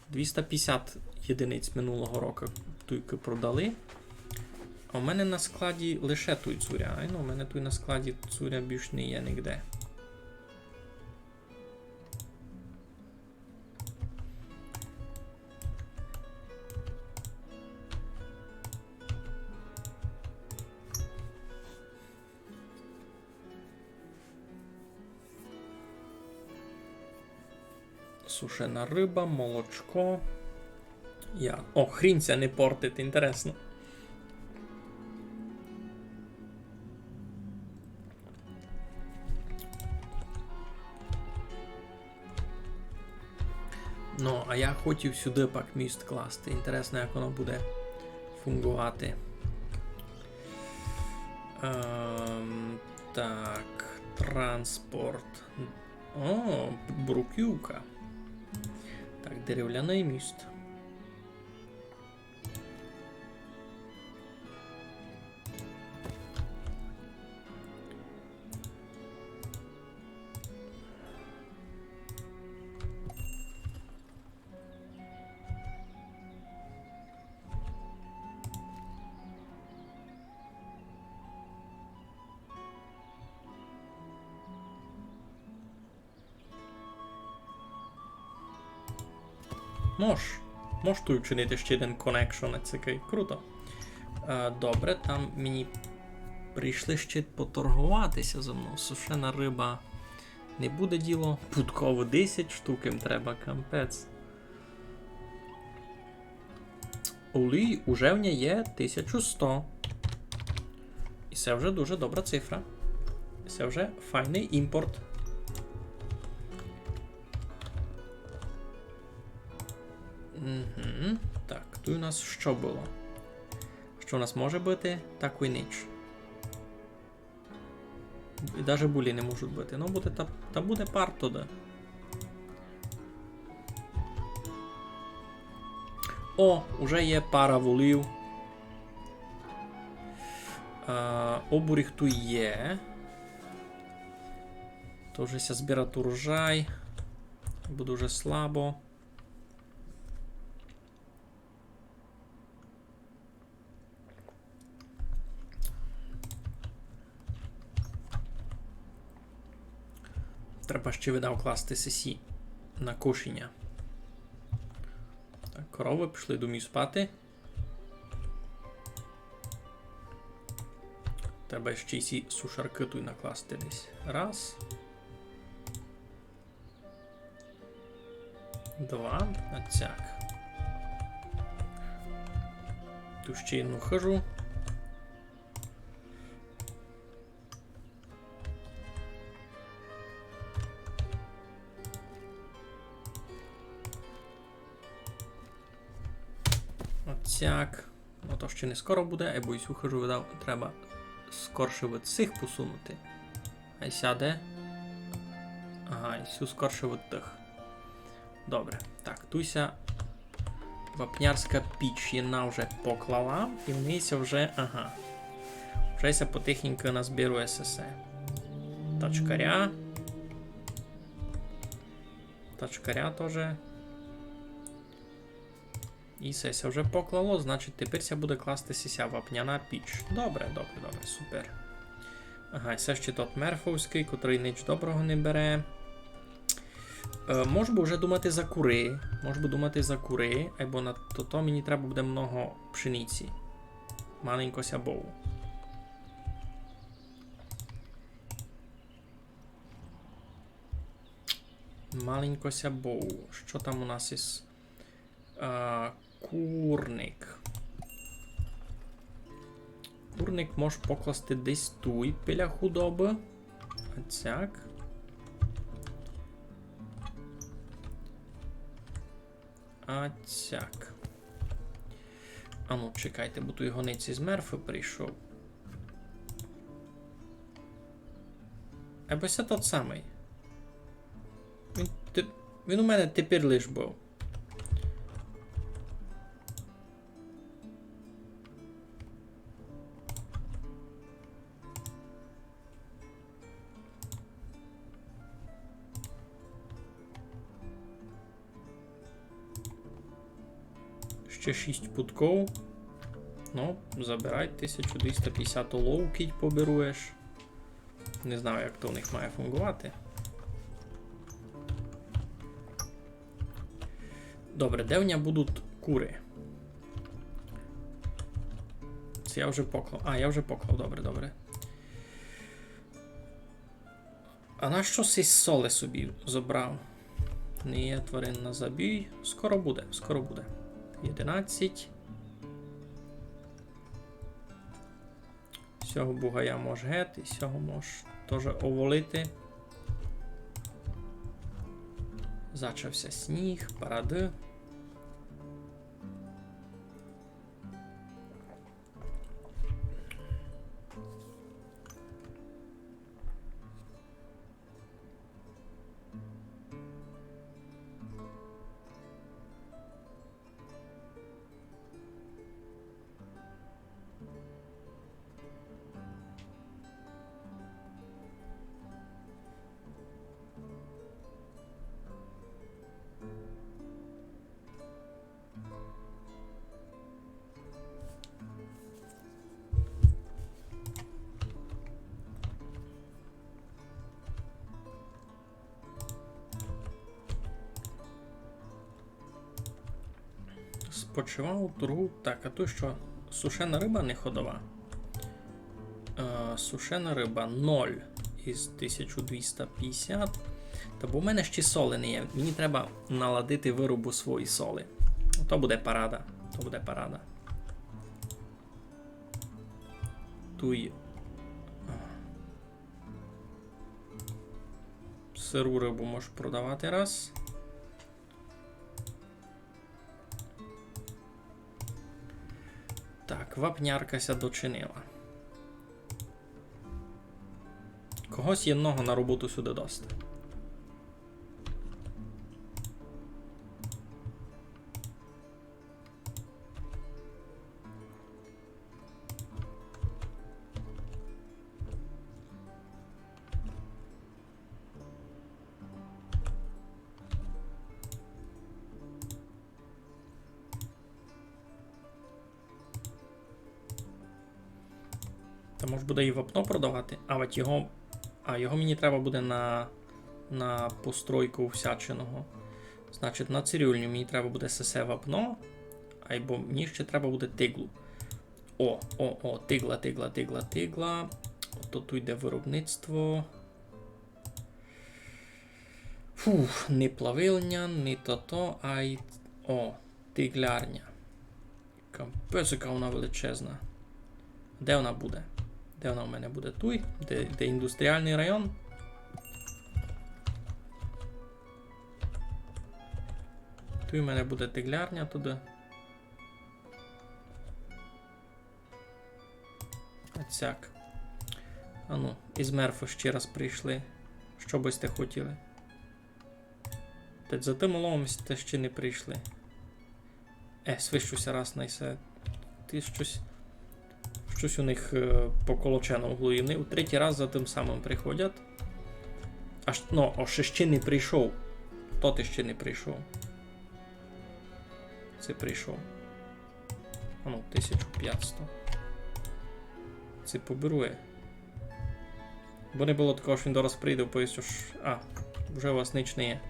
Двіста пятдесят єдиниць минулого року туйкы продали. А у мене на складі лише туй цуря. Ай, ну, у мене туй на складі цуря більш не є нигде. Сушена рыба, молочко. Я. О, хрін ся не портить, інтересно. Ну, а я хотів сюды пак міст класти. Інтересно, як воно буде фунґовати. Ем, так, транспорт. О, бруківка. Так, деревляный міст. Мож. Мож туй вчинити ще єден connection, цікавый. Круто. Е, добре, там мені прийшли ще поторговати ся зо мнов. Сушена рыба не буде діло. Пудково десять штук им треба, капець. Олій уже в ня є тисяча сто. І се вже дуже добра цифра. Се вже файный імпорт. Угу. Так, туй у нас што было? Што у нас може быти? Такой ніч. І даже булі не можуть быти. Ну, буде та, та буде пар тоді. О, уже є пара волів. А, обуріг туй є. То вже ся збирать урожай. Буде вже слабо. Треба ще, видав, класти сесі на кошеня. Так, коровы пішли домів спати. Треба ще й сі сушаркы туй накласти десь. Раз. Два. Оцяк. Туй ще єдну хыжу. Оцяк. Но то ще не скоро буде, айбо й сю хыжу, видав, треба скорше від сих посунути. Ай сяде. Ага, й сю скорше від тых. Добре. Так, туй ся вапнярська піч, єдна вже поклала, і в неї ся вже, ага. Вже ся потихеньку назбирує сесе. Тачкаря. Тачкаря тоже. І се ся вже поклало, значить, тепер ся буде класти сися вапняна піч. Добре, добре, добре, супер. Ага, і се ще тот мерфовськый, котрый нич доброго не бере. Е, мож бы вже думати за куры, мож бы думати за куры, айбо на то, то мені треба буде много пшениці. Маленько ся бою. Маленько ся бою. Што там у нас із А, курник. Курник мож покласти десь туй біля худобы. Оцяк. Оцяк. А ну, чекайте, бо туй гонець із Мерфы прийшов. Або се тот самый. Він, те-, він у мене тепер лиш быв. Ще шість пудков. Ну, забирай тисячу двіста пятдесят олову, кідь поберуєш. Не знаю, як то у них має фунґовати. Добре, де в ня будуть куры? Се я вже поклав. А, я вже поклав, добре, добре. А нащо сись соли собі забрав? Не є тварин на забій. Скоро буде, скоро буде. Єдинадцять. Сього бугая мож гет, і сього мож тоже оволити. Зачався сніг, парады. Почивав, торгу. Так, а туй што? Сушена рыба не ходова. Е, сушена рыба ноль из тисяча двіста пятдесят. Та бо в мене ще соли не є. Мені треба наладити вырубу своєї соли. То буде парада. То буде парада. Туй. Сыру рыбу можу продавати раз. Так, вапнярка ся дочинила. Когось єдного на роботу сюды доста. Та мож буде і вапно продавати, а от його, а його мені треба буде на, на постройку всячиного. Значить, на цирюльню мені треба буде сесе вапно, айбо мені ще треба буде тиглу. О, о, о, тигла, тигла, тигла, тигла. Ото туй йде виробництво. Фух, не плавильня, не тото, ай. О, тиглярня. Капець, яка вона величезна. Де вона буде? Де вона в мене буде? Туй? Де, де індустріальний район? Туй в мене буде тиглярня туды. Оцяк. Ану, из Мерфу ще раз прийшли. Што бы сьте хотіли? Та за тым уловом сьте ще не прийшли. Е, свищу ся раз на се. Ти штось, штось у них, е, поколочено в голові. Вони у третій раз за тым самым приходять. Аж, ну, ож ще не прийшов. Тот ще не прийшов. Се прийшов. Ану, тисяча пятсто. Се поберує. Бо не было такого, што він дораз прийде, повість, ож, а, вже у вас нич не є.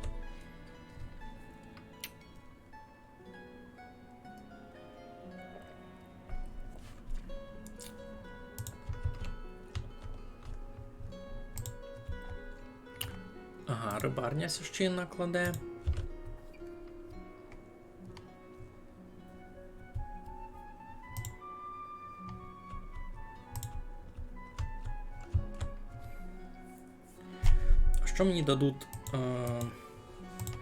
Ага, рыбарня ся ще накладе. А што мені дадуть, е,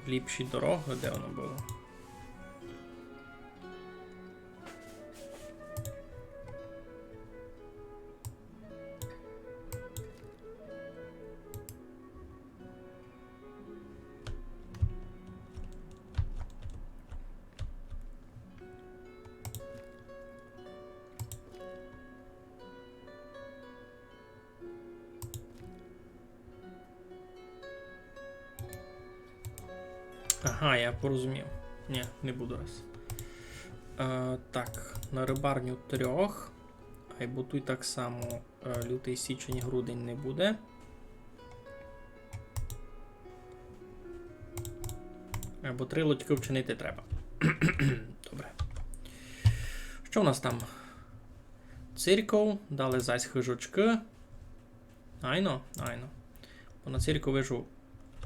ліпші дорогы? Де воно было? Ага, я порозумів. Ні, не буду раз. Е, так, на рыбарню трьох. Айбо туй так само, е, лютый січень, грудень не буде. Айбо три лодькы вчинити треба. Добре. Што в нас там? Церков, далі зась хыжочкы. Айно, айно. Бо на церкву, вижу,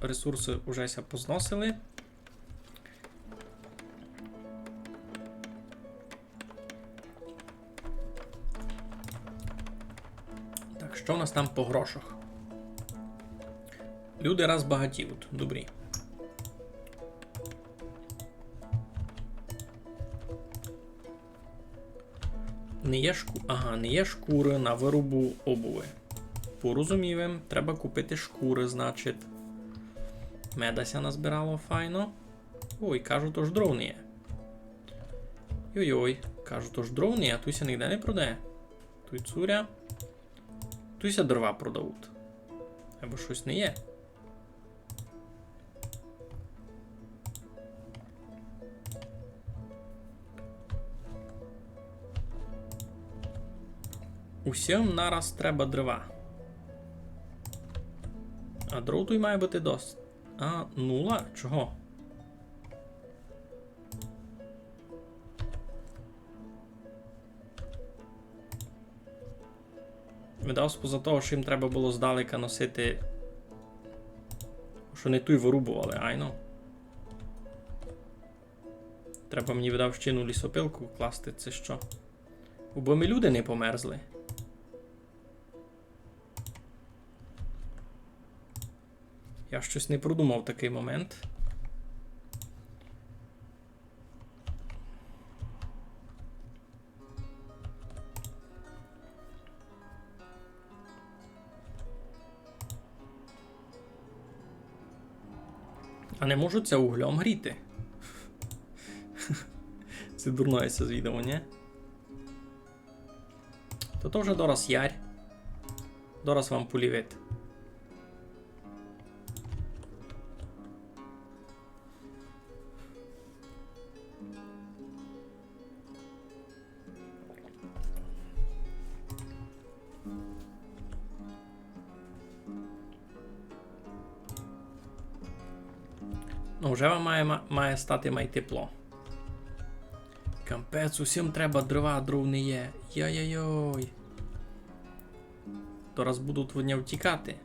ресурсы уже ся позносили. Так, што в нас там по грошах? Люди раз багатіють, добрі. Не є шку-, ага, не є шкуры на вырубу обувы. Порозумів им, треба купити шкуры, значить. Меда ся назбирало файно. Ой, кажуть, ож дров не є. Йой-йой, кажуть, ож дров не є, а туй ся нигде не продає. Туй цуря. Туй ся дрова продавуть. Айбо штось не є. Усім нараз треба дрова. А дров туй має быти досить. А, нула? Чого? Видав, споза того, што їм треба было здалека носити, што не туй вырубовали, айно. Треба мені, видав, ще єдну лісопилку класти, ци што. Убы ми люди не померзли. Я штось не продумав такый момент. А не можу ся углём гріти? Се дурноє ся звідомо, нї? То то вже дораз ярь. Дораз вам полівити. Ну, вже вам має, ма-, має стати май тепло. Капець, усім треба дрова, а дров не є. Йой-йой-йой. Дораз будуть од ня втікати.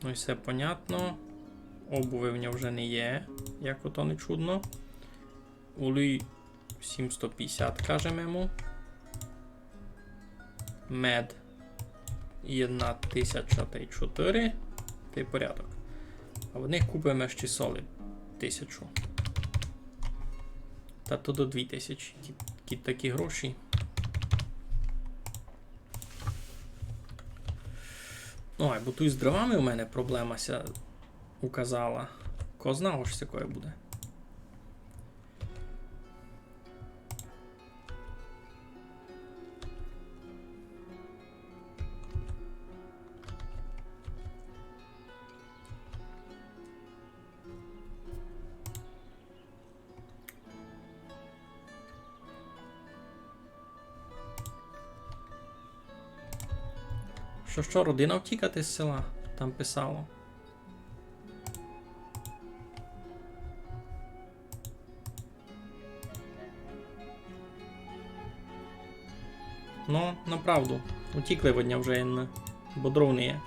Ну і всьо понятно. Обуви в нього вже не є, як ото не чудно. Олій сімсто пятдесят, кажеме йому. Мед. Єдна тисяча тай чотыри. Тай порядок. А в них купиме ще соли тисячу. Та то до дві тисячі. Кі-, кі такі гроші. Ой, бо туй з дровами у мене проблема ся указала. Ко знав, ож такоє буде. Што, што, родина втікати з села? Там писало. Ну, направду. Утікли од ня вже, єдно. Бо дров не є.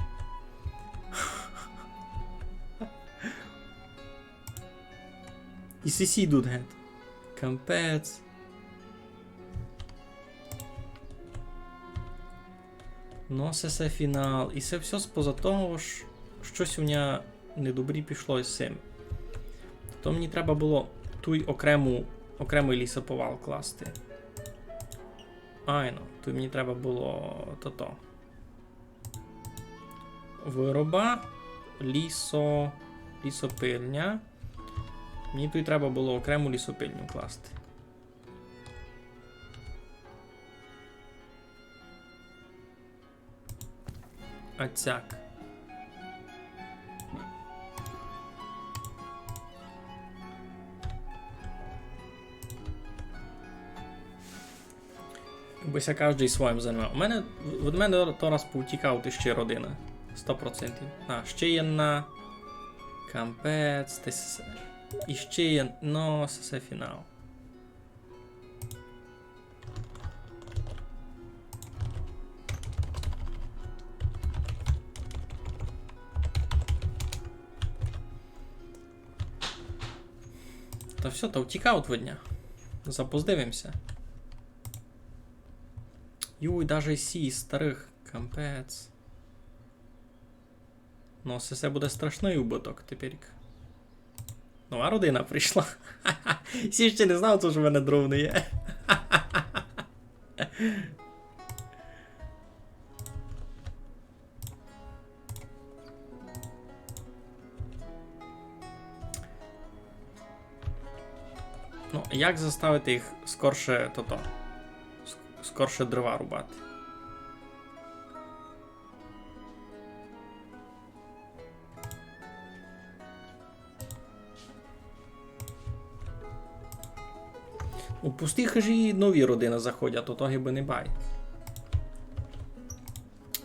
І сесі йдуть гет. Капець. Ну, се, се фінал. І се всьо споза того, ож штось у ня недобрі пішло із сим. То мені треба было туй окрему, окремый лісоповал класти. Айно, туй мені треба было тото. Выроба, лісо-, лісопильня. Мені туй треба было окрему лісопильню класти. А цяк. Якбы ся каждый своїм займав. У мене, од мене то раз повтікав іщи родина. Сто процентів. А, іщи єдна. Капець, ти с-, іщи є-, ну, се, се фінал. Та всьо, та втікав од ня. Запоздив им ся. Юй, даже сі старых, капець. Ну, се, се буде страшный убыток тепер. Нова родина прийшла. Сі ще не знав, што ж у мене дров не є. Ну, як заставити їх скорше, тото, ск-, скорше дрова рубати? У пусті хыжі нові родины заходять, то того бы не бай.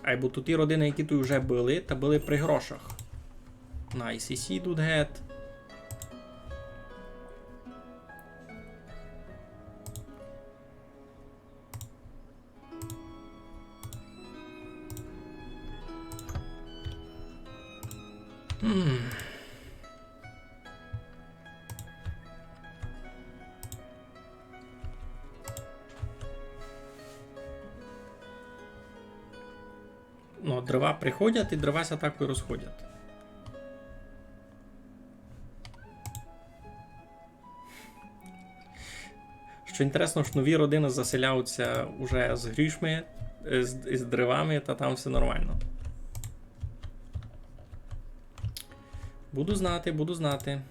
Айбо туй ті родины, які туй уже были, та были при грошах. На, і сесі йдуть гет. М. Ну, дрова приходять і дрова ся так і розходять. Што інтересно, што нові родины заселяються уже з грішми, з, з дровами, та там всьо нормално. Буду знати, буду знати.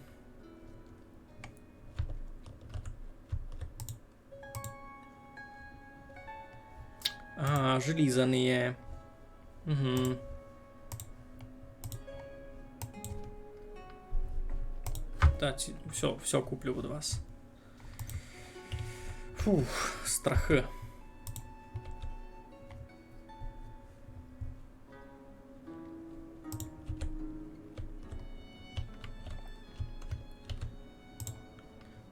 А, желіза не є. Угу. Та ці, всьо, всьо куплю од вас. Фух, страхы.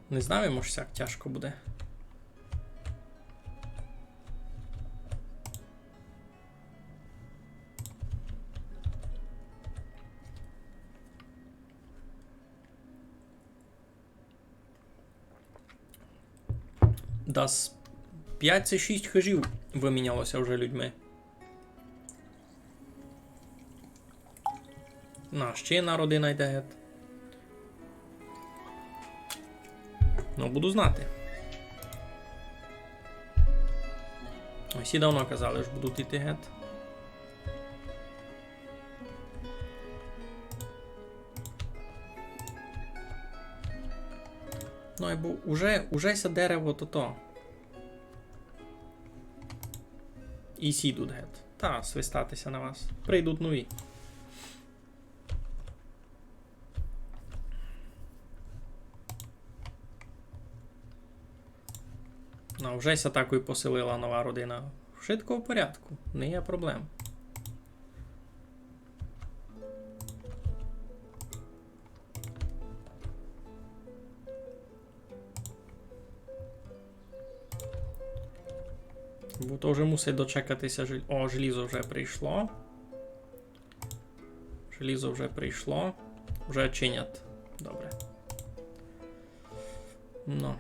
Не знав, може, сяк тяжко буде. Дас пять ци шість хыжів выміняло ся вже людьми. На, ще одна родина йде гет. Ну, буду знати. Ось і давно казали, што будуть іти гет. Ну, айбо уже, уже ся дерево тото. І сі йдуть гет. Та, свистати ся на вас. Прийдуть нові. Ну, вже ся такой поселила нова родина. Вшытко в порядку, не є проблем. Бо то вже мусить дочекати ся жел-, о, желізо вже прийшло. Желізо вже прийшло. Вже чинять. Добре. Ну.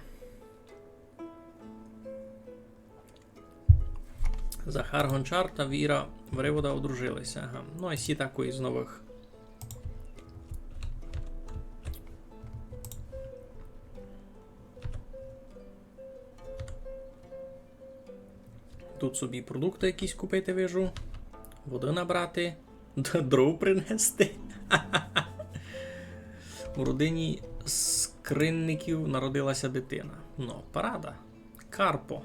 Захар Гончар та Віра Вривода одружилися. Ага. Ну, і сі такої з новых. Тут собі продукты якісь купити, вижу. Воды набрати. Д-, дров принести. У родині Скринників народила ся дитина. Ну, парада. Карпо.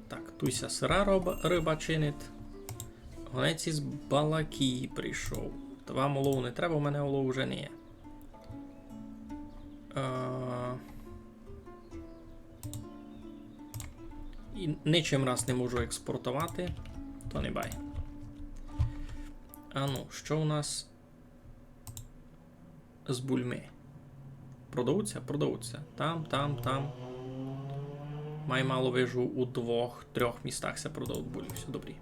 Так, туй ся сыра роба-, рыба чинить. Гонець із Балакії прийшов. Та вам олов не треба, у мене олов уже не є. Е, і ничим раз не можу експортовати, то не бай. А ну, што у нас з бульми? Продавуть ся? Продавуть ся. Там, там, там. Май мало вижу у двох, трьох містах ся продавуть булі. Всьо добрі.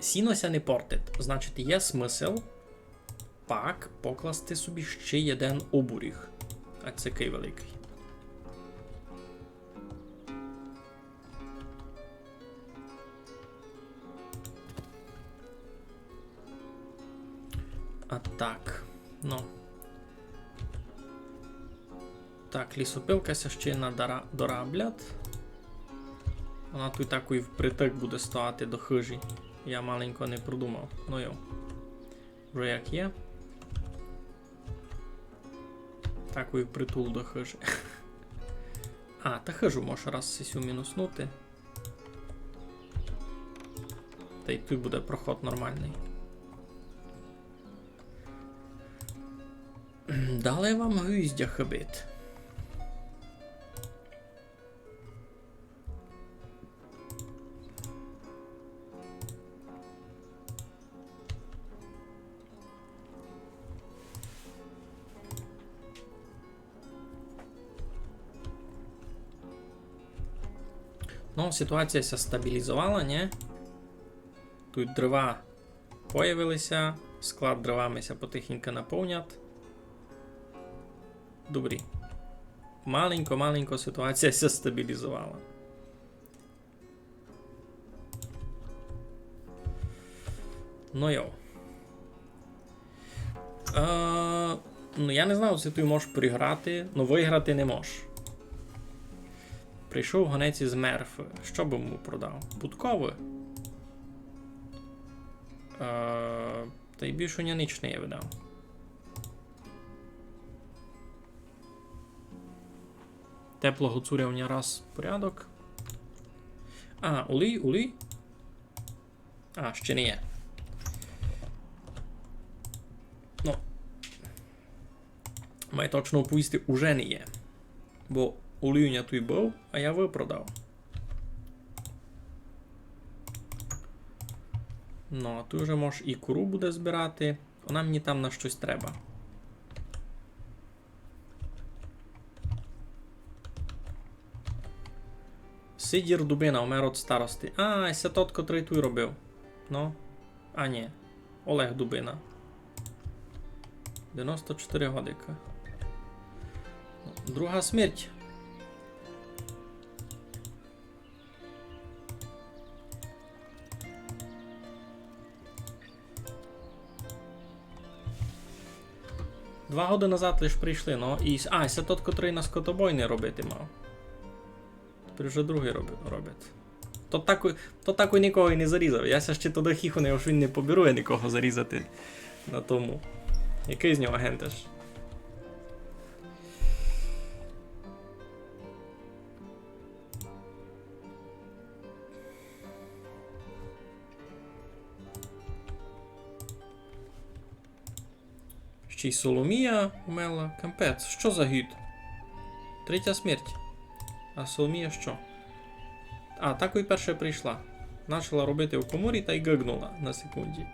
Сіно ся не портить. Значить, є смысл пак покласти собі ще єден обуріг. А сякый великый. А так, ну. Так, лісопилка ся ще надара-, дораблять. Вона туй такой впритык буде стояти до хыжі. Я маленько не продумав. Ну йо. Вже як є. Такой впритул до хыжі. А, та хыжу можеш раз сесю мінуснути. Та й туй буде проход нормалный. Далі вам гвіздя хыбить. Ну, ситуація ся стабілізовала, нї? Туй дрова появили ся, склад дровами ся потихеньку наповнять. Добрі. Маленько-маленько ситуація ся стабілізовала. Ну йо. Е, ну, я не знав, ци ты можеш проіграти, но выіграти не можеш. Прийшов гонець из Мерфы. Што бы му продав? Будковы? Е, та й більш у ня ніч не є, видав. Теплого цуря у ня раз порядок. А, улій, улій. А, ще не є. Ну. Май точно оповісти, уже не є. Бо улій у ня туй быв, а я выпродав. Ну, а туй уже можеш і кору буде збирати. Она мені там на штось треба. Сидір Дубина умер од старости. А, се тот, котрый туй робив. Ну. А, нї. Олег Дубина. Девяносто чотири годика. Друга смерть. Два годы назад лиш прийшли, ну, і с-, а, се тот, котрый на скотобойни робити мав. Тепер уже другый роби-, робить. То так, у-, то так у никого і не зарізав. Я ся ще тогды хіхонив, ож він не побірує никого зарізати на тому. Якый з нього агенташ? Ще й Соломія умерла. Капець, што за гід? Третя смерть. А Соломія што? А, такой перша прийшла. Начала робити у коморі та й гыгнула на секунді.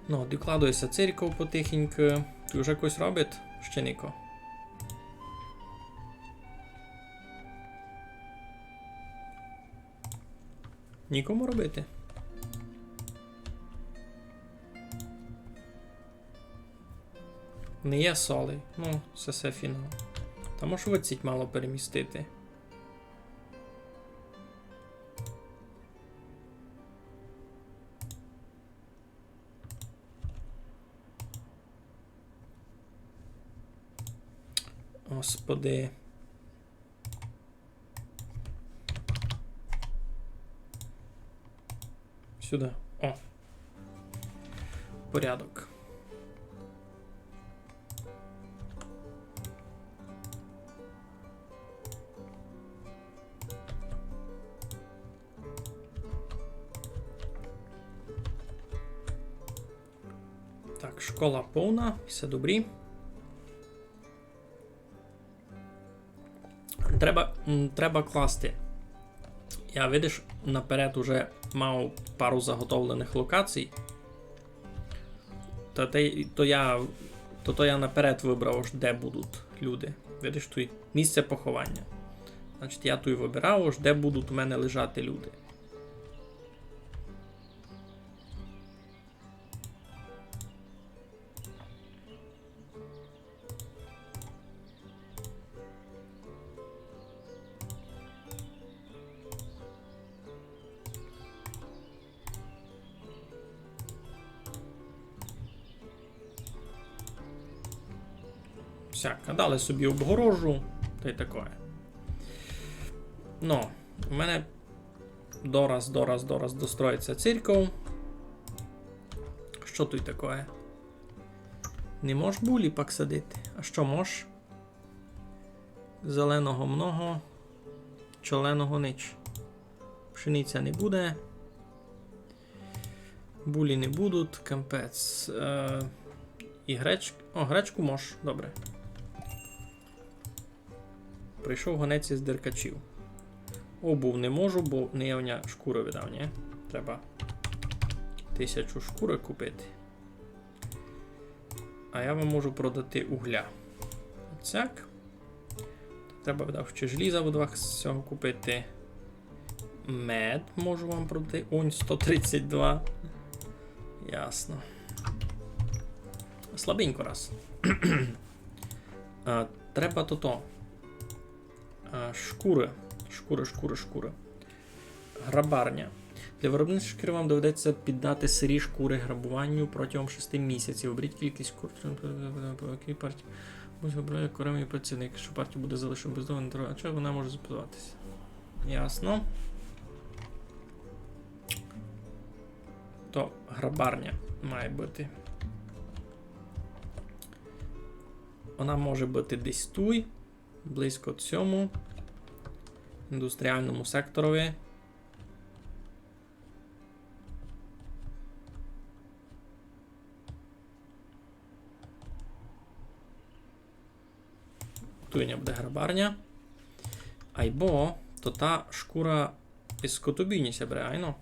Ну, докладує ся церков потихеньку. Туй уже хтось робить? Ще нико. Никому робити. Не є соли. Ну, се, се фінал. Та можу выдсіть мало перемістити. Господи. Сюды. О. Порядок. Так, школа повна, всьо добрі. Треба, м, треба класти. Я, видиш, наперед уже мав пару заготовленых локацій. Та те, то я, то, то я наперед выбрав, ож де будуть люди. Видиш, туй місце поховання. Значить, я туй выбирав, ож де будуть у мене лежати люди. Всяк, а далі собі обгорожу, та й такоє. Ну, у мене дораз, дораз, дораз достроїться церков. Што туй такоє? Не мож булі пак садити. А што мож? Зеленого много, чоленого нич. Пшениця не буде. Булі не будуть, капець. Е, і греч-, о, гречку мож, добре. Прийшов гонець из Деркачів. Обув не можу, бо не є в ня шкуры, видав, нї? Треба тисячу шкуры купити. А я вам можу продати угля. Оцяк. Треба буде ще желіза, будь ласка, з цього купити. Мед можу вам продати. Унь сто тридцять два. Ясно. Слабенько раз. А, треба тото. А, шкуры. Шкуры, шкуры, шкуры. Грабарня. Для виробництва шкіри вам доведеться піддати сирі шкури грабуванню протягом шести місяців. Оберіть кількість шкур, по якій партії. Будь обрали окремий працівник, що партію буде залишено без догляду, а чи вона може записуватися. Ясно. То грабарня має бути. Вона може бути десь туй, близько цьому індустріальному секторови. Туй не буде грабарня. Айбо то та шкура із скотобійні ся бере, айно.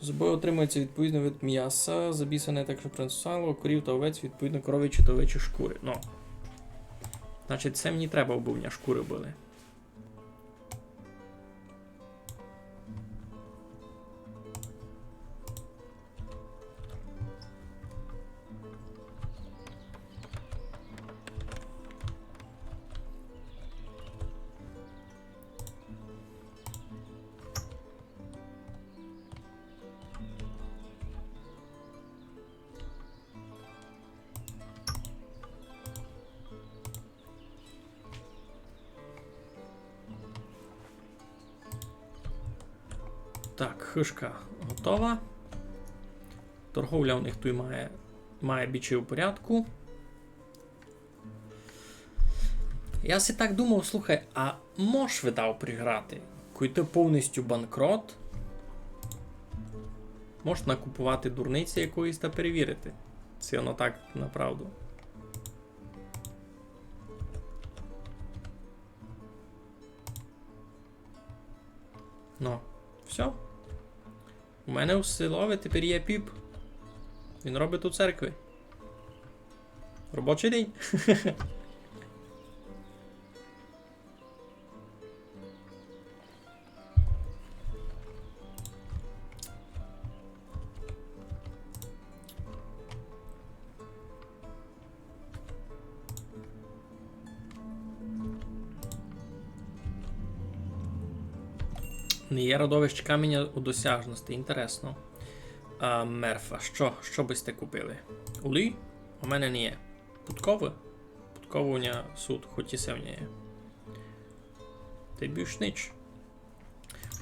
З собою отримується відповідно від м'яса, забісане так, що принесу сало, корів та овець, відповідно, коров'ячі та овечі шкури. Ну. Значить, це мені треба, аби в мене шкури були. Так, хижка готова. Торговля у них туй має, має бічі у порядку. Я си так думав, слухай, а мож видав приграти? Коли ти повністю банкрот, мож накупувати дурниці якоїсь та перевірити, чи воно так направду. Ну, всьо. У мене у селови тепер є піп. Він робить у церкви. Робочий день. Не є родовищ каменя у досяжности. Інтересно. А, мерфа. Што? Што бы сьте купили? Улій? У мене не є. Пудковы? Пудковы у ня сут, хоть і се в ня є. Та й більш нич.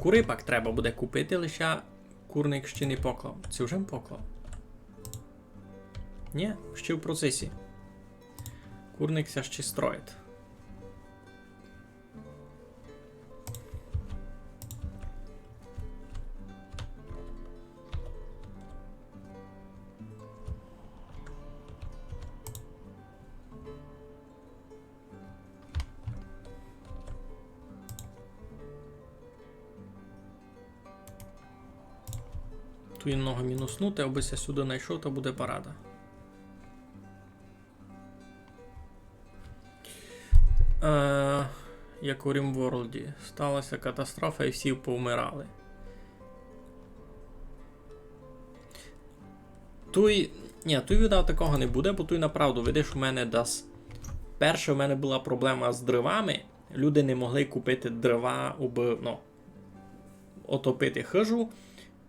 Куры пак треба буде купити, лише курник ще не поклав. Ци вже м поклав? Нї, ще в процесі. Курник ся ще строїть. Туй много мінуснути, абы ся сюды найшов, та буде парада. Е, як у RimWorld. Сталася катастрофа і всі повмирали. Туй, нї, туй, видав, такого не буде, бо туй направду, видиш, у мене дас... Перше, у мене была проблема з дровами. Люди не могли купити дрова, убы, ну, отопити хыжу.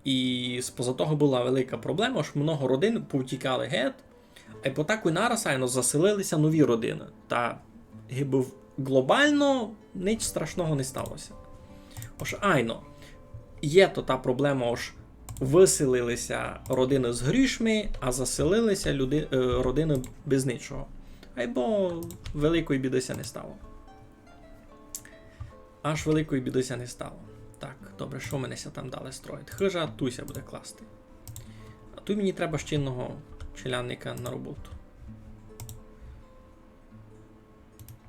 І споза того была велика проблема, ож много родин повтікали гет, а й потак і нараз, айно, заселили ся нові родины. Та гибы в-, глобално нич страшного не стало ся. Ож, айно, є то та проблема, ож выселили ся родины з грішми, а заселили ся люди, е, родины без ничого. Айбо великої біды ся не стало. Аж великої біды ся не стало. Так, добре, што в мене ся там далі строїть? Хыжа туй ся буде класти. А туй мені треба ще одного челядника на роботу.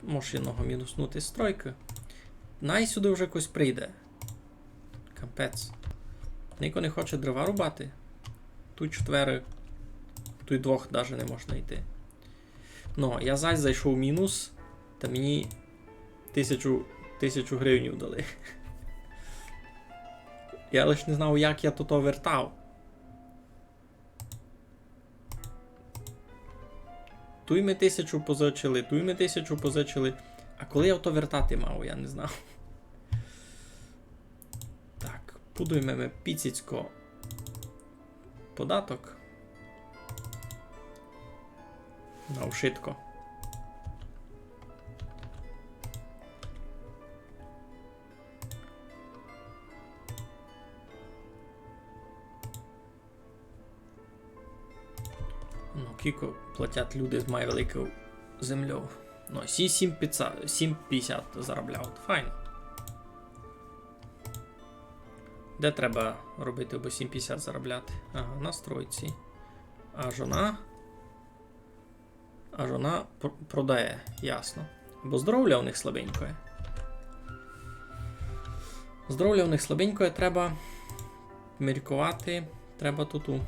Мож одного мінуснути з стройкы. Най сюды вже хтось прийде. Капець. Нико не хоче дрова рубати. Туй чотири, туй двох даже не можна йти. Но, я зась зайшов в мінус, та мені тисячу, тисячу гривень дали. Я лиш не знав, як я тото вертав. Туй ми тисячу позичили, туй ми тисячу позичили. А коли я то вертати мав, я не знав. Так, будуєме ми піціцько податок. На вшытко. Ну, кілько платять люди з май великою землею? Ну, сі сім пятдесят, сім пятдесят заробляють. Файно. Де треба робити, абы сім пятдесят заробляти? Ага, на стройці. А жона? А жона пр-, продає, ясно. Бо здоровля у них слабеньке. Здоровля у них слабеньке, треба міркувати. Треба тут у...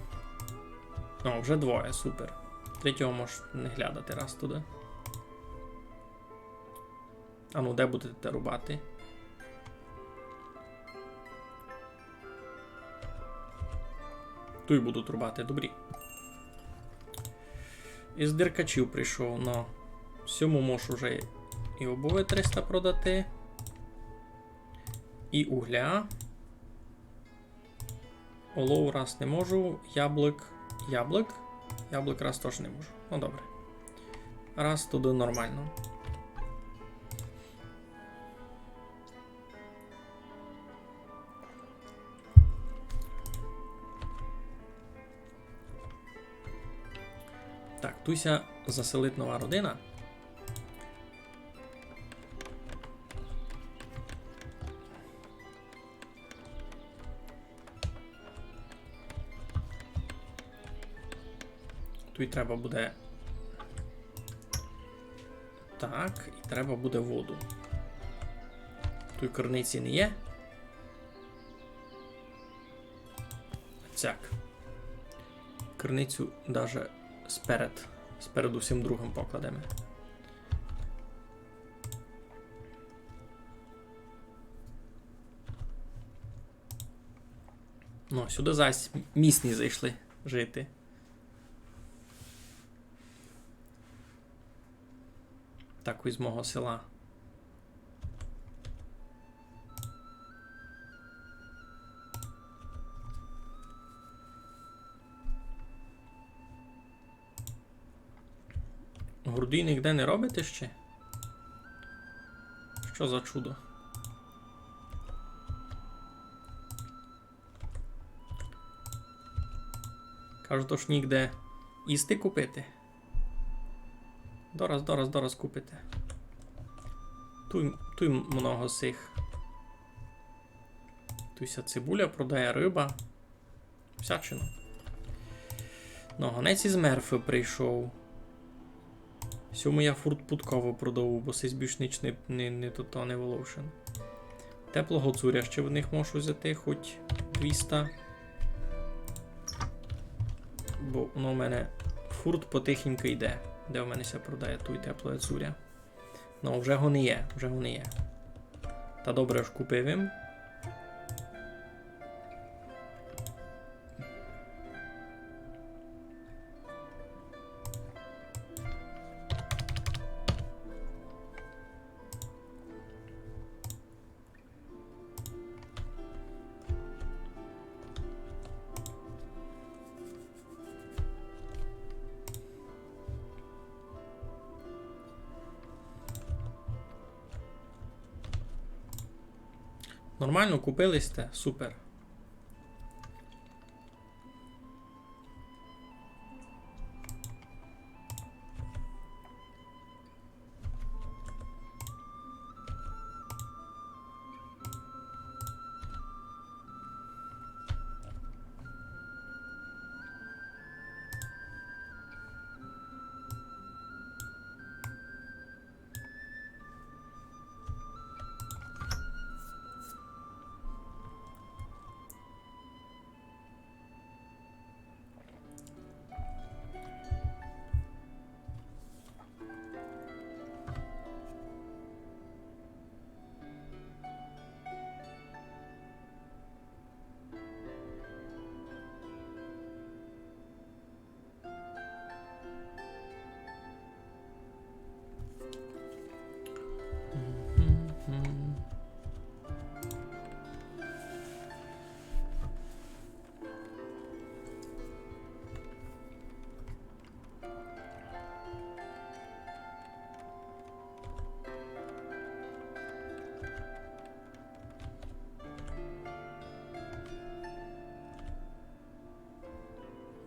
О, вже двоє, супер. Третього мож не глядати раз туды. А ну, де будете рубати? Туй будуть рубати, добрі. Із Деркачів прийшов, но сьому можу вже і обови триста продати. І угля. Олов раз не можу. Яблук. Яблук? Яблук раз теж не можу. Ну добре. Раз туды нормално. Так, туй ся заселить нова родина. Туй треба буде. Так, і треба буде воду. Туй криниці не є. Цяк. Криницю даже сперед, сперед усім другим покладеме. Ну, сюды зась місні зайшли жити. Так, із мого села. Гордій нигде не робите ще? Што за чудо? Кажуть, ож нігде їсти купити. Дораз, дораз, дораз купите. Туй, туй много сих. Туй ся цибуля продає, рыба. Всячина. Но, гонець із Мерфи прийшов. Сьому я фурт пудкову продаву, бо сись більш нич не, не, не тото, не волошен. Теплого цуря ще в них можу взяти, хоть двіста. Бо воно в мене фурт потихеньку йде. Де в мене ся продає туй теплоє цуря? Ну, вже го не є, вже го не є. Та добре, ож купив им. Нормално купили сьте, супер.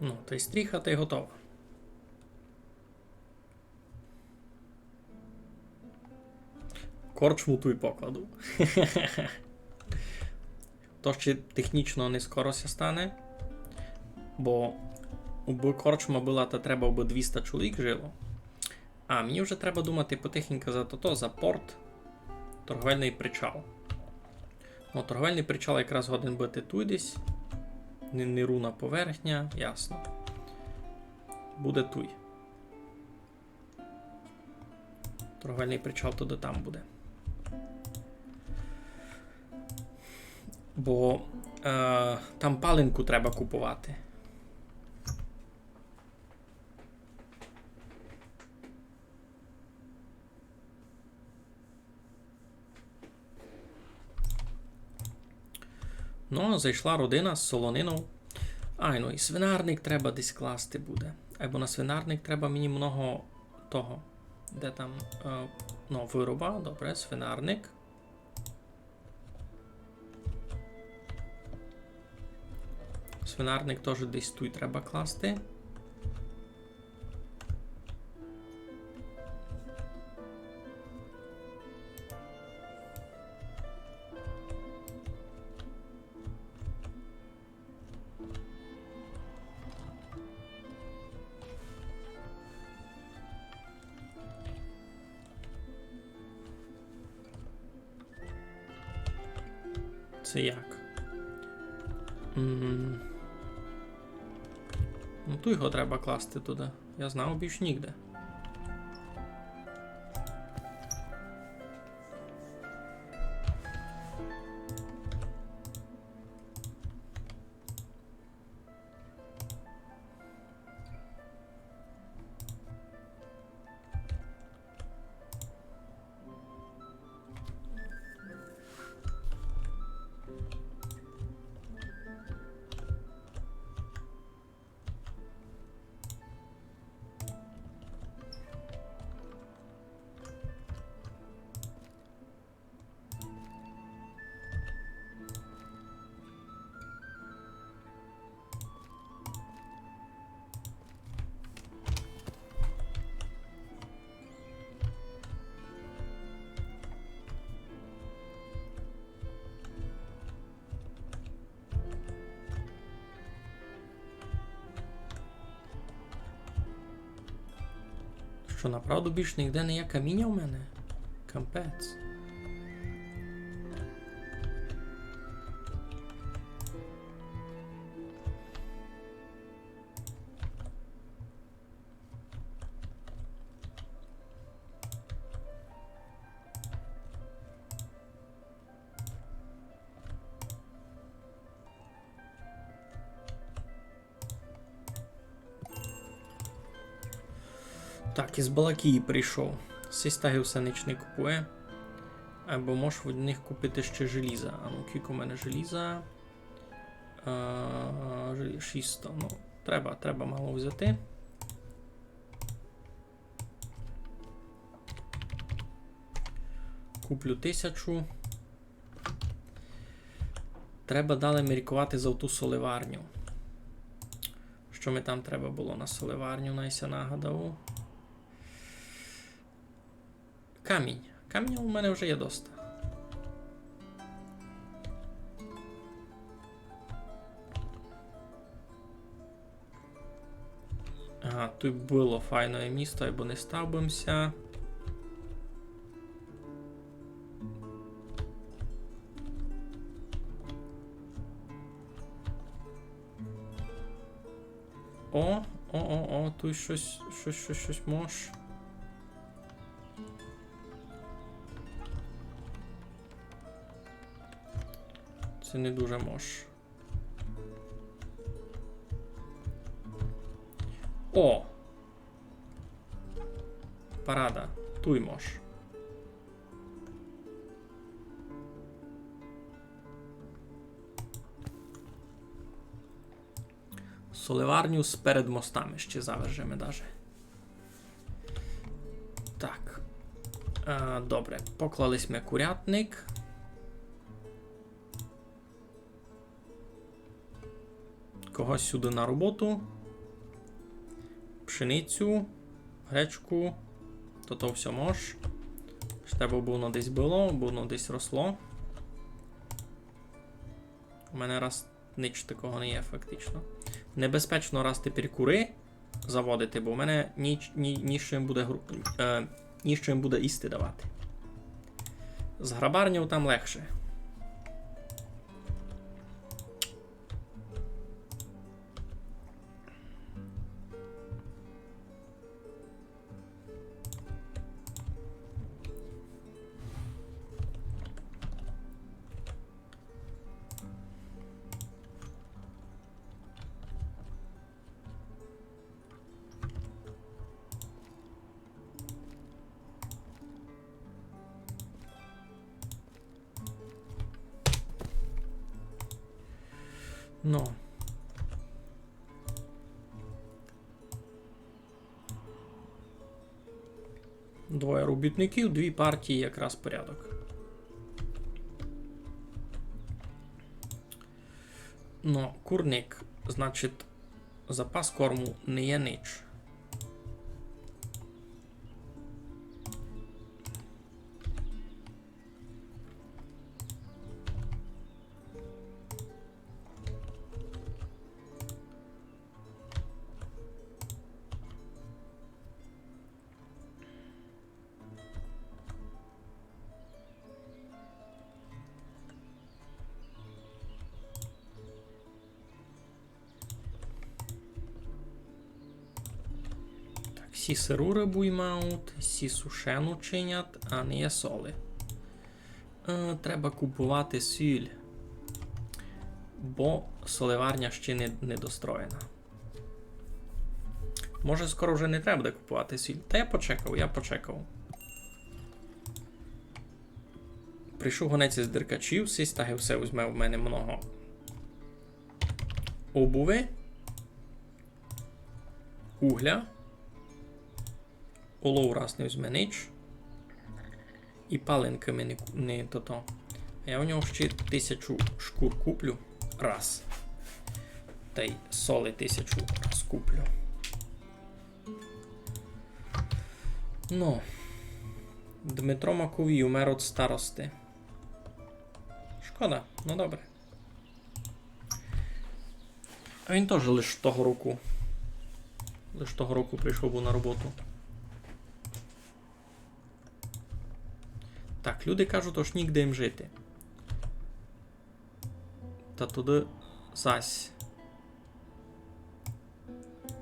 Ну, тай стріха, тай готова. Корчму туй покладу. То ще технічно не скоро ся стане, бо убы корчма была, та треба, убы двіста чоловік жило. А мені вже треба думати потихеньку за тото, за порт, торговельный причал. Ну, торговельный причал якраз годен быти туй десь. Не-, нерівна поверхня, ясно. Буде туй. Торговельный причал туды там буде. Бо, е, там паленку треба купувати. Ну, зайшла родина з солонинов. Ай, ну і свинарник треба десь класти буде. Айбо на свинарник треба мені много того. Де там, е, ну, выроба, добре, свинарник. Свинарник тоже десь туй треба класти. Се як? М. Ну, туй го треба класти туды. Я знав, більш нігде. Што, направду більш нігде не є каміня у мене? Капець. Так, из Балакії прийшов. Сись так і все ніч не купує. Айбо мож від них купити ще желіза. А ну, кілько у мене желіза? Е, же-, шістсто. Ну, треба, треба мало взяти. Куплю тисячу. Треба далі міркувати за ту соливарню. Што ми там треба было на соливарню, най ся нагадав. Камінь. Камінь у мене вже є доста. Ага, туй было файне місто, айбо не став бы м ся. О, о, о, о, туй штось, штось, штось, штось мож. Се не дуже мож. О! Парада. Туй мож. Соливарню сперед мостами ще завержеме даже. Так. Е, добре, поклали сьме курятник. Когось сюды на роботу. пшеницю, гречку, то то всьо мож. Ще бо воно десь было, бо воно десь росло. У мене раз нич такого не є, фактично. Небезпечно раз тепер куры заводити, бо в мене ніч-, ні-, ні з чим буде гру-, е, ні з чим буде їсти давати. З грабарньов там легше. Ну. Двоє робітників, дві партії, якраз порядок. Ну, курник, значить, запас корму не є нич. Так, сі сиру рыбу имаут, сі сушену чинят, а не є соли. Е, треба купувати сіль, бо соливарня ще не, не достроєна. Може, скоро вже не треба буде купувати сіль. Та я почекав, я почекав. Прийшов гонець із Деркачів, сись та ге все возьме в мене много обуви, угля. Олов раз не возьме нич. І паленкы ми не ку-, не тото. А я у нього ще тисячу шкур куплю раз. Тай соли тисячу раз куплю. Ну. Дмитро Маковій умер од старости. Шкода, ну добре. А він тоже лиш того року. Лиш того року прийшов быв на роботу. Так, люди кажуть, ож нігде їм жити. Та туды зась.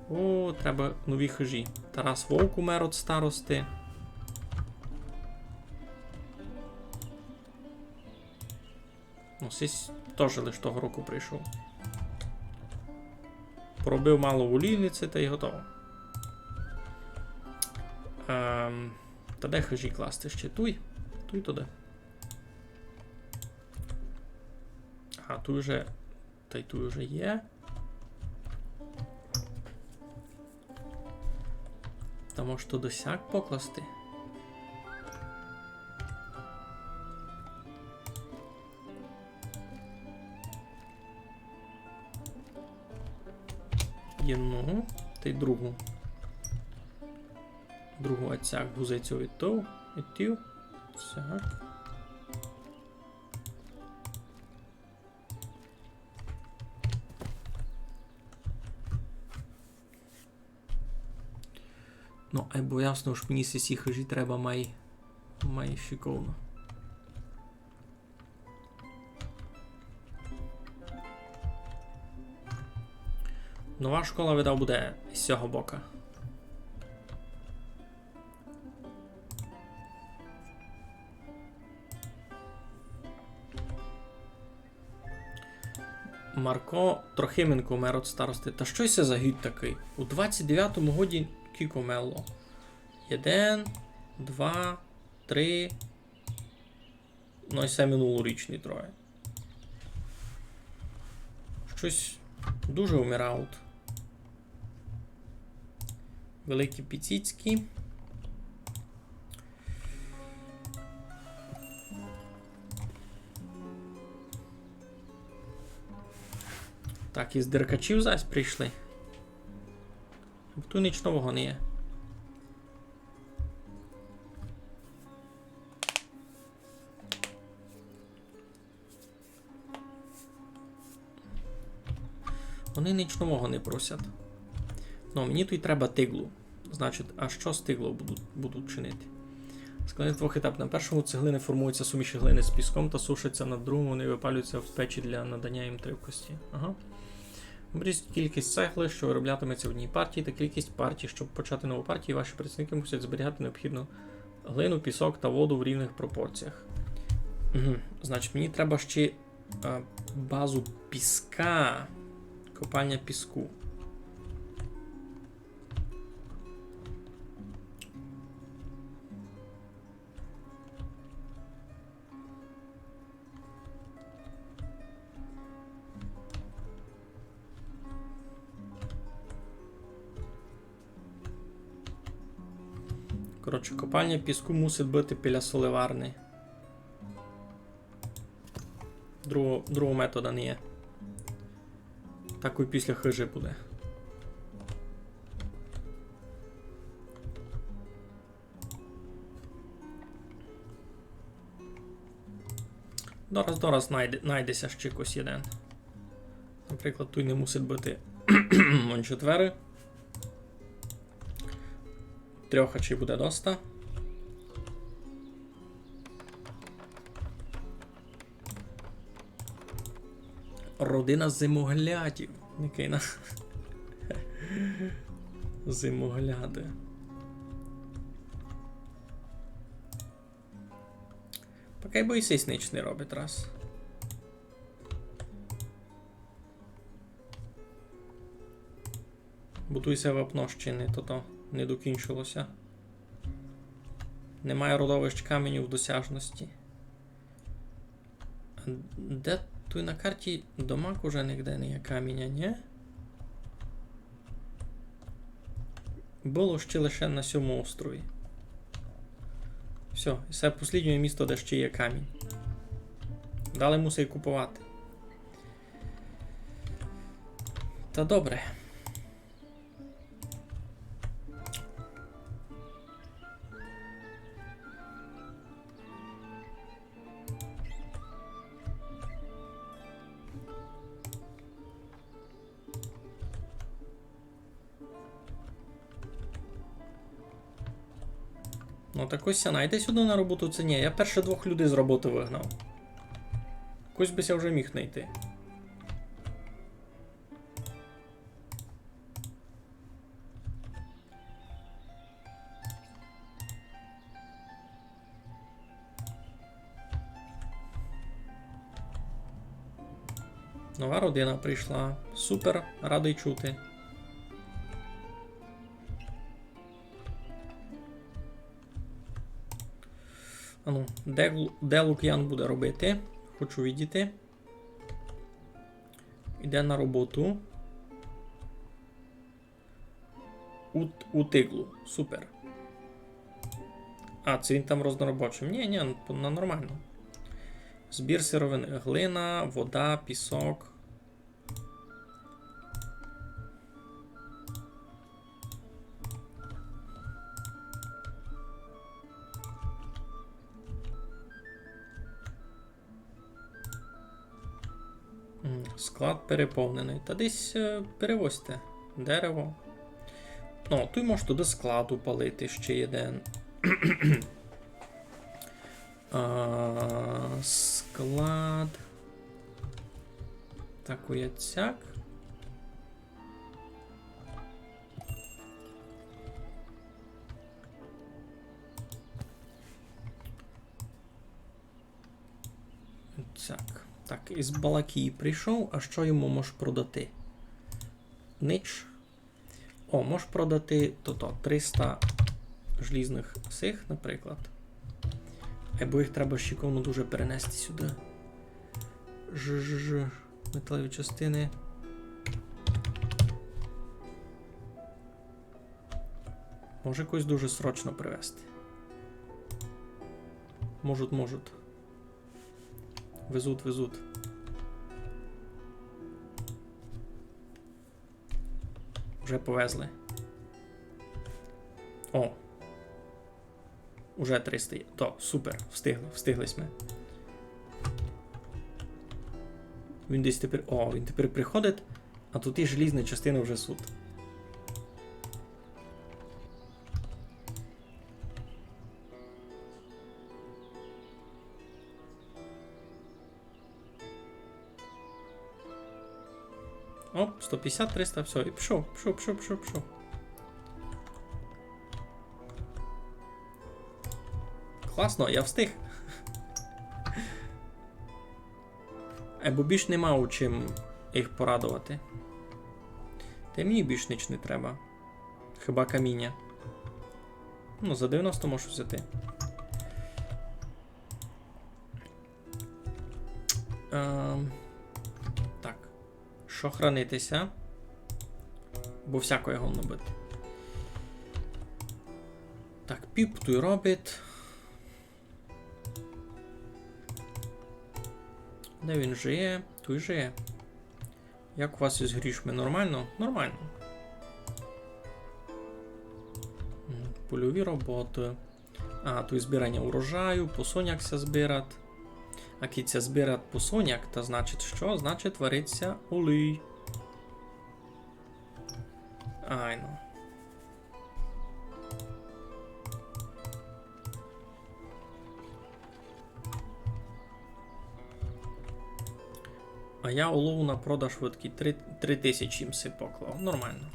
О, треба нові хыжі. Тарас Вовк умер од старости. Ну, сись тоже лиш того року прийшов. Поробив мало в олійниці тай готово. Ем, та де хыжі класти ще? Туй? Туй туды. А, туй уже, тай туй уже є. Та мож туды сяк покласти. Єдну, тай другу. Другу оцяк гузицю відтов, відтів. Сяк. Ну, айбо ясно, ож мені сі хыжі треба май, май шиковно. Нова школа, видав, буде з сього бока. Марко Трохименко умер од старости. Та што се за гід такый? У двадцять девятому годі кілько умерло? Єден, два, три. Ну, і се минулорічні троє. Штось дуже умирають. Великі піціцькі. Так, із Деркачів зась прийшли. Туй ніч нового не є. Вони ніч нового не просять. Ну, мені туй треба тиглу. Значить, а што з тиглов будуть, будуть чинити? Складник двохетапний. На першому цеглини формуються суміші глини з піском та сушаться, на другому вони випалюються в печі для надання їм тривкості. Ага. Оберіть кількість цегли, що вироблятиметься в одній партії, та кількість партій. Щоб почати нову партію, ваші працівники мусять зберігати необхідну глину, пісок та воду в рівних пропорціях. Угу. Значить, мені треба ще, е, базу піска. Копальня піску. Коротше, копальня піску мусить быти біля соливарни. Другого, другого метода не є. Так і після хыжі буде. Дораз, дораз найде, найде ся ще якось єден. Наприклад, туй не мусить быти вон чотири. Трьох ачей буде доста. Родина зимоглядів. Якый на... Зимогляды. Поки бо й сись ніч не робить раз. Бо туй се вапно ще не тото, не докінчило ся. Немає родовищ каменю в досяжности. А де туй на карті домак уже нигде не є каміня, нї? Было ще лише на сьому острові. Всьо, і се послїднє місто, де ще є камінь. Далі мусить куповати. Та добре. Ну, так ось ся найде сюды на роботу, ци нї? Я перше двох людей з роботы выгнав. Когось бы ся вже міг найти. Нова родина прийшла. Супер, радый чути. Ану, де, де Лук'ян буде робити? Хочу видіти. Іде на роботу. У, у тиглу. Супер. А, ци він там рознорабочив? Нї, нї, на нормално. Збір сировини. Глина, вода, пісок. М, склад переповненый. Та десь, е, перевозьте дерево. Ну, туй мож туды склад упалити ще єден. А, склад. Так, уяцяк. Так. Так, із Балакії прийшов, а што йому мож продати? Нич. О, мож продати тото, триста желізных сих, наприклад. Айбо їх треба шиковно дуже перенести сюды. Ж, ж, ж, металеві частины. Може когось дуже срочно привезти. Можуть, можуть. Везуть, везуть. Вже повезли. О. Уже триста є. То, супер, встигли, встигли сьме. Він десь тепер, о, він тепер приходить, а туй і желізні частины вже суть. Оп, сто пятьдесят, триста, всьо, і пішов, пішов, пішов, пішов, пішов. Класно, я встиг. Е, бо більш нема у чим їх порадовати. Та й мені більш нич не треба. Хіба каміня. Ну, за девяносто можу взяти. Ем, так. Што хранити ся? Бо всякоє годно быти. Так, піп туй робить. Де він жиє? Туй жиє. Як у вас із грішми? Нормално? Нормално. М, польові роботы. А, туй збираня урожаю, посоняк ся збират. А кідь ся збират посоняк, та значить што? Значить варить ся олій. Айно. А я олову на продаж выдкі три, три тисячі їм си поклав. Нормално.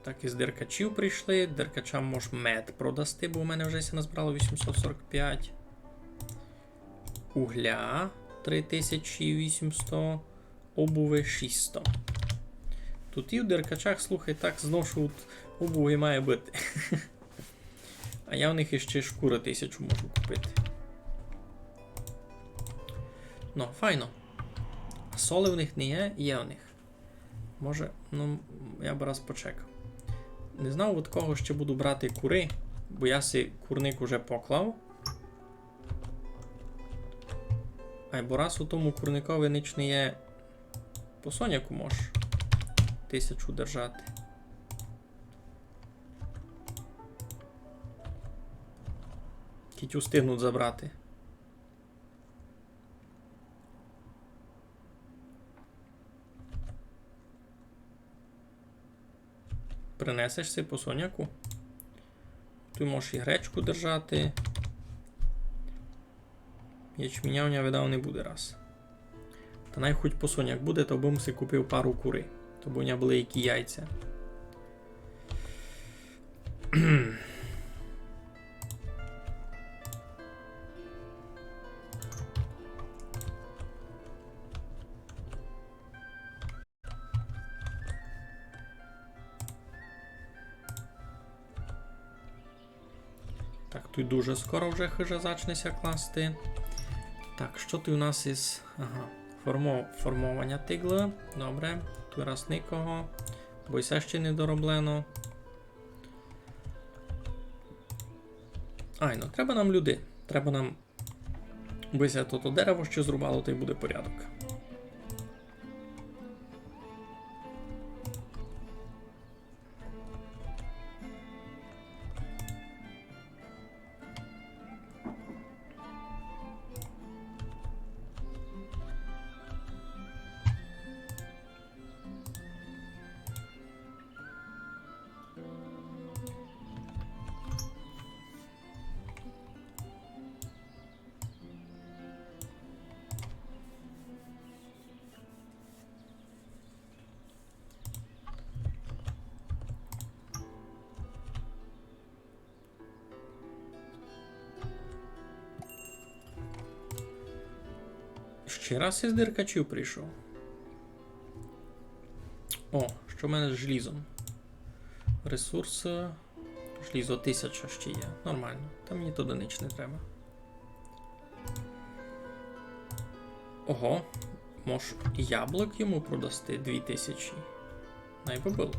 Так, із деркачів прийшли. Деркачам мож мед продасти, бо в мене вже ся назбирало вісімсот сорок пять. Угля три тисячі вісімсот, обуви шістсот. Туй і в деркачах, слухай, так зношують, обуви має быти. А я в них іщи шкуры тисячу можу купити. Ну, файно. А соли в них не є? Є в них. Може, ну, я бы раз почекав. Не знав, од кого ще буду брати куры, бо я си курник уже поклав. Айбо раз у тому курникови нич не є, по соняку мож тисячу держати. Кідь устигнуть забрати. Принесеш си по соняку? Туй можеш і гречку держати. Ячменя у ня, видав, не буде раз. Та най хоть по соняк буде, то бы м си купив пару куры. То бы у ня были які яйця. Так, туй дуже скоро вже хыжа зачне ся класти. Так, што туй у нас із... Ага. Формо-, формованя тиглы. Добре. Туй раз никого. Бо й се ще не дороблено. Айно, треба нам люди. Треба нам, бы ся тото дерево ще зрубало, та й буде порядок. Ще раз із деркачів прийшов. О, што в мене з желізом? Ресурсы. Желізо тисяча ще є. Нормално. Та мені туды нич не треба. Ого, мож яблык йому продасти дві тисячі. Най бы был.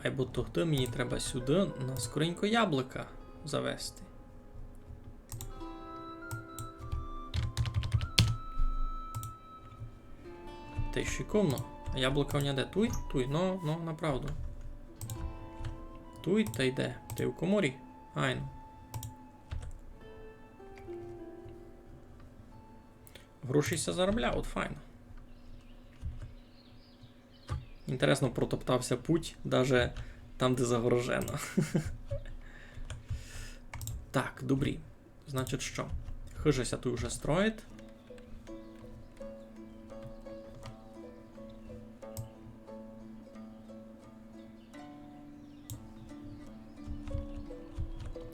Айбо тогды мені треба сюды на скоренько яблыка завести. Та й шиковно. А яблыка у ня де? Туй? Туй, но, но, направду. Туй та йде. Ти у коморі? Айно. Гроші ся заробляють, файно. Інтересно, протоптався путь даже там, де загорожено. Так, добрі. Значить што? Хыжа ся туй уже строїть.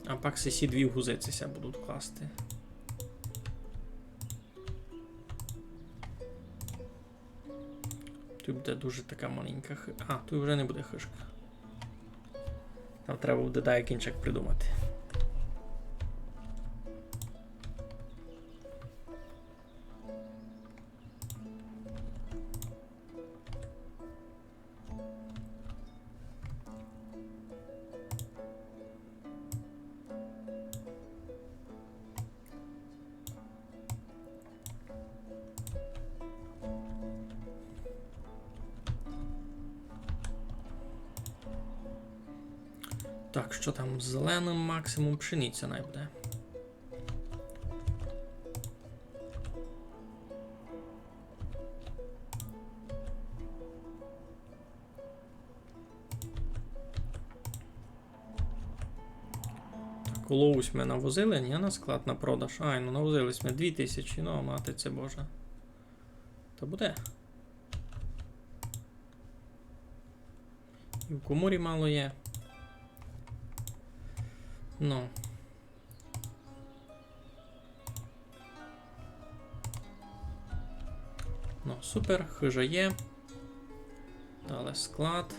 А пак сесі дві гузиці ся будуть класти. Туй буде дуже така маленька хы-, а, туй вже не буде хыжка. Там треба буде даякый іншак придумати. Так, што там з зеленым? Максимум пшениця най буде. Так, олову сьме навозили, ні, на склад на продаж. Ай, ну навозили сьме дві тисячі, ну, матице Божа. Та буде. І в коморі мало є. Ну. Ну, супер, хыжа є. Далі склад.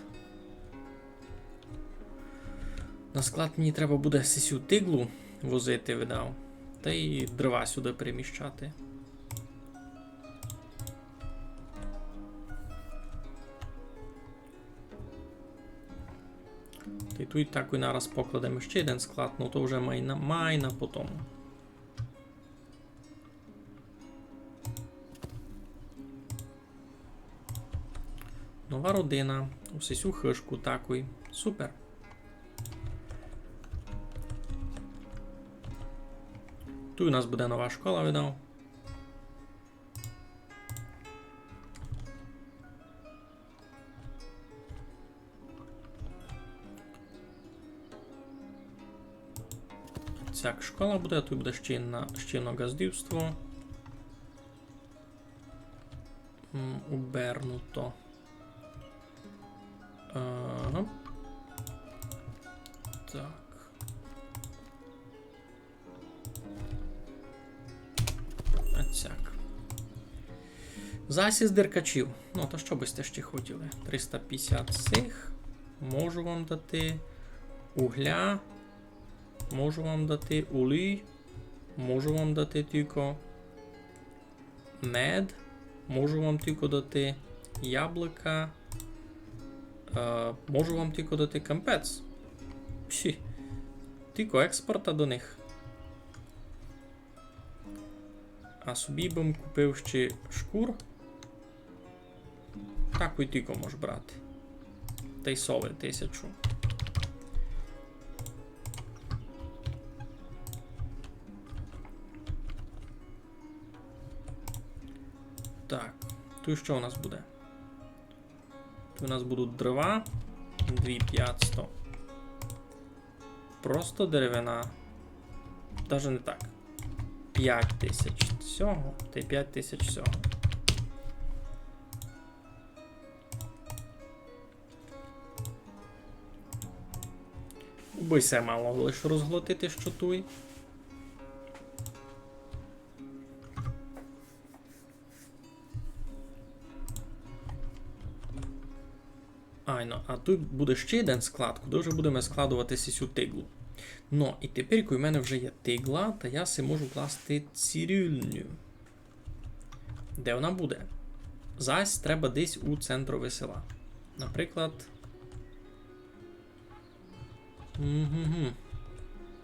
На склад мені треба буде сесю тиглу возити, видав. Та й дрова сюди переміщати. Та й туй такой нараз покладеме ще єден склад, ну то вже май на, май на потому. Нова родина. У сесю хыжку такой. Супер. Туй у нас буде нова школа, видав. Цяк школа буде, а туй буде ще єдна, ще єдно ґаздівство. М, обернуто. Ага. Так. А цяк. Засіс деркачів. Ну, то што бы сьте ще хотіли? Триста пятдесят сих. Можу вам дати угля. Можу вам дати олій. Можу вам дати тілько мед. Можу вам тілько дати яблука. Е, можу вам тілько дати кампець. Пші. Тілько експорта до них. А собі бым купив ще шкур. Так і тілько мож брати. Та й сови тисячу. Так, туй што у нас буде? Туй у нас будуть дрова. Дві пятсто. Просто деревина. Даже не так. Пять тисяч сього, та й пять тисяч сього. Убы се мало лиш розглотити, што туй. Айно, а туй буде ще єден склад, куды вже будеме складовати сесю тиглу. Но, і тепер, коли в мене вже є тигла, та я си можу класти цирюльню. Де вона буде? Зась треба десь у центрові села. Наприклад, Мгм.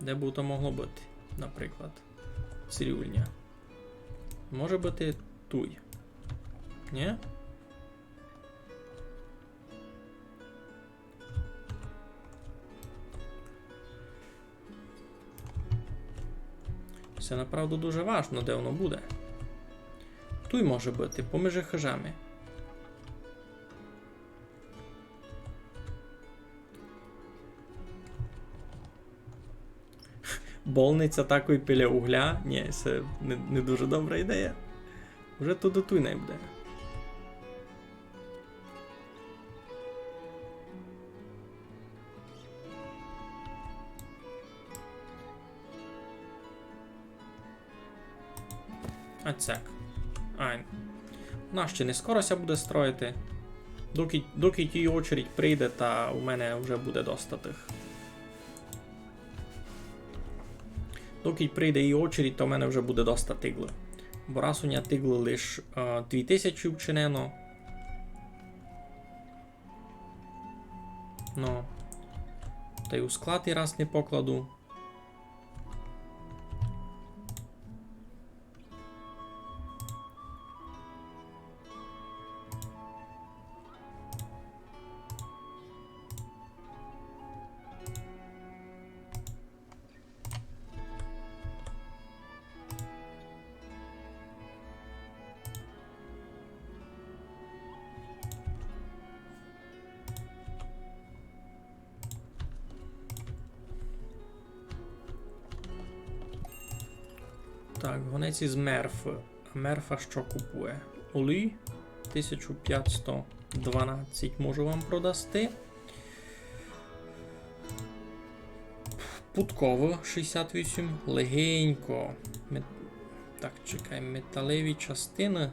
Де бы то могло быти, наприклад? Цирюльня. Може быти туй. Нї? Се направду дуже важно, де воно буде. Туй може быти, поміж хижами. Болниця такой біля угля? Нї, се не, не дуже добра ідея. Уже туй до туй най буде. А цяк. Ай. Вона ще не скоро ся буде строїти. Доки, доки тій очередь прийде, та у мене вже буде доста тых. Доки прийде її очередь, то в мене вже буде доста тиглы. Бо раз у ня тиглы лиш, е, дві тисячі вчинено. Ну. Та й у склад і раз не покладу. Так, гонець із Мерфы. А Мерфа што купує? Олій тисяча пятсто дванадцять можу вам продасти. Пудково шістдесят вісім. Легенько. Мет-, так, чекай, металеві частины.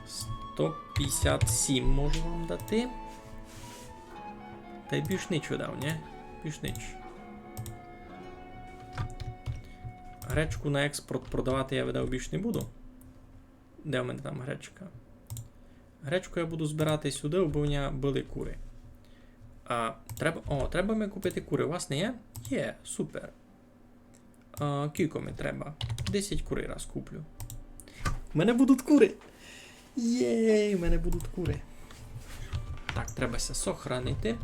Сто пятдесят сім можу вам дати. Та й більш нич видав, нї? Більш нич. Гречку на експорт продавати я, видав, більш не буду. Де в мене там гречка? Гречку я буду збирати сюды, бо в мене были куры. А, треба, о, треба ми купити куры. У вас не є? Є, супер. А, кілько ми треба? Десять куры раз куплю. У мене будуть куры! Єй, у мене будуть куры. Так, треба ся сохранити.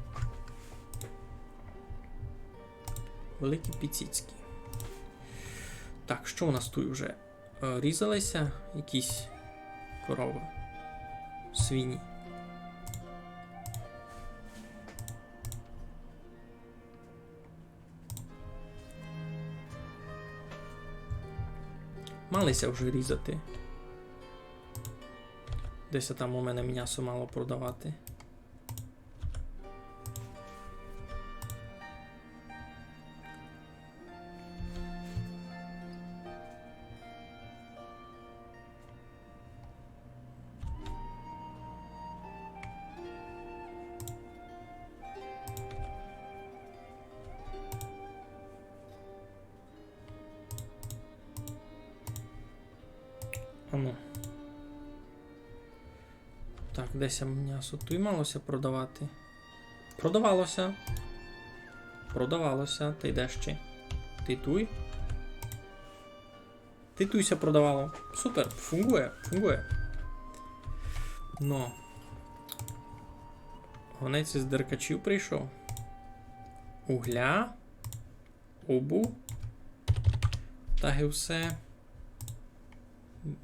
Великі піціцькі. Так, што у нас туй уже? Е, різали ся якісь коровы, свині. Мали ся вже різати. Десь там у мене мнясо мало продавати. Ану. Так, де ся мнясо? Туй мало ся продавати. Продавало ся. Продавало ся. Та й де ще? Ти туй? Ти туй ся продавало. Супер, фунґує, фунґує. Но. Гонець із Деркачів прийшов. Угля. Обув. Та ги все.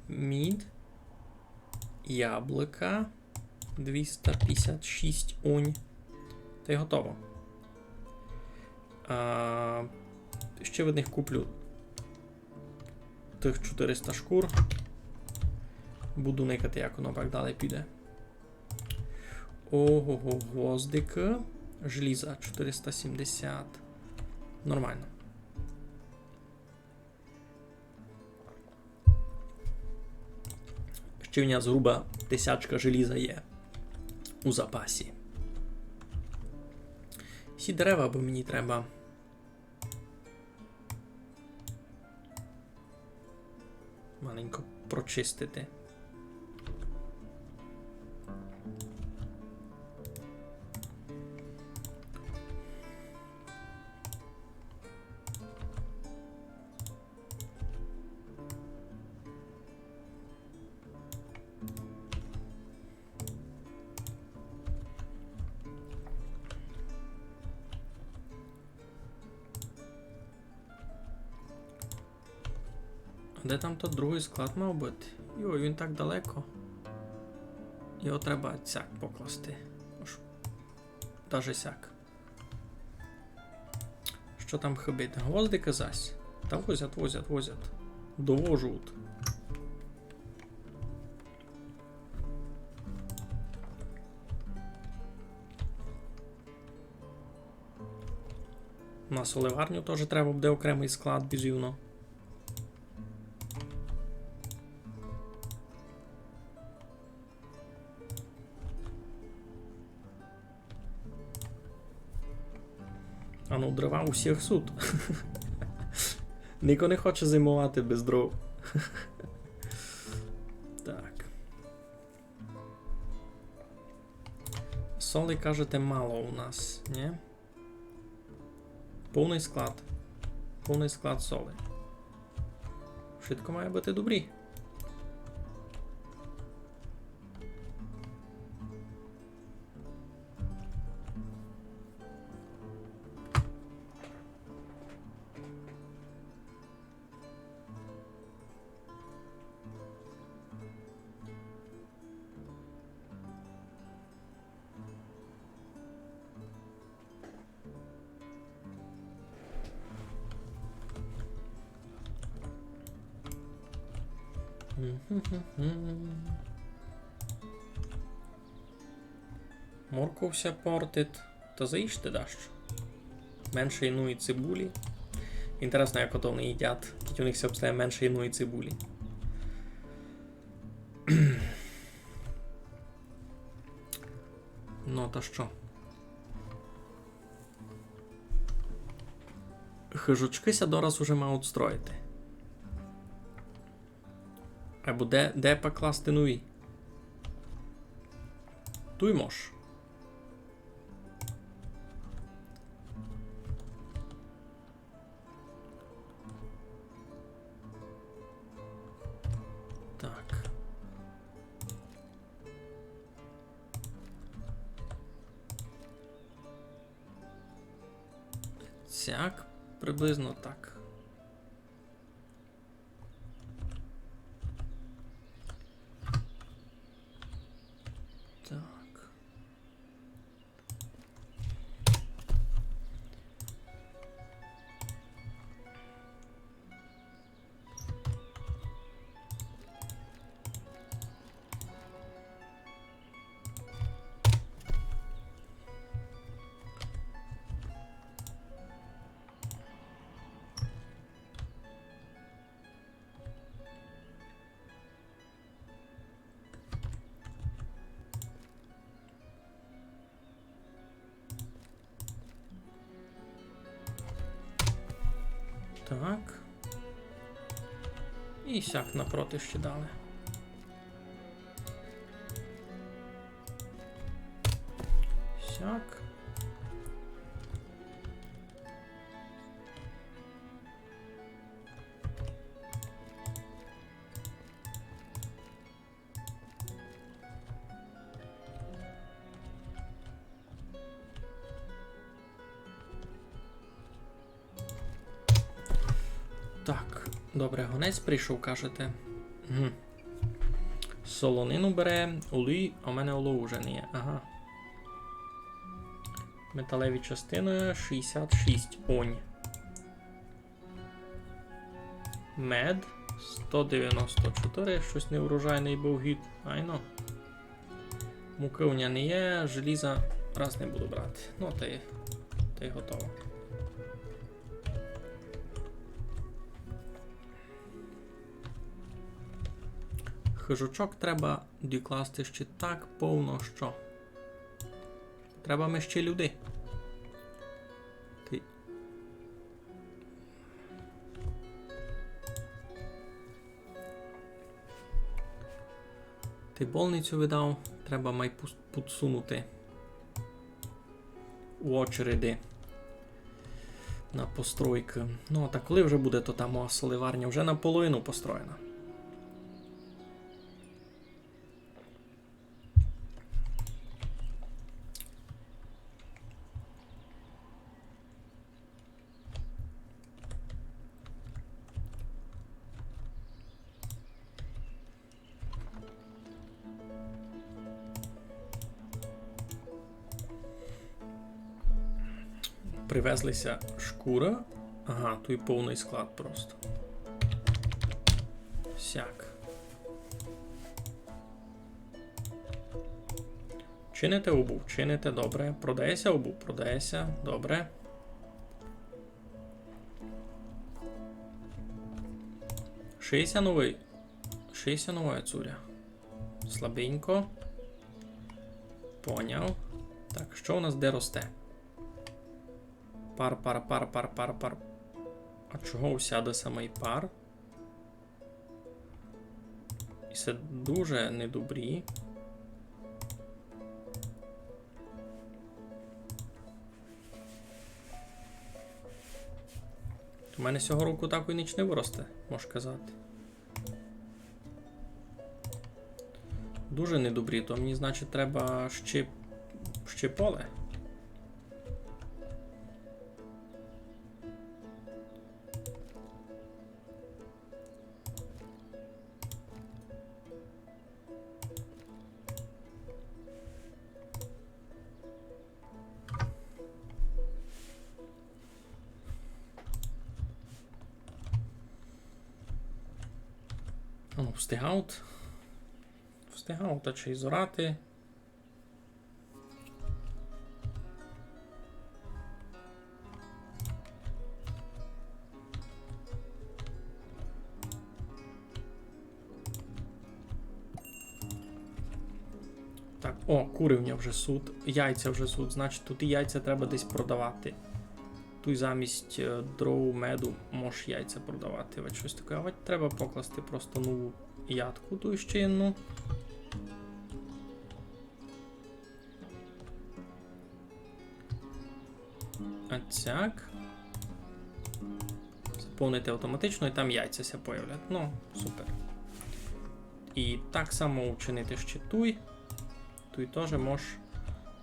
Мід. Яблука. Двіста пятдесят шість онь. Та й готово. А, ще в одних куплю тых чотыриста шкур. Буду никати, як воно пак далі піде. Ого-го, гвоздикы. Желіза чотыриста сімдесят. Нормално. Ще в мене зруба тисячка желіза є у запасі. Сі дерева, бо мені треба маленько прочистити. Де там тот другый склад мав быти? Йой, він так далеко. Його треба сяк покласти. Ож даже сяк. Што там хыбить? Гвоздикы зась? Та возять, возять, возять. Довожуть. На соливарню тоже треба буде окремый склад, бізувно. А ну, дрова у всіх суть. Нико не хоче зимовати без дров. Так. Соли, кажете, мало у нас, нї? Повный склад. Повный склад соли. Вшытко має быти добрі. Морков ся портить. Та заїжте дашто. Менше иної цибулі. Інтересно, як ото они їдять, кідь у них ся обстає менше иної цибулі. Ну, та што? Хыжочкы ся дораз уже мають строїти. Або де, де пак класти нові? Туй мож. Так. Сяк, приблизно так. Так. Так. І сяк напроти ще дали. Сяк. Так, добре, гонець прийшов, кажете. Угу. Солонину бере, олій, а в мене олово вже не є. Ага. Металеві частины шістдесят шість онь. Мед сто девяносто чотири, штось неврожайный быв гід. Айно. Мукы у мене не є, желіза раз не буду брати. Ну, та й, та й готово. Хыжочок треба докласти ще так повно, што. Треба ми ще люди. Ти... Ти больницю видав, треба май пус-, підсунути у очереди на постройкы. Ну, та коли вже буде то та моя соливарня? Вже наполовину построєна. Привезли ся шкуры. Ага, туй повный склад просто. Сяк. Чините обув, чините, добре. Продає ся обув, продає ся, добре. Шиє ся новый, шиє ся нова цуря. Слабенько. Поняв. Так, што у нас де росте? Пар, пар, пар, пар, пар, пар. А чого усяды самый пар? І се дуже недобрі. У мене сього року так і ніч не выросте, мож казати. Дуже недобрі, то мені, значить, треба ще, ще поле. Ну, встигають. Встигають, та чи й зорати. Так, о, куры в нього вже суть, яйця вже суть, значить, туй і яйця треба десь продавати. Туй замість, е, дров, меду можеш яйця продавати, вать штось таке. А вать треба покласти просто нову ядку, ту ще одну. А так. Заповнити автоматично, і там яйця ся появлять. Ну, супер. І так само учинити ще туй. Туй тоже мож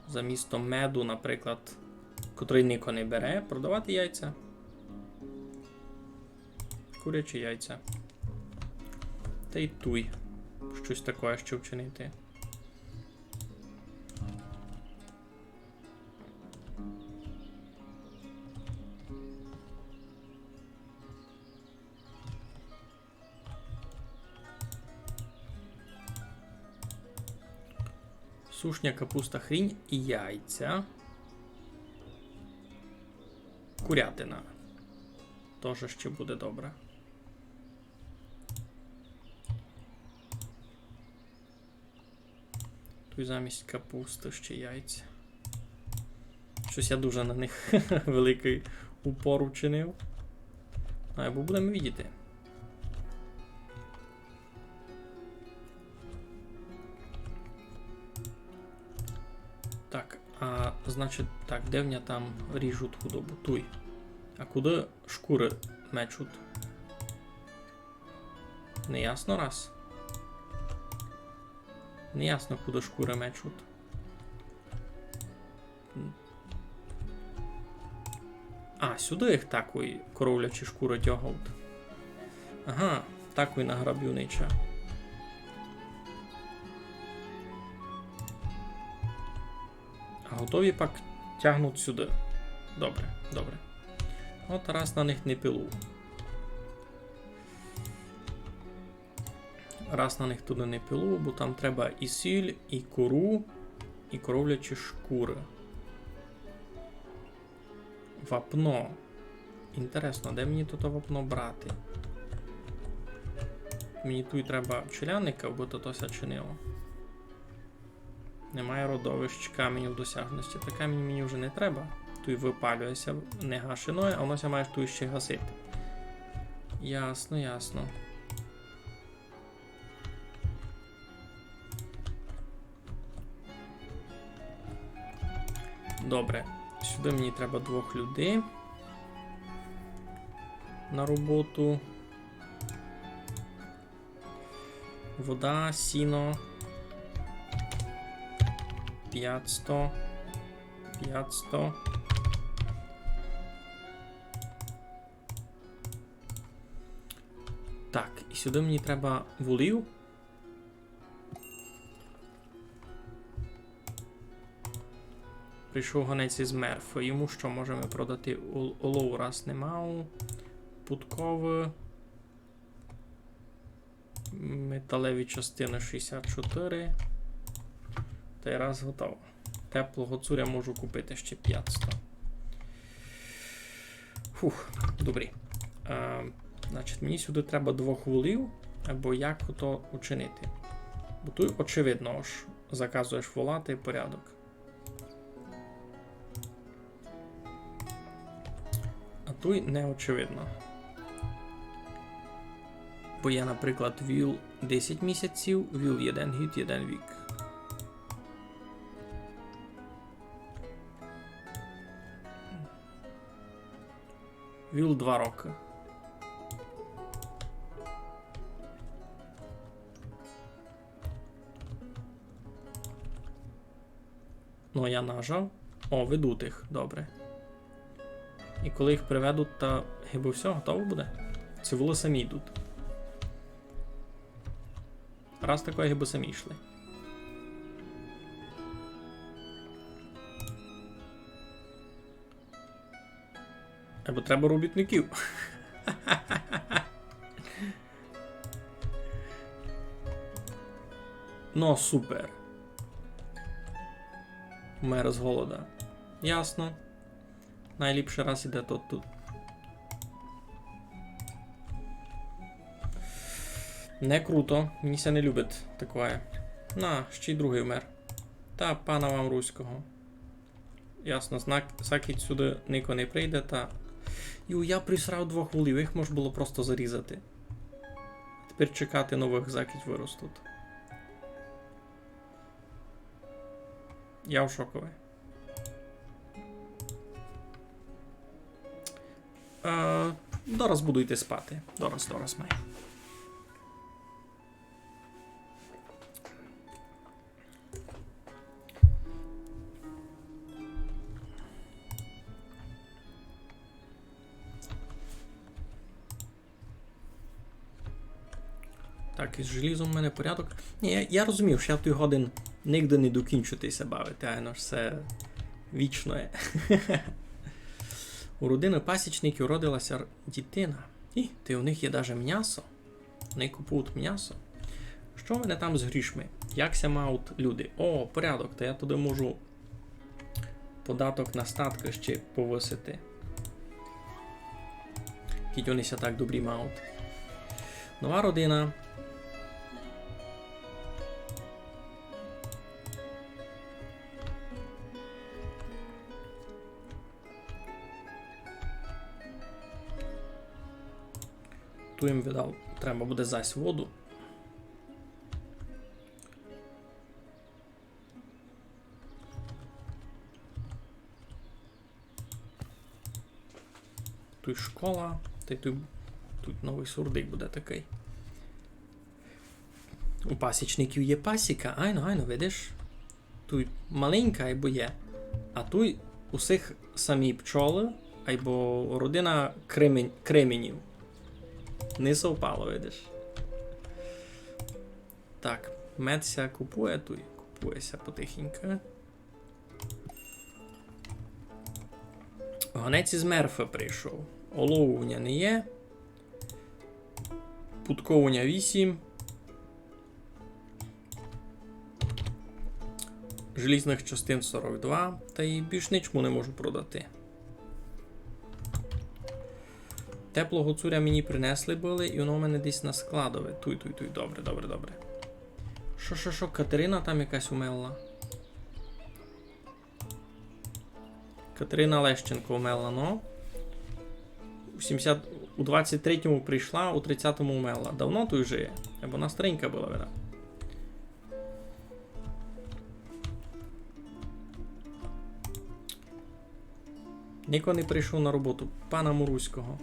замісто меду, наприклад, котрый нико не бере, продавати яйця. Курячі яйця. Та й туй штось таке ще вчинити. Сушня, капуста, хрінь і яйця. Курятина. Тоже ще буде добре. Туй замість капусты ще яйця. Штось я дуже на них великый упор учинив. Ну, айбо будеме видіти. Так, а, значить, так, де в ня там ріжуть худобу? Туй. А куды шкуры мечуть? Неясно раз. Неясно, куды шкуры мечуть. А, сюды їх такой коровлячі шкуры тягають. Ага, такой на грабюнича. А готові пак тягнуть сюды. Добре, добре. От раз на них не пилу. Раз на них туды не пилу, бо там треба і сіль, і кору, і коровлячі шкуры. Вапно. Інтересно, де мені туй вапно брати? Мені туй треба пчеляника, абы то ся чинило. Немає родовищ каменю досяжности. Та камінь мені вже не треба. Туй выпалює ся негашеноє, а воно ся має туй ще гасити. Ясно, ясно. Добре. Сюды мені треба двох людей на роботу. Вода, сіно. Пятсто. Пятсто. Так, і сюды мені треба волів. Прийшов гонець із Мерфи. Йому што можеме продати? Ол-, олов раз не мав. Пудкови. Металеві частины шістдесят чотири. Тай раз готово. Теплого цуря можу купити ще пятсто. Фух, добрі. Е, значить, мені сюды треба двох волів, або як то учинити. Бо туй очевидно, ож заказуєш вола тай порядок. А туй не очевидно. Бо є, наприклад, віл десять місяців, віл єден гід, єден вік. Віл два рокы. Ну, я нажав. О, ведуть їх, добре. І коли їх приведуть, та гибы всьо, готово буде? Ци волы самі йдуть? Раз такоє, гибы самі йшли. Або треба робітників. Ну, супер. Умер з голода. Ясно. Найліпше раз іде тот тут. Не круто, мені ся не любить такоє. На, ще й другый вмер. Та пана вам руського. Ясно, знак, закіть сюды нико не прийде, та. Ю, я присрав двох волів, їх мож было просто зарізати. Тепер чекати, новых закіть выростуть. Я в шокови. Е, дораз буду йти спати. Дораз, дораз май. Так, із желізом в мене порядок. Ні, я, я розумів, што я туй годен нигде не докінчу тай ся бавити, айно ж се вічноє. У родины пасічників родила ся р-, дітина. І, тай у них є даже мнясо. Вони купують мнясо. Што в мене там з грішми? Як ся мають люди? О, порядок, та я туды можу податок на статкы ще повысити. Кідь они ся так добрі мають. Нова родина. Ту їм, видав, треба буде зась воду. Туй школа, тай туй, туй новый сурдик буде такый. У пасічників є пасіка, айно, айно, видиш? Туй маленька, айбо є. А туй усіх самі пчолы, айбо родина кремен-, кременів. Не совпало, видиш? Так, мед ся купує туй, купує ся потихеньку. Гонець із Мерфи прийшов. Олову в ня не є. Пудков у ня вісім. Желізных частин сорок два. Тай більш нич му не можу продати. Теплого цуря мені принесли были, і воно в мене десь на складови. Туй, туй, туй. Добре, добре, добре. Шо, шо, шо, Катерина там якась умерла? Катерина Лещенко вмерла, ну. У сімдесят, у двадцять третьому прийшла, у тридцятому вмерла. Давно туй жиє? Або вона старенька была, видав. Нико не прийшов на роботу. Пана Муруського.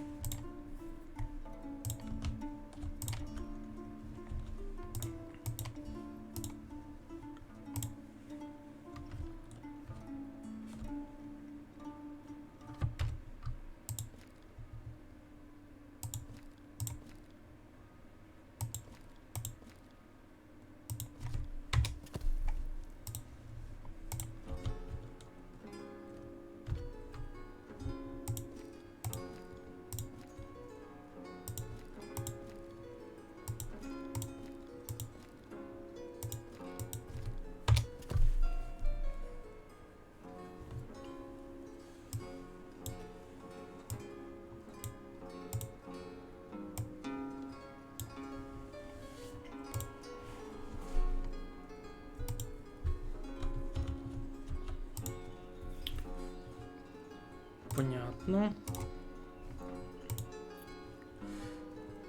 Ну.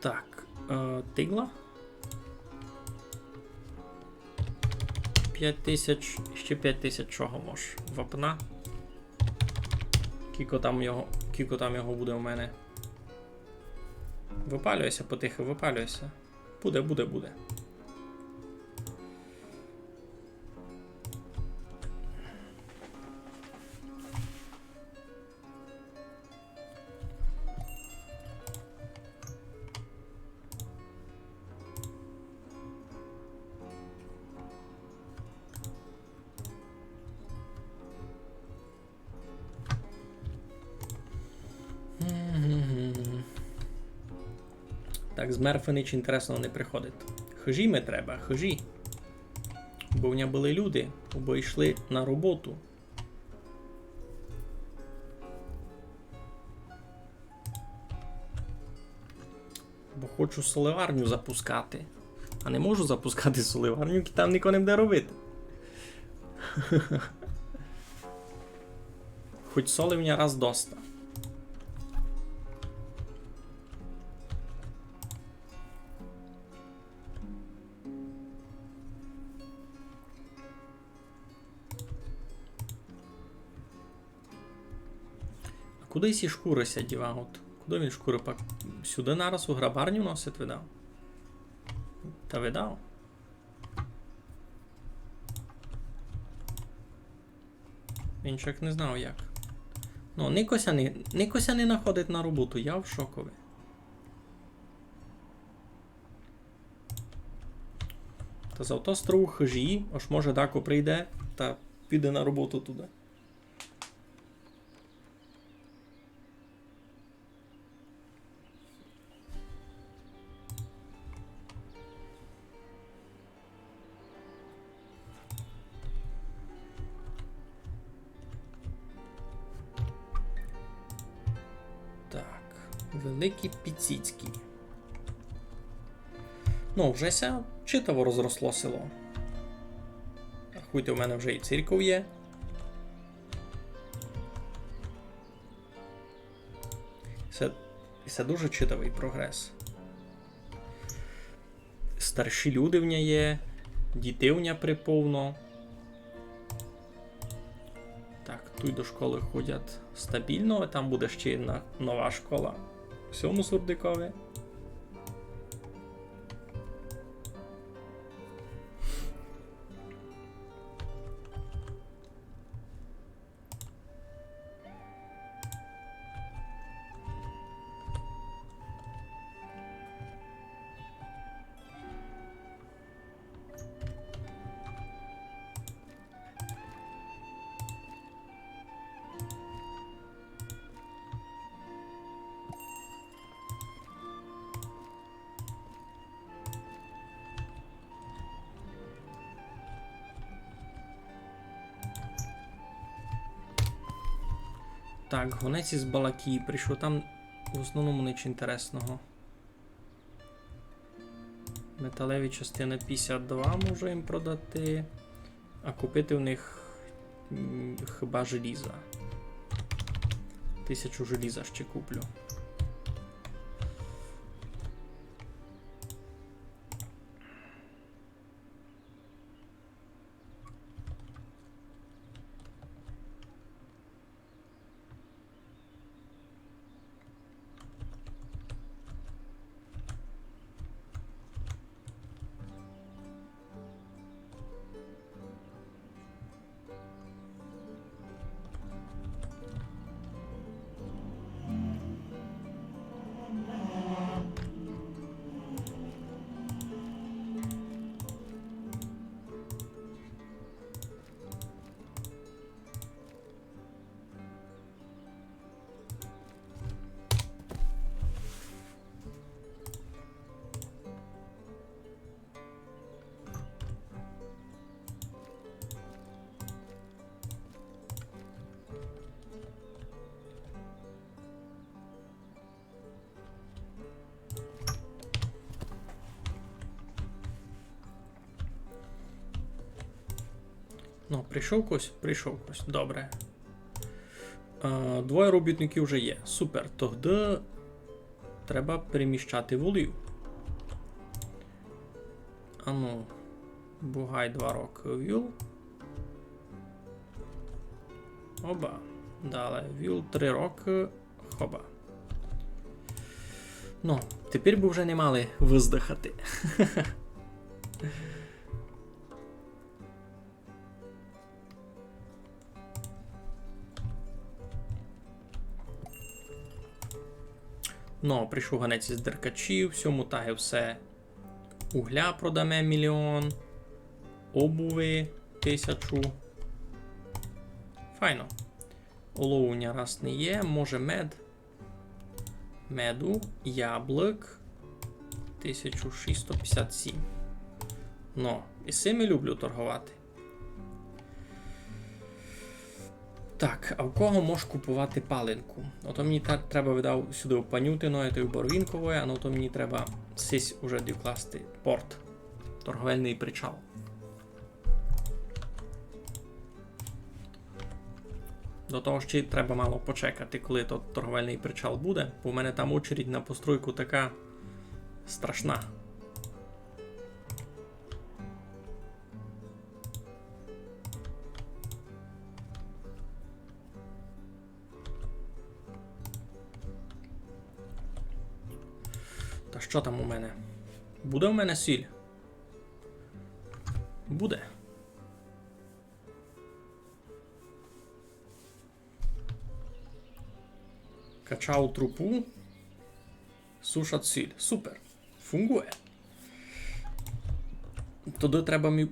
Так, е, тигла. Пять тисяч, ще пять тисяч чого мож? Вапна. Кіко там його, кіко там його буде у мене? Выпалює ся потихы, выпалює ся. Буде, буде, буде. Так, з мертвых нич інтересного не приходить. Хыжі ми треба, хыжі. Бо в ня были люди, бо йшли на роботу. Бо хочу соливарню запускати. А не можу запускати соливарню, кі там нико не буде робити. Хоть соли в ня раз доста. А куды сі шкуры ся дівав? От куды він шкуры пак? Сюды нараз у грабарню носить, видав? Та видав. Він чак не знав як. Ну, нико ся не, нико ся не находить на роботу, я в шокови. Та зато строю хыжі, ож може дако прийде та піде на роботу туды. Так, великі піціцькі. Ну, вже ся читаво розросло село. Рахуйте, у мене вже і церков є. Се, се дуже читавый прогрес. Старші люди в ня є, діти в ня приповно. Так, туй до школы ходять стабільно, а там буде ще єдна нова школа у сьому Сурдикови. Так, гонець із Балакії прийшов. Там в основному нич інтересного. Металеві частины пятдесят два можу їм продати. А купити в них, м, хіба желіза. Тисячу желіза ще куплю. Ну, прийшов кось? Прийшов кось. Добре. А, двоє робітників вже є. Супер. Тогды треба переміщати волів. Ану, Бугай два рокы віл. Оба. Дале віл три рокы. Хоба. Ну, тепер бы вже не мали выздыхати. Ну, прийшов гонець із Деркачів, сьому таги все. Угля продаме мільйон, обуви тисячу. Файно. Олоуня раз не є, може мед. Меду, яблык, тисяча шістсот пятдесят сім. Ну, і сими люблю торговати. Так, а в кого мож купувати паленку? Ото мені та-, треба, видав, сюды в Панютино, а то й в Боровінковоє, а на то мені треба сись уже докласти порт, торговельный причал. До того ще й треба мало почекати, коли тот торговельный причал буде, бо в мене там очередь на постройку така страшна. Та што там у мене? Буде у мене сіль? Буде. Качав трупу. Сушать сіль. Супер. Фунґує. Тогды треба мі-,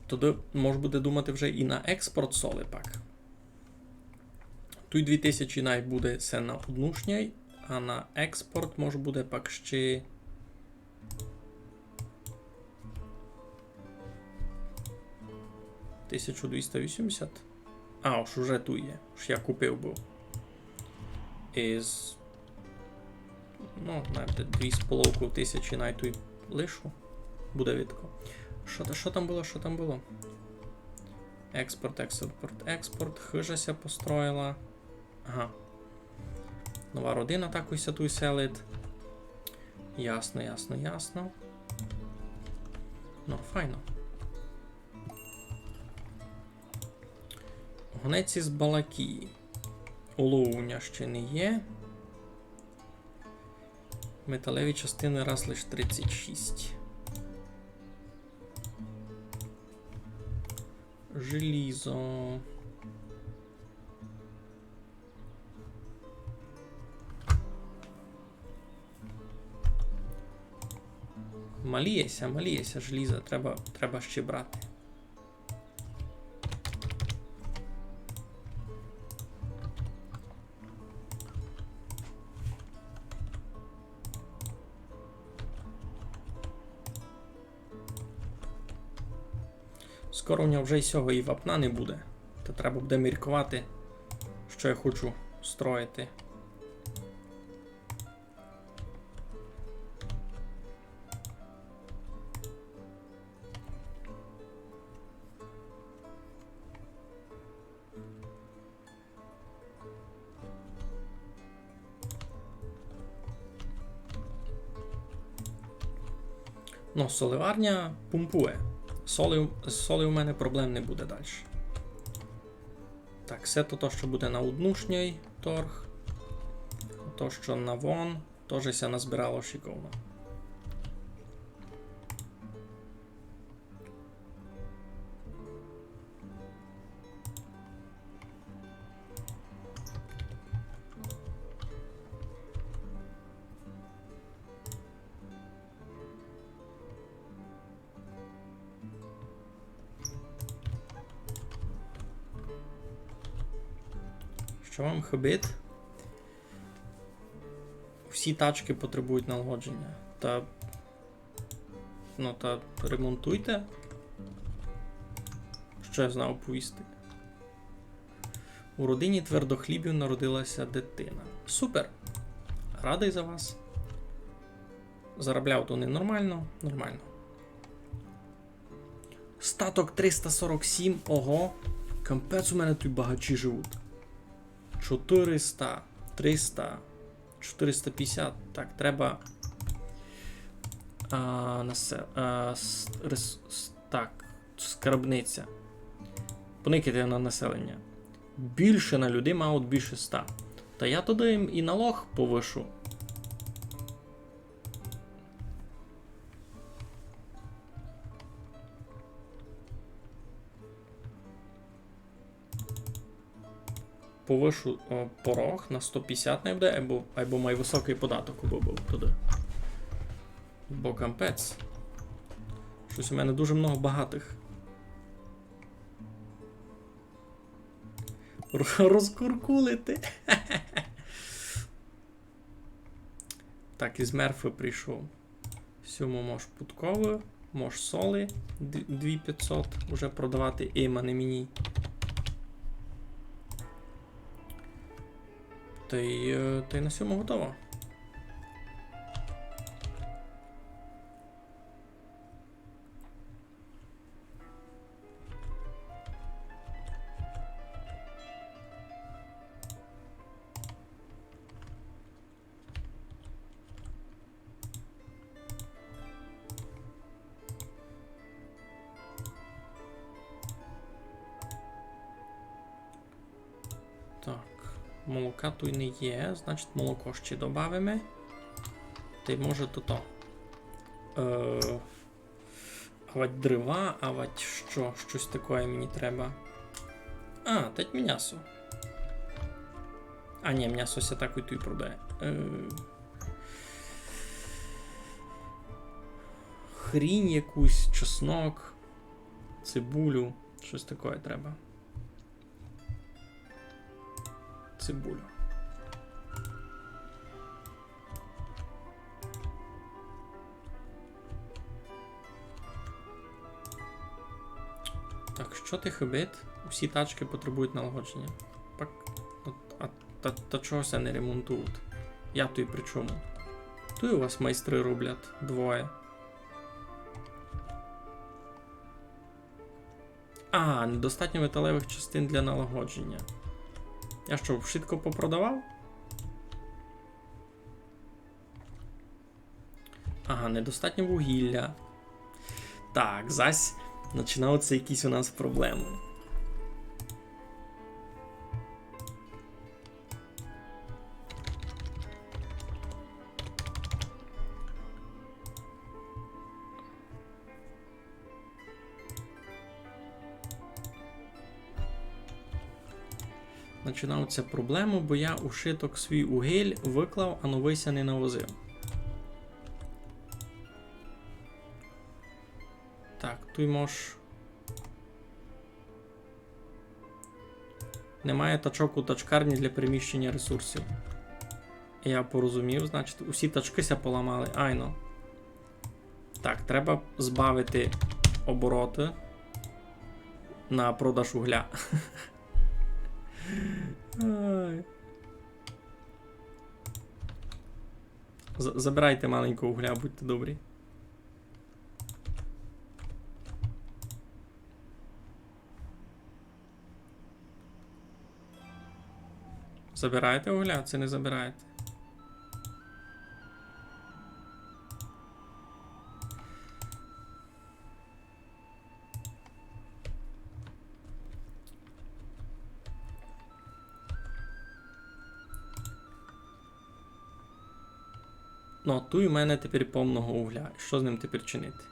тогды мож буде думати вже і на експорт соли пак. Туй дві тисячі най буде се на однушній, а на експорт мож буде пак ще тисяча двісті вісімдесят. А, ож уже туй є. Ож я купив быв. Із, ну, знаєте, дві з половков тисячі най туй лишу. Буде видко. Што та-, што там было, што там было? Експорт, експорт, експорт. Хыжа ся построїла. Ага. Нова родина такой ся туй селить. Ясно, ясно, ясно. Ну, файно. Гонець із Балакії. Олоуня ще не є. Металеві частины раз лиш тридцять шість. Желізо. Малі єся, малі єся желіза, треба, треба ще брати. Скоро у мене вже й сього і вапна не буде. Та треба буде міркувати, што я хочу строїти. Ну, соливарня пумпує. Соли, з соли у мене проблем не буде дальше. Так, се то, то, што буде на однушній торг. То, што на вон, тоже ся назбирало шиковно. Што вам хыбить? Всі тачкы потребують налагодження. Та, ну, та ремонтуйте. Што я знав повісти? У родині твердохлібів народилася дитина. Супер! Радый за вас. Заробляють они нормално, нормално. Статок триста сорок сім, ого. Капець, у мене туй багачі живуть. чотыриста, триста, чотыриста пятьдесят. Так, треба. А, насе-, а, с-, рес-, с-, так, скарбниця. Поникайте на населеня. Більше на людей мають більше ста. Та я тогды їм і налог повышу. Повышу, о, порог на сто пятьдесят най буде, айбо, айбо май высокый податок убы быв тогды. Бо капець. Штось у мене дуже много багатых. Ро-, розкуркулити. Так, із Мерфи прийшов. Сьому мож пудковы, мож соли, д-, дві пятьсот уже продавати им, а не мені. Та й, е, та й на сьому готово. Так, молока туй не є, значить, молоко ще добавиме. Та й може тото. Е, авать дрова, авать што, штось такоє мені треба. А, тать мнясо. А, ні, мнясо ся так і туй продає. Е, хрінь якусь, чеснок, цибулю, штось такоє треба. Цибулю. Так, што ти хыбить? Усі тачкы потребують налагодження. Пак, от, а та, та чого ся не ремонтують? Я туй при чому? Туй у вас майстры роблять двоє. А, недостатньо металевых частин для налагодження. Я што, вшытко попродавав? Ага, недостатньо вугілля. Так, зась починаються якісь у нас проблемы. Починаються проблемы, бо я ушыток свій угіль выклав, а новый ся не навозив. Так, туй мож. Немає тачок у тачкарні для переміщення ресурсів. Я порозумів, значить, усі тачкы ся поламали. Айно. Так, треба збавити обороты на продаж угля. Ай. З-, забирайте маленько угля, будьте добрі. Забираєте угля, ци не забираєте? Ну, а туй у мене тепер повного угля. Што з ним тепер чинити?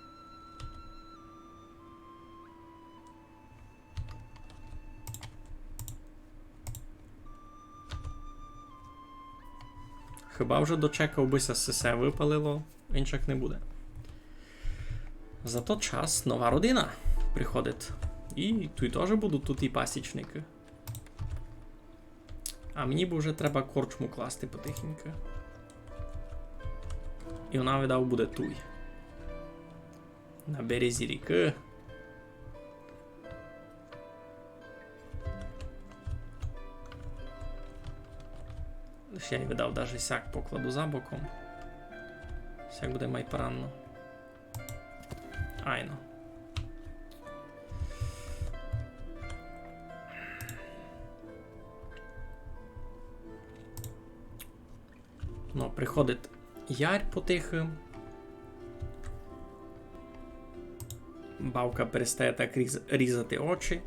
Хіба вже дочекав, бы ся сесе выпалило, инчак не буде. За тот час нова родина приходить. І туй тоже будуть туй і пасічникы. А мені бы вже треба корчму класти потихеньку. І вона, видав, буде туй. На березі рікы. Лиш я й, видав, даже сяк покладу за боком. Сяк буде май паранно. Айно. Ну, приходить ярь потихы. Бавка перестає так різ-, різати очі.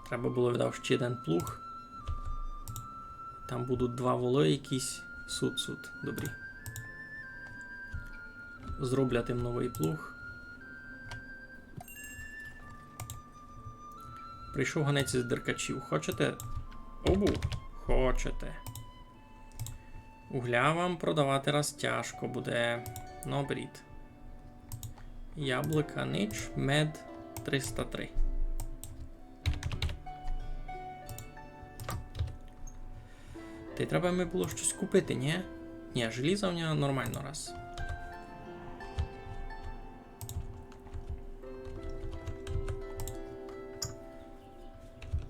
Треба было віддав ще єден плуг. Там будуть два волы якісь. Сут, сут. Добрі. Зроблять им новый плуг. Прийшов гонець із Деркачів. Хочете? Обу? Хочете. Угля вам продавати раз тяжко буде. Ну, беріть. Яблука нич, мед триста три. Та й треба ми было штось купити, нї? Нї, желіза в нього нормално раз.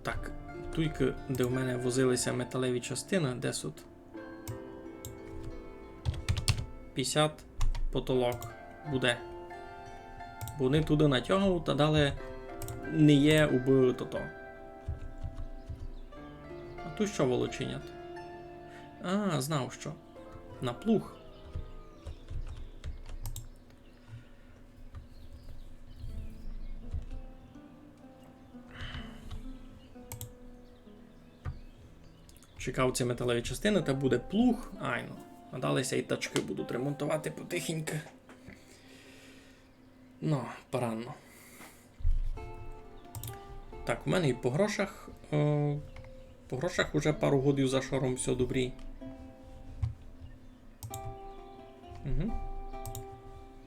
Так, туйкы, де в мене возили ся металеві частины, де сут? Пятдесят потолок буде. Бо они туды натягують, а далі не є убы тото. А туй што волочинять? А, знав што. На плуг. Чекав ці металеві частины, та буде плуг. Айно. А далі ся і тачкы будуть ремонтовати потихеньку. Ну, парадно. Так, у мене і по грошах, е, по грошах уже пару годів за шором всьо добрі. Угу.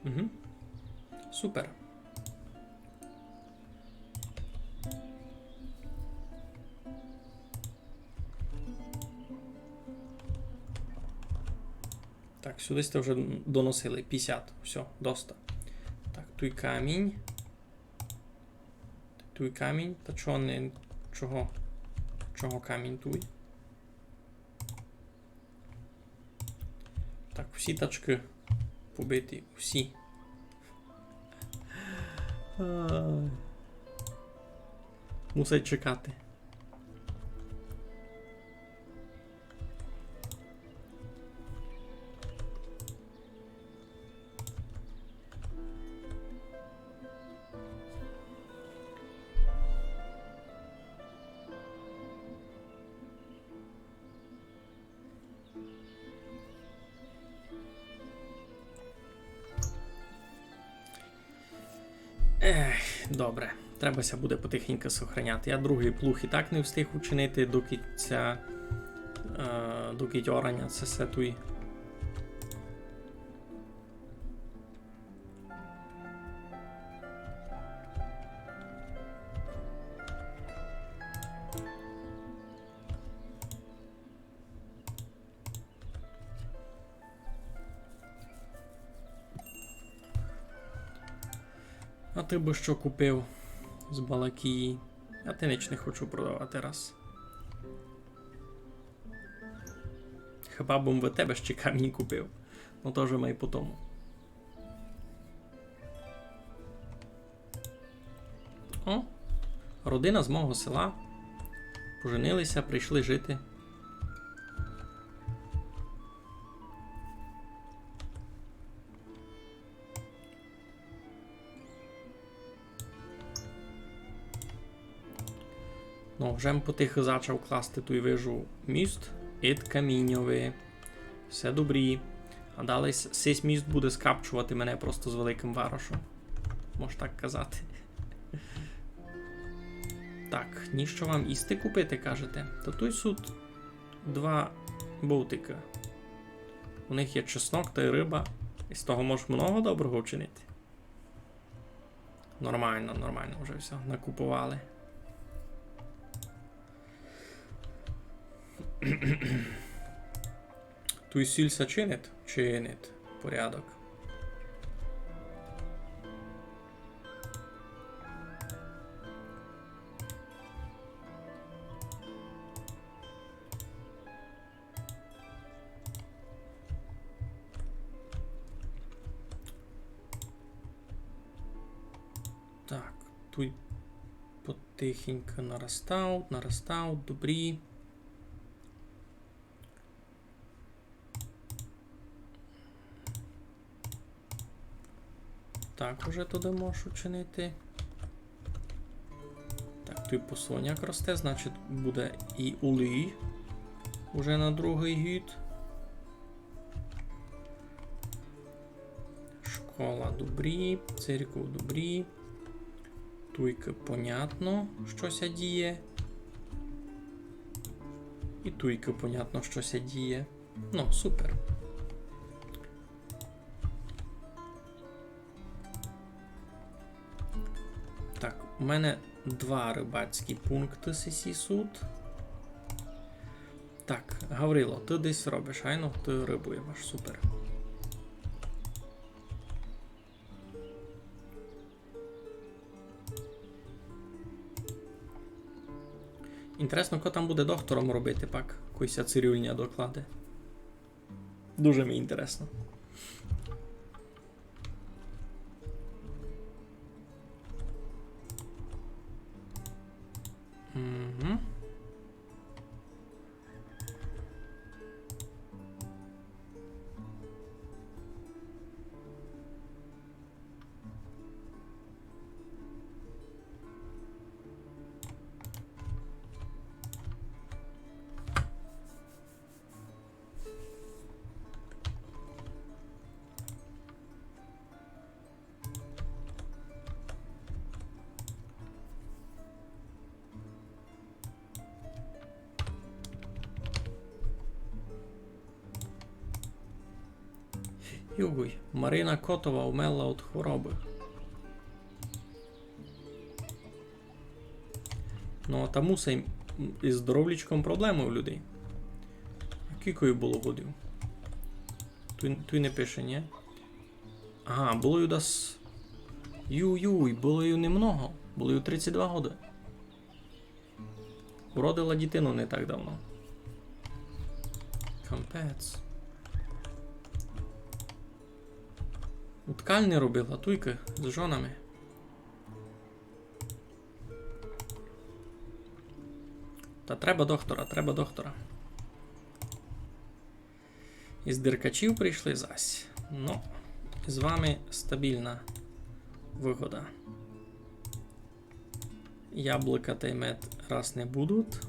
Угу. Супер. Так, сюды сьте вже доносили. Пятдесят. Всьо, доста. Так, туй камінь. Туй камінь. Та чого не... Чого? Чого камінь туй? Так, всі тачкы побиті, всі. Ай. Мусять чекати. Ех, добре. Треба ся буде потихеньку сохраняти. Я другый плуг і так не встиг учинити до кінця, е, до кінця орання. Се все туй. А ты бы што купив з Балакії? А ти нич не хочу продавати раз. Хіба бым в тебе ще камінь купив? Ну, то вже май по тому. О, родина з мого села. Поженили ся, прийшли жити. Ну, вже м потихы зачав класти туй, вижу, міст ид каміньовый. Все добрі. А далі с-, сись міст буде скапчовати мене просто з великым варошом. Мож так казати. Так, ніщо вам їсти купити, кажете? Та туй сут два бовтика. У них є чеснок тай рыба. І з того мож много доброго вчинити. Нормално, нормално, вже всьо накуповали. Туй сіль ся чинить? Чинить. Порядок. Туй потихеньку наростають, наростають, добрі. Так, уже туды можеш учинити. Так, туй посолняк росте, значить, буде і улій уже на другый гід. Школа добрі, церква добрі. Туйкы понятно, што ся діє. І туйкы понятно, што ся діє. Ну, супер. Так, у мене два рыбацькі пункты сесі суть. Так, Гаврило, ты десь робиш, айно, ты рыбу имаш, супер. Інтересно, ко там буде доктором робити пак, кой ся цирюльня докладе. Дуже ми інтересно. Мгм. Юй, Марина Котова умерла од хворобы. Ну, а там усе із здоровлічком проблемы у людей. А кілько їй было годів? Туй, туй не пише, ні? Ага, было їй дас... Юй-юй, было їй немного. Было їй тридцять два годы. Уродила дітину не так давно. Капець. У ткальни робила, туйкы, з жонами. Та треба доктора, треба доктора. Із Деркачів прийшли зась. Ну, з вами стабільна выгода. Яблука тай мед раз не будуть.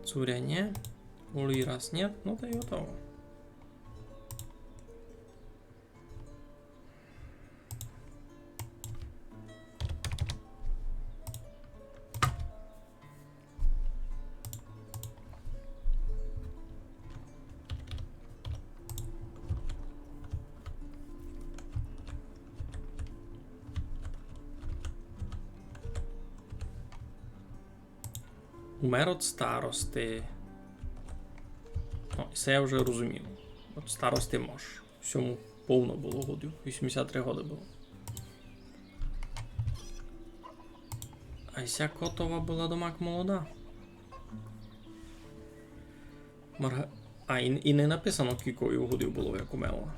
Цуря нє. Улій раз нє. Ну, та й готово. Умер од старости. Ну, се я вже розумів. Од старости мож. Сьому повно было годів. Вісімдесят три годы было. А ся Котова была домак молода. Марга... А, і, і не написано, кілько їй годів было, як умерла.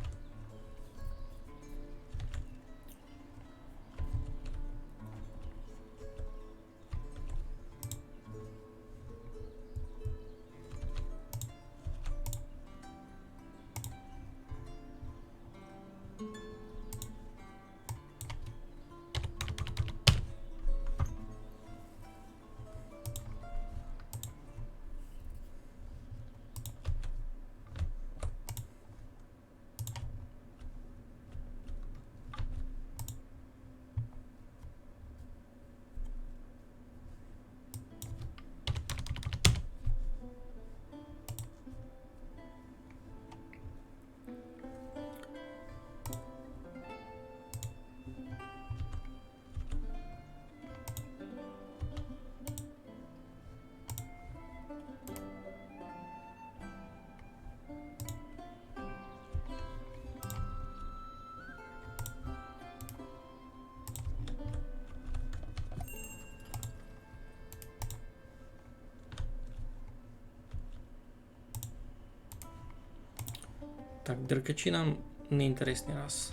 Так, Деркачі нам не інтересный раз.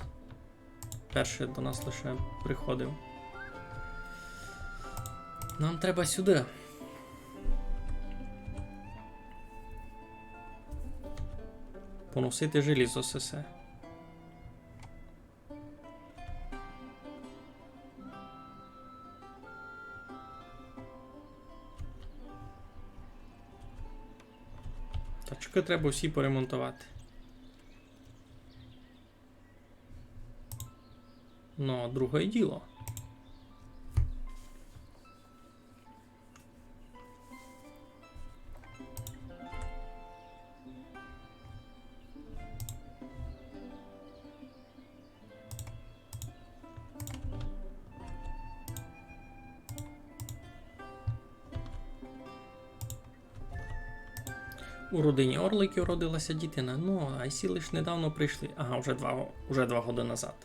Першый до нас лише приходив. Нам треба сюды. Поносити желізо сесе. Тачкы треба всі поремонтовати. Ну, друге діло. У родині орликів родилася дітина. Ну, а сі лиш недавно прийшли. Ага, уже два, уже два годы назад.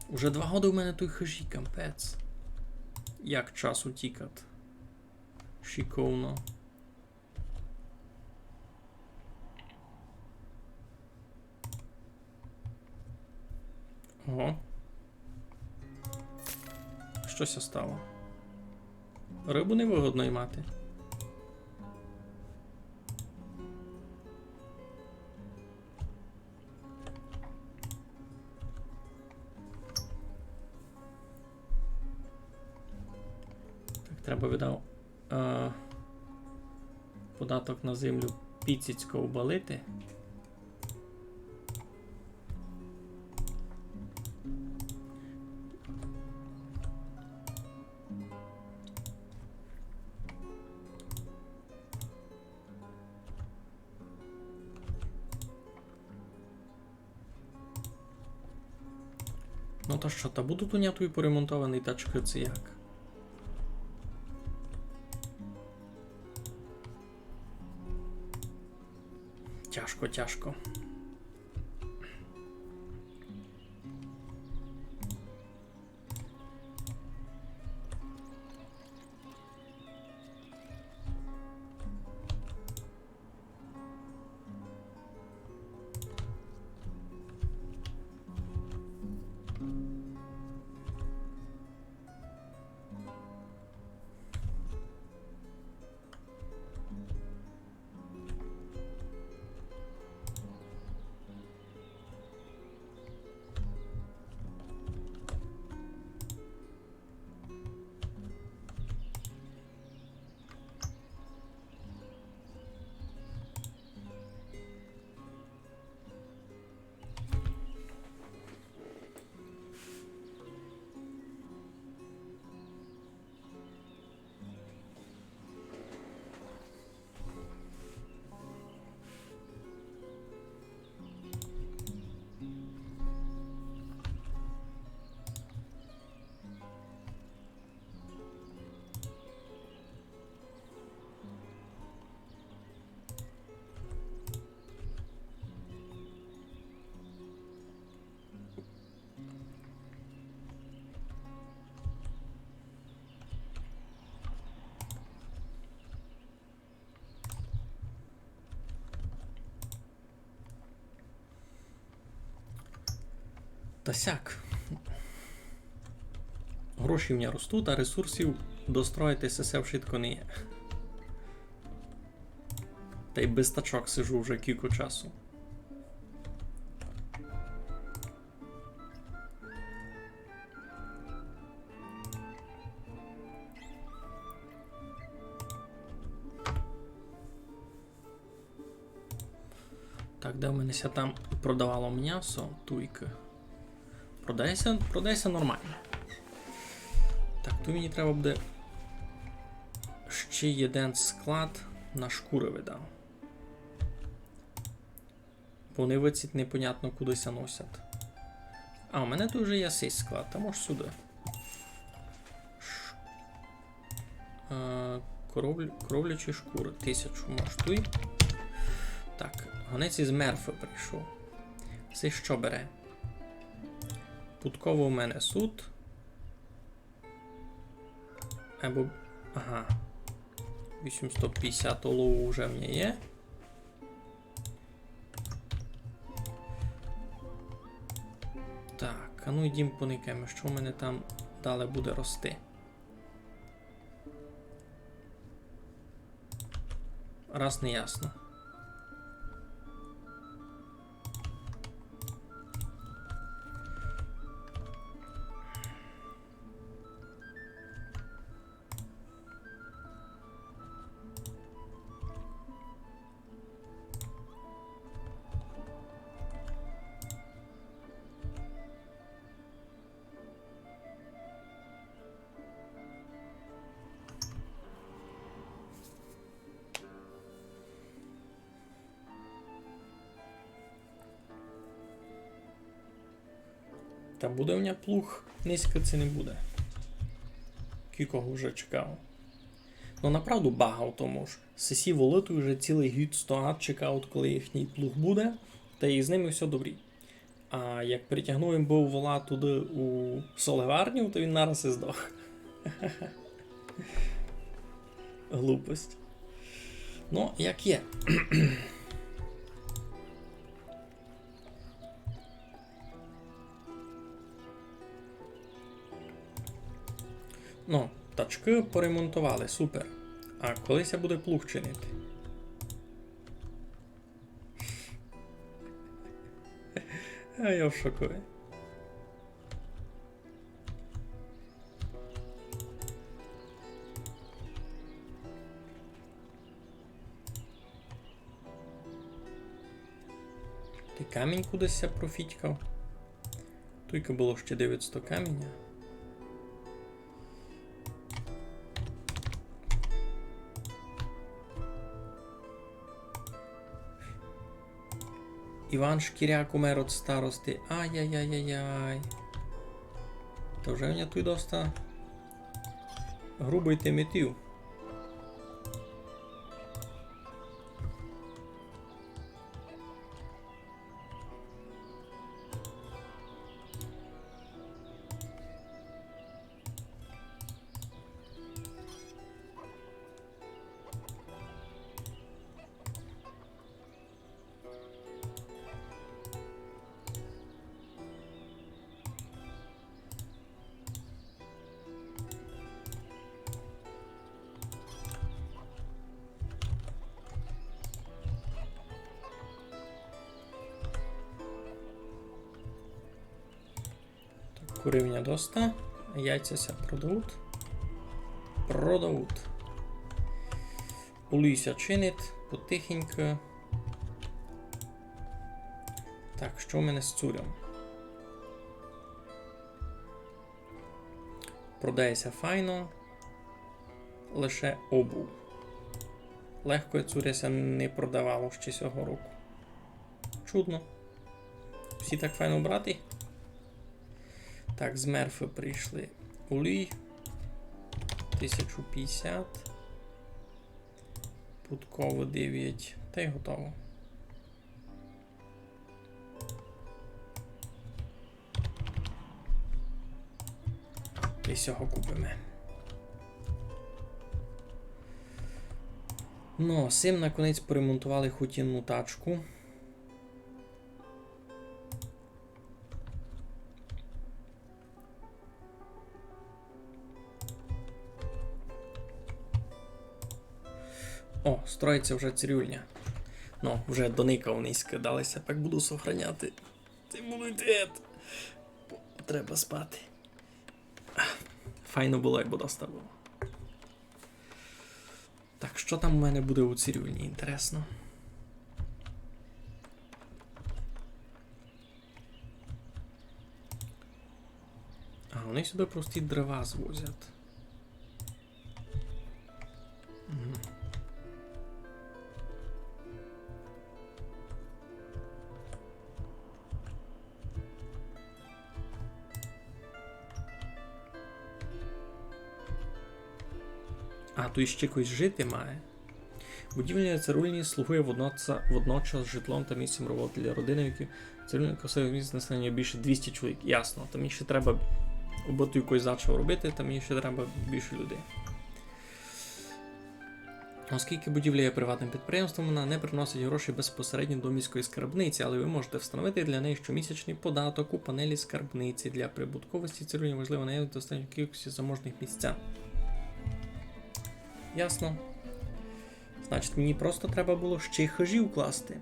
Уже два годы у мене туй хыжі, капець. Як час утікат. Шиковно. Ого. Што ся стало? Рыбу невыгодно имати. Так, треба, видав, е, податок на землю піціцько обвалити. Ну та што, та будуть у ня туй поремонтовані тачкы, ци як? Тяжко, тяжко. Та сяк. Гроші в мене ростуть, а ресурсів достроїти се, се вшытко не є. Та й без тачок сижу вже кілько часу. Так, де в мене ся там продавало мнясо? Туйкы. Продає ся, продає ся нормално. Так, туй мені треба буде ще єден склад на шкуры, видав. Бо они выціть непонятно куды ся носять. А, у мене туй уже є сей склад, та мож сюды. Ш-, е, коровль-, коровлячі шкуры. Тисячу мож туй. Так, гонець із Мерфы прийшов. Се што бере? Пудково у мене сут. Або, ага. Вісімсот пятдесят олову вже в мене є. Так, а ну йдім поникаєме, што в мене там далі буде рости. раз не ясно. Та буде в ня плуг низько, ци не буде? Кілько вже чекав. Ну, направду багав тому ж. Сесі волы туй вже цілый гід стоять, чекають, коли їхній плуг буде, та і з ними всьо добрі. А як притягнув им быв вола туды у соливарню, то він нараз і здох. Глупость. Ну, як є. Ну, тачкы поремонтовали, супер. А коли ся буде плуг чинити? А я в шокови. Ты камінь кудись ся профітькав. Туйка было ще девятсто каміня. Іван Шкіряк умер од старости. Ай-яй-яй-яй-яй. Та вже в ня туй доста грубый тимітів. Так, куры в ня доста. Яйця ся продавуть. Продавуть. Улій ся чинить потихеньку. Так, што в мене з цурьом? Продає ся файно. Лише обув. Легкоє цуря ся не продавало ще сього року. Чудно. Всі так файно брати. Так, з мерфы прийшли. Улій. Тисячу пятдесят. Пудковы девять. Та й готово. Та й сього купиме. Ну, сим наконець поремонтовали хоть одну тачку. О, строїть ся вже цирюльня. Ну, вже доникав низько, далі ся пак буду сохраняти цей імунітет. Бо треба спати. Файно было, як бы доста было. Так, што там у мене буде у цирюльні, інтересно? А, они сюды прості дрова звозять. Мгм. А, туй іщи якось жити має. Будівля цирюльні слугує водноца-, водночас житлом та місцем роботи для родини, які цирюльні косили місць населення більше двісті чоловік. Ясно, там іщи треба, абы туй якось зачав робити, там іщи треба більше людей. Оскільки будівля є приватним підприємством, вона не приносить гроші безпосередньо до міської скарбниці, але ви можете встановити для неї щомісячний податок у панелі скарбниці. Для прибутковості цирюльні важлива наявність достатньої кількості заможних містян. Ясно. Значить, мені просто треба было ще хыжі вкласти.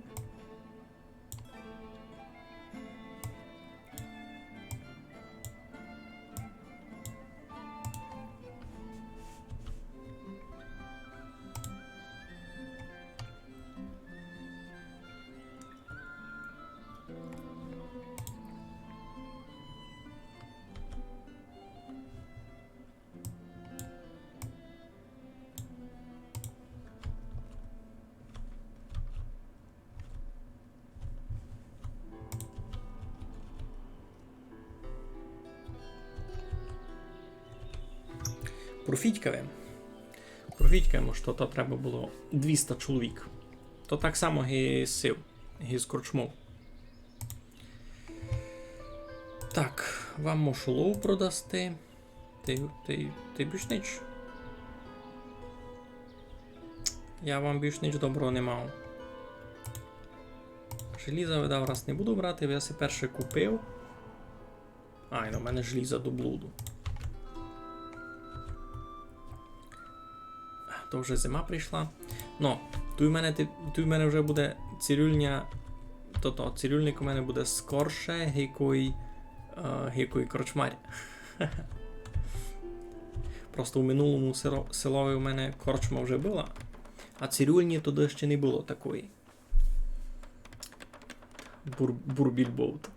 Профітькаєме. Профітькаєме, што то треба было двіста чоловік. То так само ги сив, ги з корчмов. Так, вам можу лов продасти. Ти, ти, ти більш нич. Я вам більш нич доброго не мав. Желіза, видав, раз не буду брати, бо я си перше купив. Ай, ну, в мене желіза до блуду. То вже зима прийшла. Но, туй у мене, ти- туй у мене вже буде цирюльня, тобто цирюльник у мене буде скорше, ги кой, е, ги кой корчмар. Просто у минулому село- селови у мене корчма вже была, а цирюльні тогды ще не было такої. Бур- бурбіль бовт.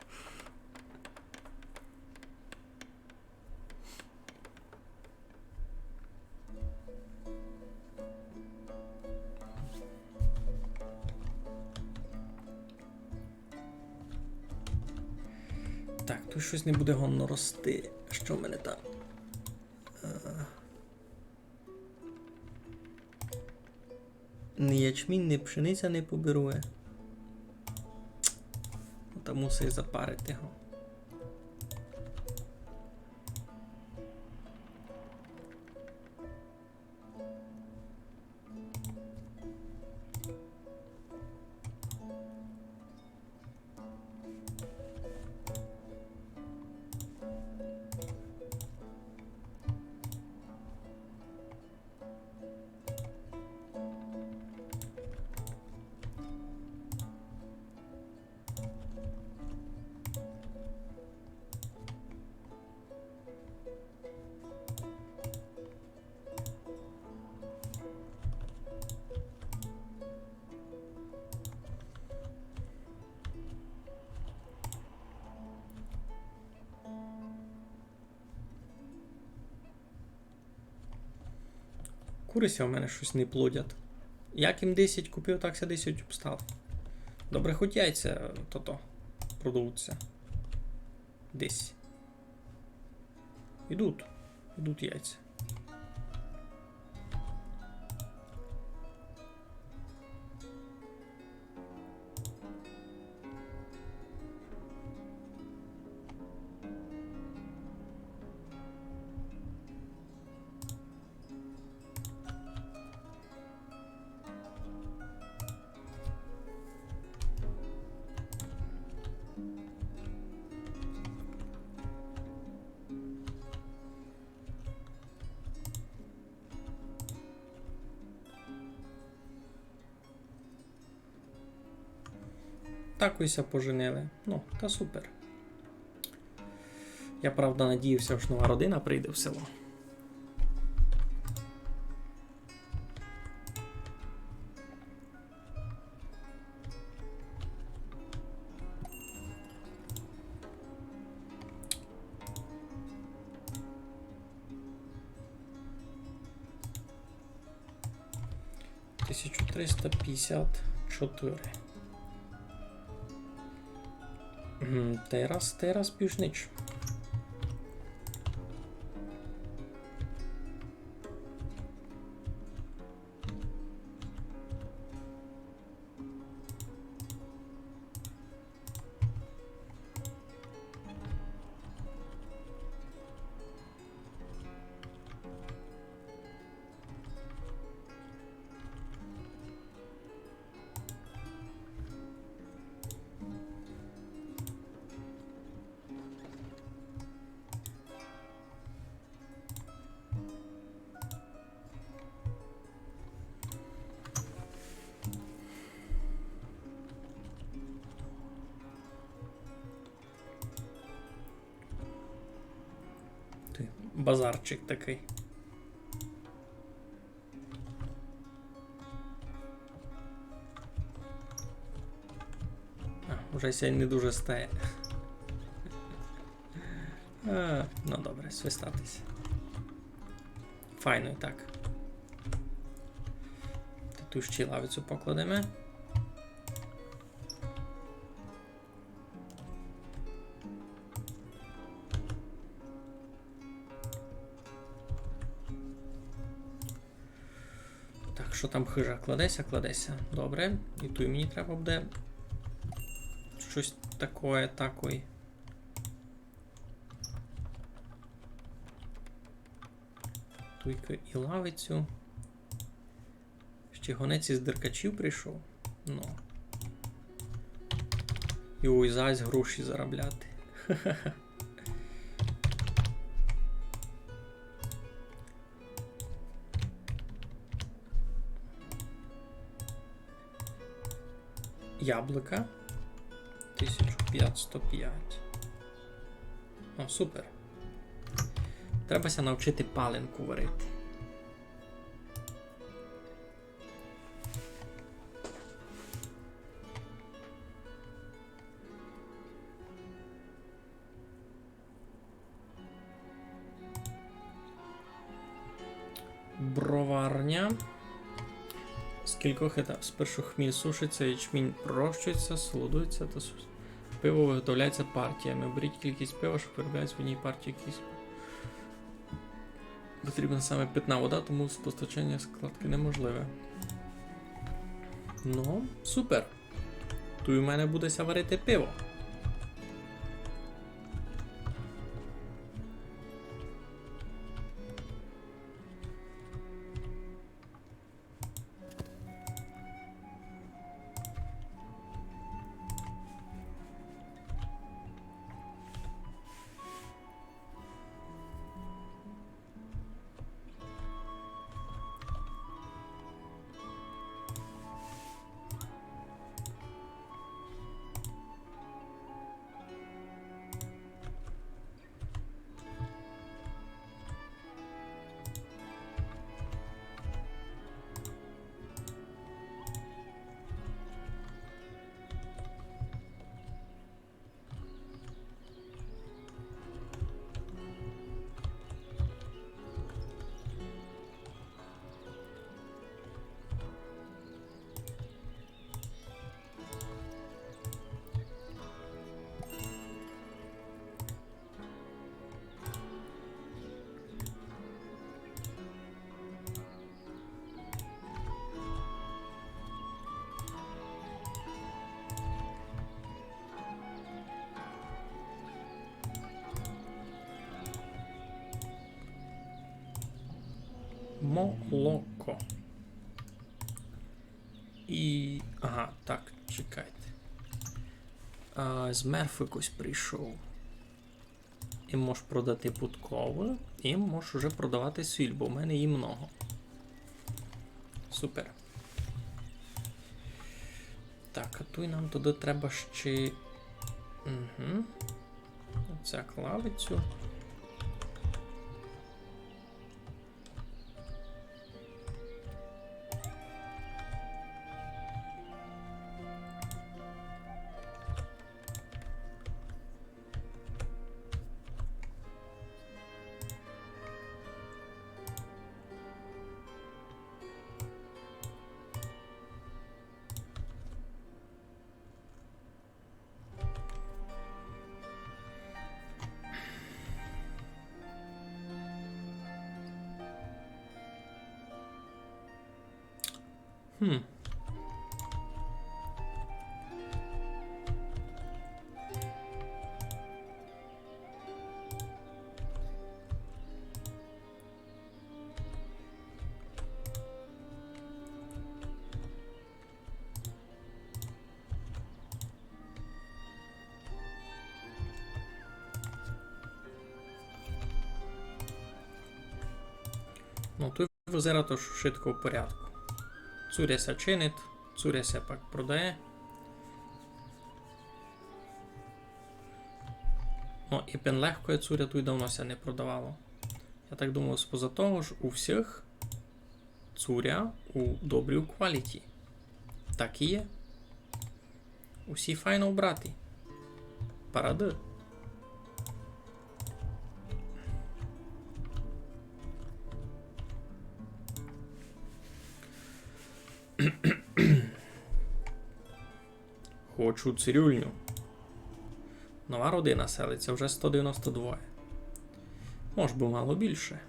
Так, туй штось не буде годно рости. Што в мене там? Е, Ни ячмінь, ни пшениця не поберує. Ну, та мусить запарити го. Куры ся у мене штось не плодять. Як їм десять купив, так ся десять обстало. Добре, хоть яйця, е, тото, продавуть ся. Десь. Ідуть. Ідуть яйця. Так ось ся поженили. Ну, та супер. Я, правда, надіяв ся, ож нова родина прийде в село. Тисяча триста пятдесят чотыри. М, тераз, тераз більш нич. базарчик такый. А, уже ся не дуже стає. Е, ну добре, свистатись. Файно і так. Та ту ще й лавицю покладеме. Так, што там хыжа? Кладеся, кладеся. Добре. І туй мені треба буде штось такоє, такой. Туйка і лавицю. Ще гонець із Деркачів прийшов. Ну. Йой, зась гроші заробляти. Яблука. Тисяча пятсто пять. О, супер. Треба ся навчити паленку варити. Броварня. З кількох етапів. Спершу хміль сушиться, ячмінь пророщується, солодується та су-, пиво виготовляється партіями. Беріть кількість пива, що виробляється в одній партії кількість. Потрібна саме питна вода, тому постачання складки неможливе. Ну, супер. Туй у мене буде ся варити пиво. Молоко. І, ага, так, чекайте. А, з Мерфи якось прийшов. І можеш продати пудкову, і можеш уже продавати сіль, бо в мене її много. Супер. Так, а туй нам туды треба ще. Угу. Оця клавицю. Хм. Ну, туй визирать, што шытко в порядку. Цуря ся чинить, цуря ся пак продає. Ну, і пен легкоє цуря туй давно ся не продавало. Так думав, споза того, ож у всіх цуря у добрій quality. Так і є. Усі файно вбраті. Парады. Хочу цирюльню. Нова родина селиться, вже сто девяносто двоє. Мож бы мало більше.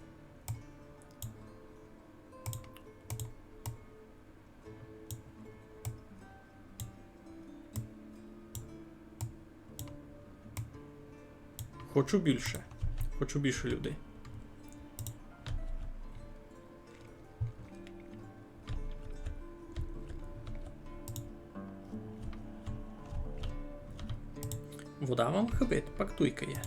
Хочу більше. Хочу більше людей. Вода вам хыбить, пак туйка є.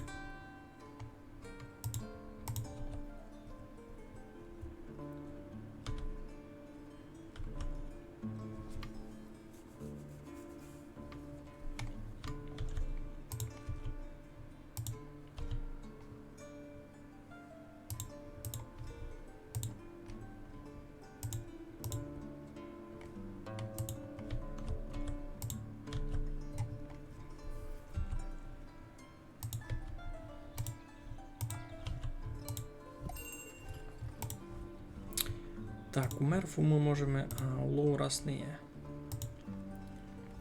Так, у мерфу мы можеме, а у лоу раз не є.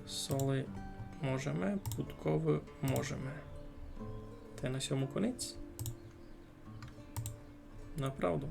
Соли можеме, пудковы можеме. Та й на сьому конець. Направду.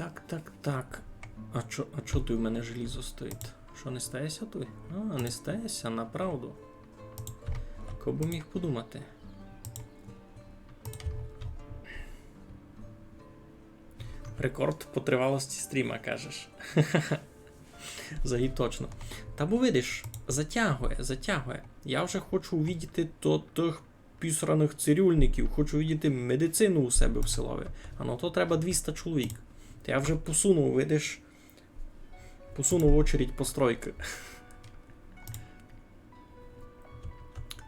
Так, так, так. А чо, а чо туй в мене желізо стоїть? Што, не стає ся туй? А, не стає ся, направду. Хто бы міг подумати? Рекорд по тривалости стріма, кажеш. Загиб точно. Та бо видиш, затягує, затягує. Я вже хочу увидіти до тых пісраных цирюльників, хочу увидіти медицину у себе в селови. А на то треба двіста чоловік. Та я вже посунув, видиш, посунув очередь постройкы.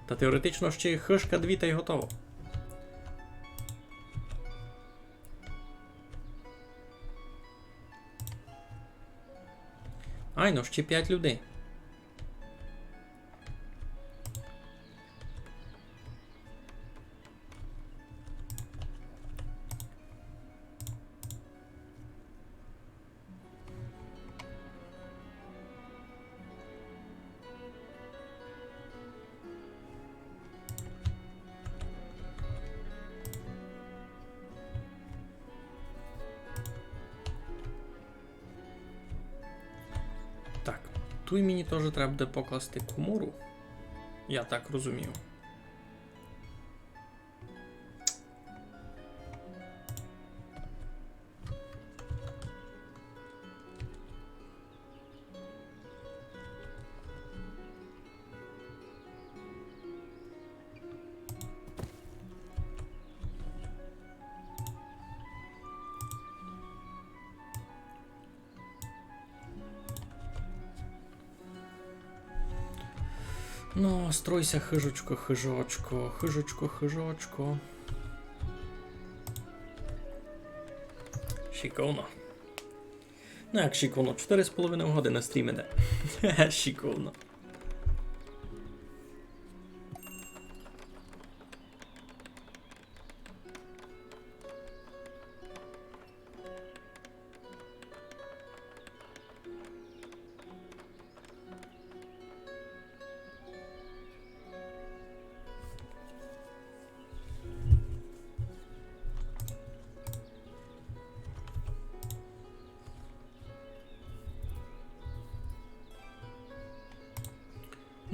Та теоретично ще хыжка дві та й готово. Айно, ще пять людей. Так, туй мені тоже треба буде покласти комору. Я так розумію. Ну, строй ся, хыжочко, хыжочко, хыжочко, хыжочко. Шиковно. Ну, як шиковно, чотири з половиною годины стрім іде. Шиковно.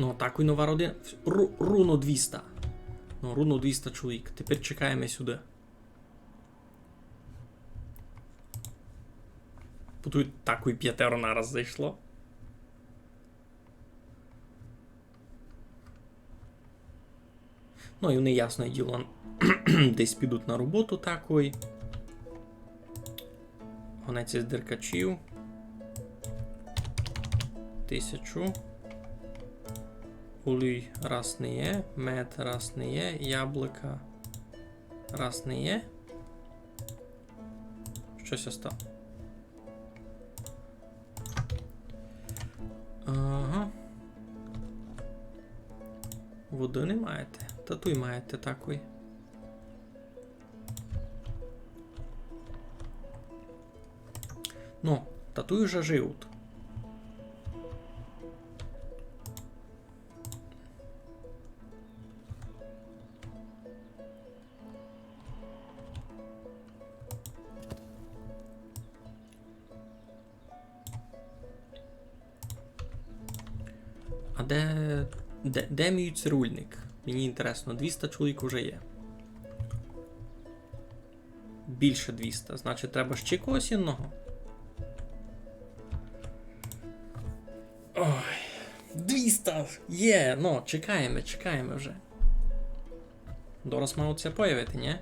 Ну, так і нова родина. Ру-, руно двіста. Ну, руно двіста чоловік. Тепер чекаєме сюды. Бо туй такой пятеро нараз зайшло. Ну, і вони, ясне діло, десь підуть на роботу такой. Гонець із деркачів. Тисячу. Олій раз не є, мед раз не є, яблука раз не є. Што ся стало? Ага. Воды не маєте? Та туй маєте такой. Ну, та туй уже живуть. А де, де, де мій цирюльник? Мені інтересно, двіста чоловік уже є. Більше двіста. Значить, треба ще когось іншого. Ой, двіста є! Ну, чекаєме, чекаєме вже. Дораз мало ся появити, ні?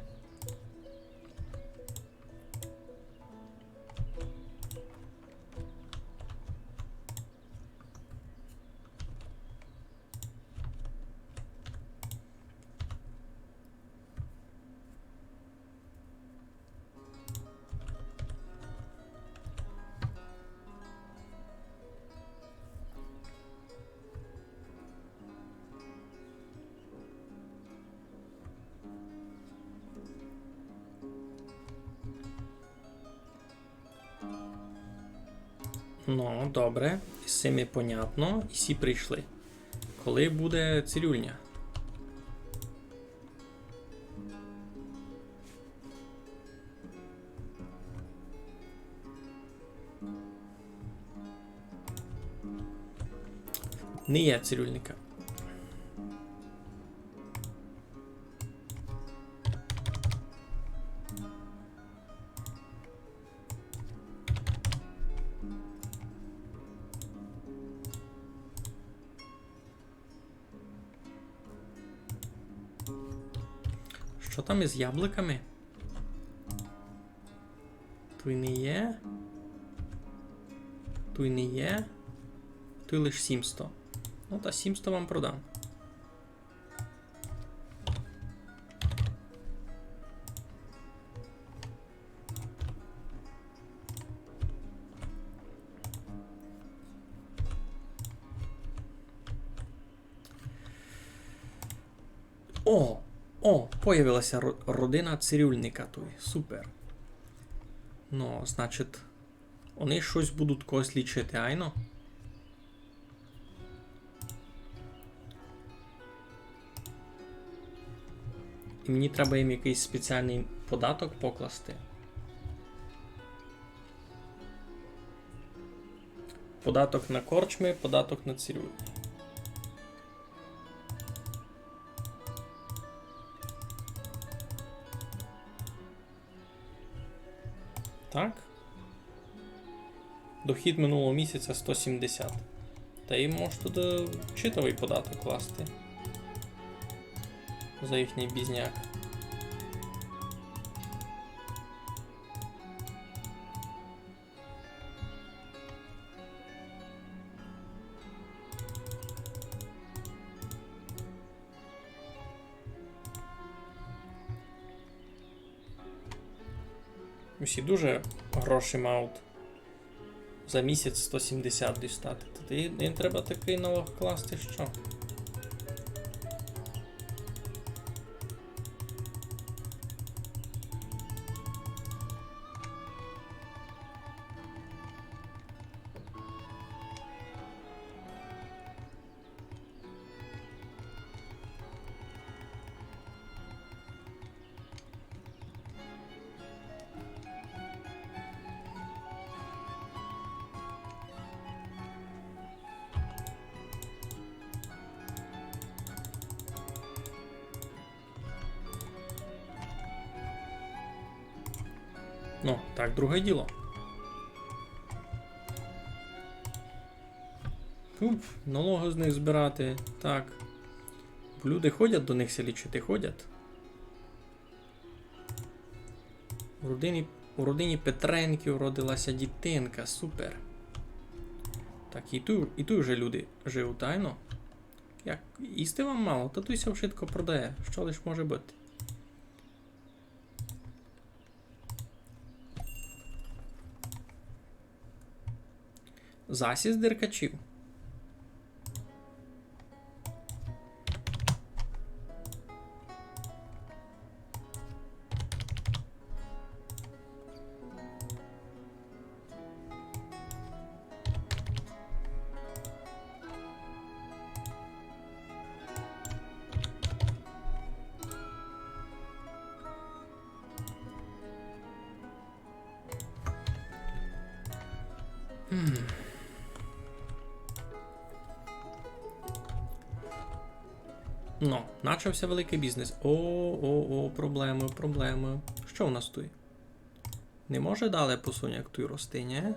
Ну, добре. З сими понятно. І всі прийшли. Коли буде цирюльня? Не є цирюльника. Што там із яблуками? Туй не є. Туй не є. Туй лиш сімсто. Ну та сімсто вам продам. О! О! Появила ся ро-, родина цирюльника туй. Супер. Ну, значить, они штось будуть когось лічити, айно? І мені треба їм якыйсь спеціалный податок покласти. Податок на корчмы, податок на цирюльні. Так. Дохід минулого місяця сто сімдесят. Та їм мож туды читавый податок класти. За їхній бізняк. Усі дуже гроші мають за місяць сто сімдесят дістати. Тоді їм треба такий налог класти, що. Ну, так, друге діло. Уф, налоги з них збирати. Так. Бо люди ходять до них ся лічити, ходять. У родині, у родині Петренків родилася дітинка, супер. Так, і ту, і ту вже люди живуть, айно. Як, їсти вам мало, та туй ся вшытко продає, што лиш може быти. Засіст деркачів. Гм. Ну, начався великый бізнес. О, о, о, проблемы, проблемы. Што у нас туй? Не може дале посуняк туй рости, нє?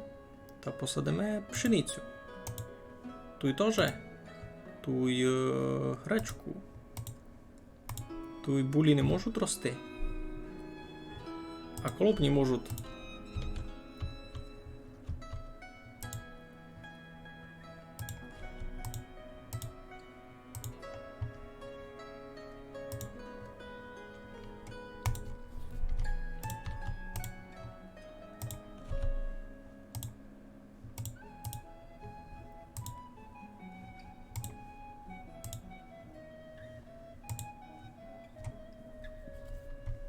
Та посадиме пшеницю. Туй тоже. Туй, е, гречку. Туй булі не можуть рости. А колобні можуть.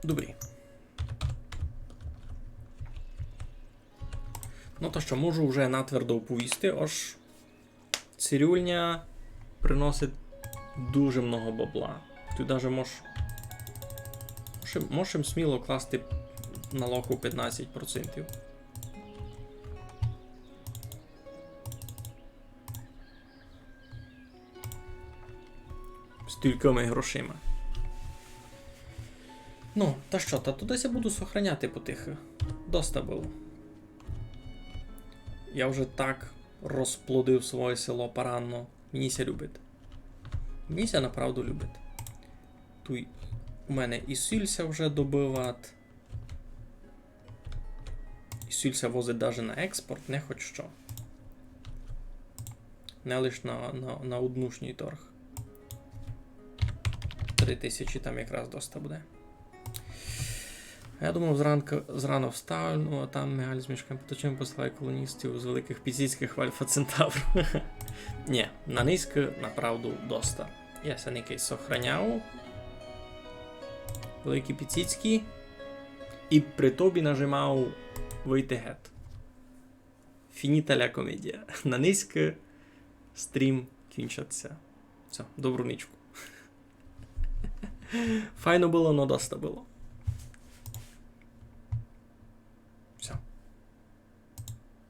Добрі. Ну, та што, можу вже натвердо оповісти, ож цирюльня приносить дуже много бабла. Туй даже мож, можем, можем сміло класти налог у пятнадцять процентів. З тулькыма грошима. Ну, та што, та туды ся буду сохраняти потихы. Доста было. Я вже так розплодив своє село паранно. Мені ся любить. Мені ся направду любить. Туй у мене і сіль ся вже добывать. І сіль ся возить даже на експорт, не хоть што. Не лиш на, на, на однушній торг. Три тисячі там якраз доста буде. А я думав, зранку, зрано встав, ну, а там Мігаль з Мішком Поточим посилає колоністів з великых піціцькых в Альфа Центавр. Нє, на низькы направду доста. Я ся никай сохраняв. Великі піціцькі. І при тобі нажимав выйти гет. Фініта ля комедія. На низькы стрім кінчаться. Всьо, добру нічку. Файно было, но доста было.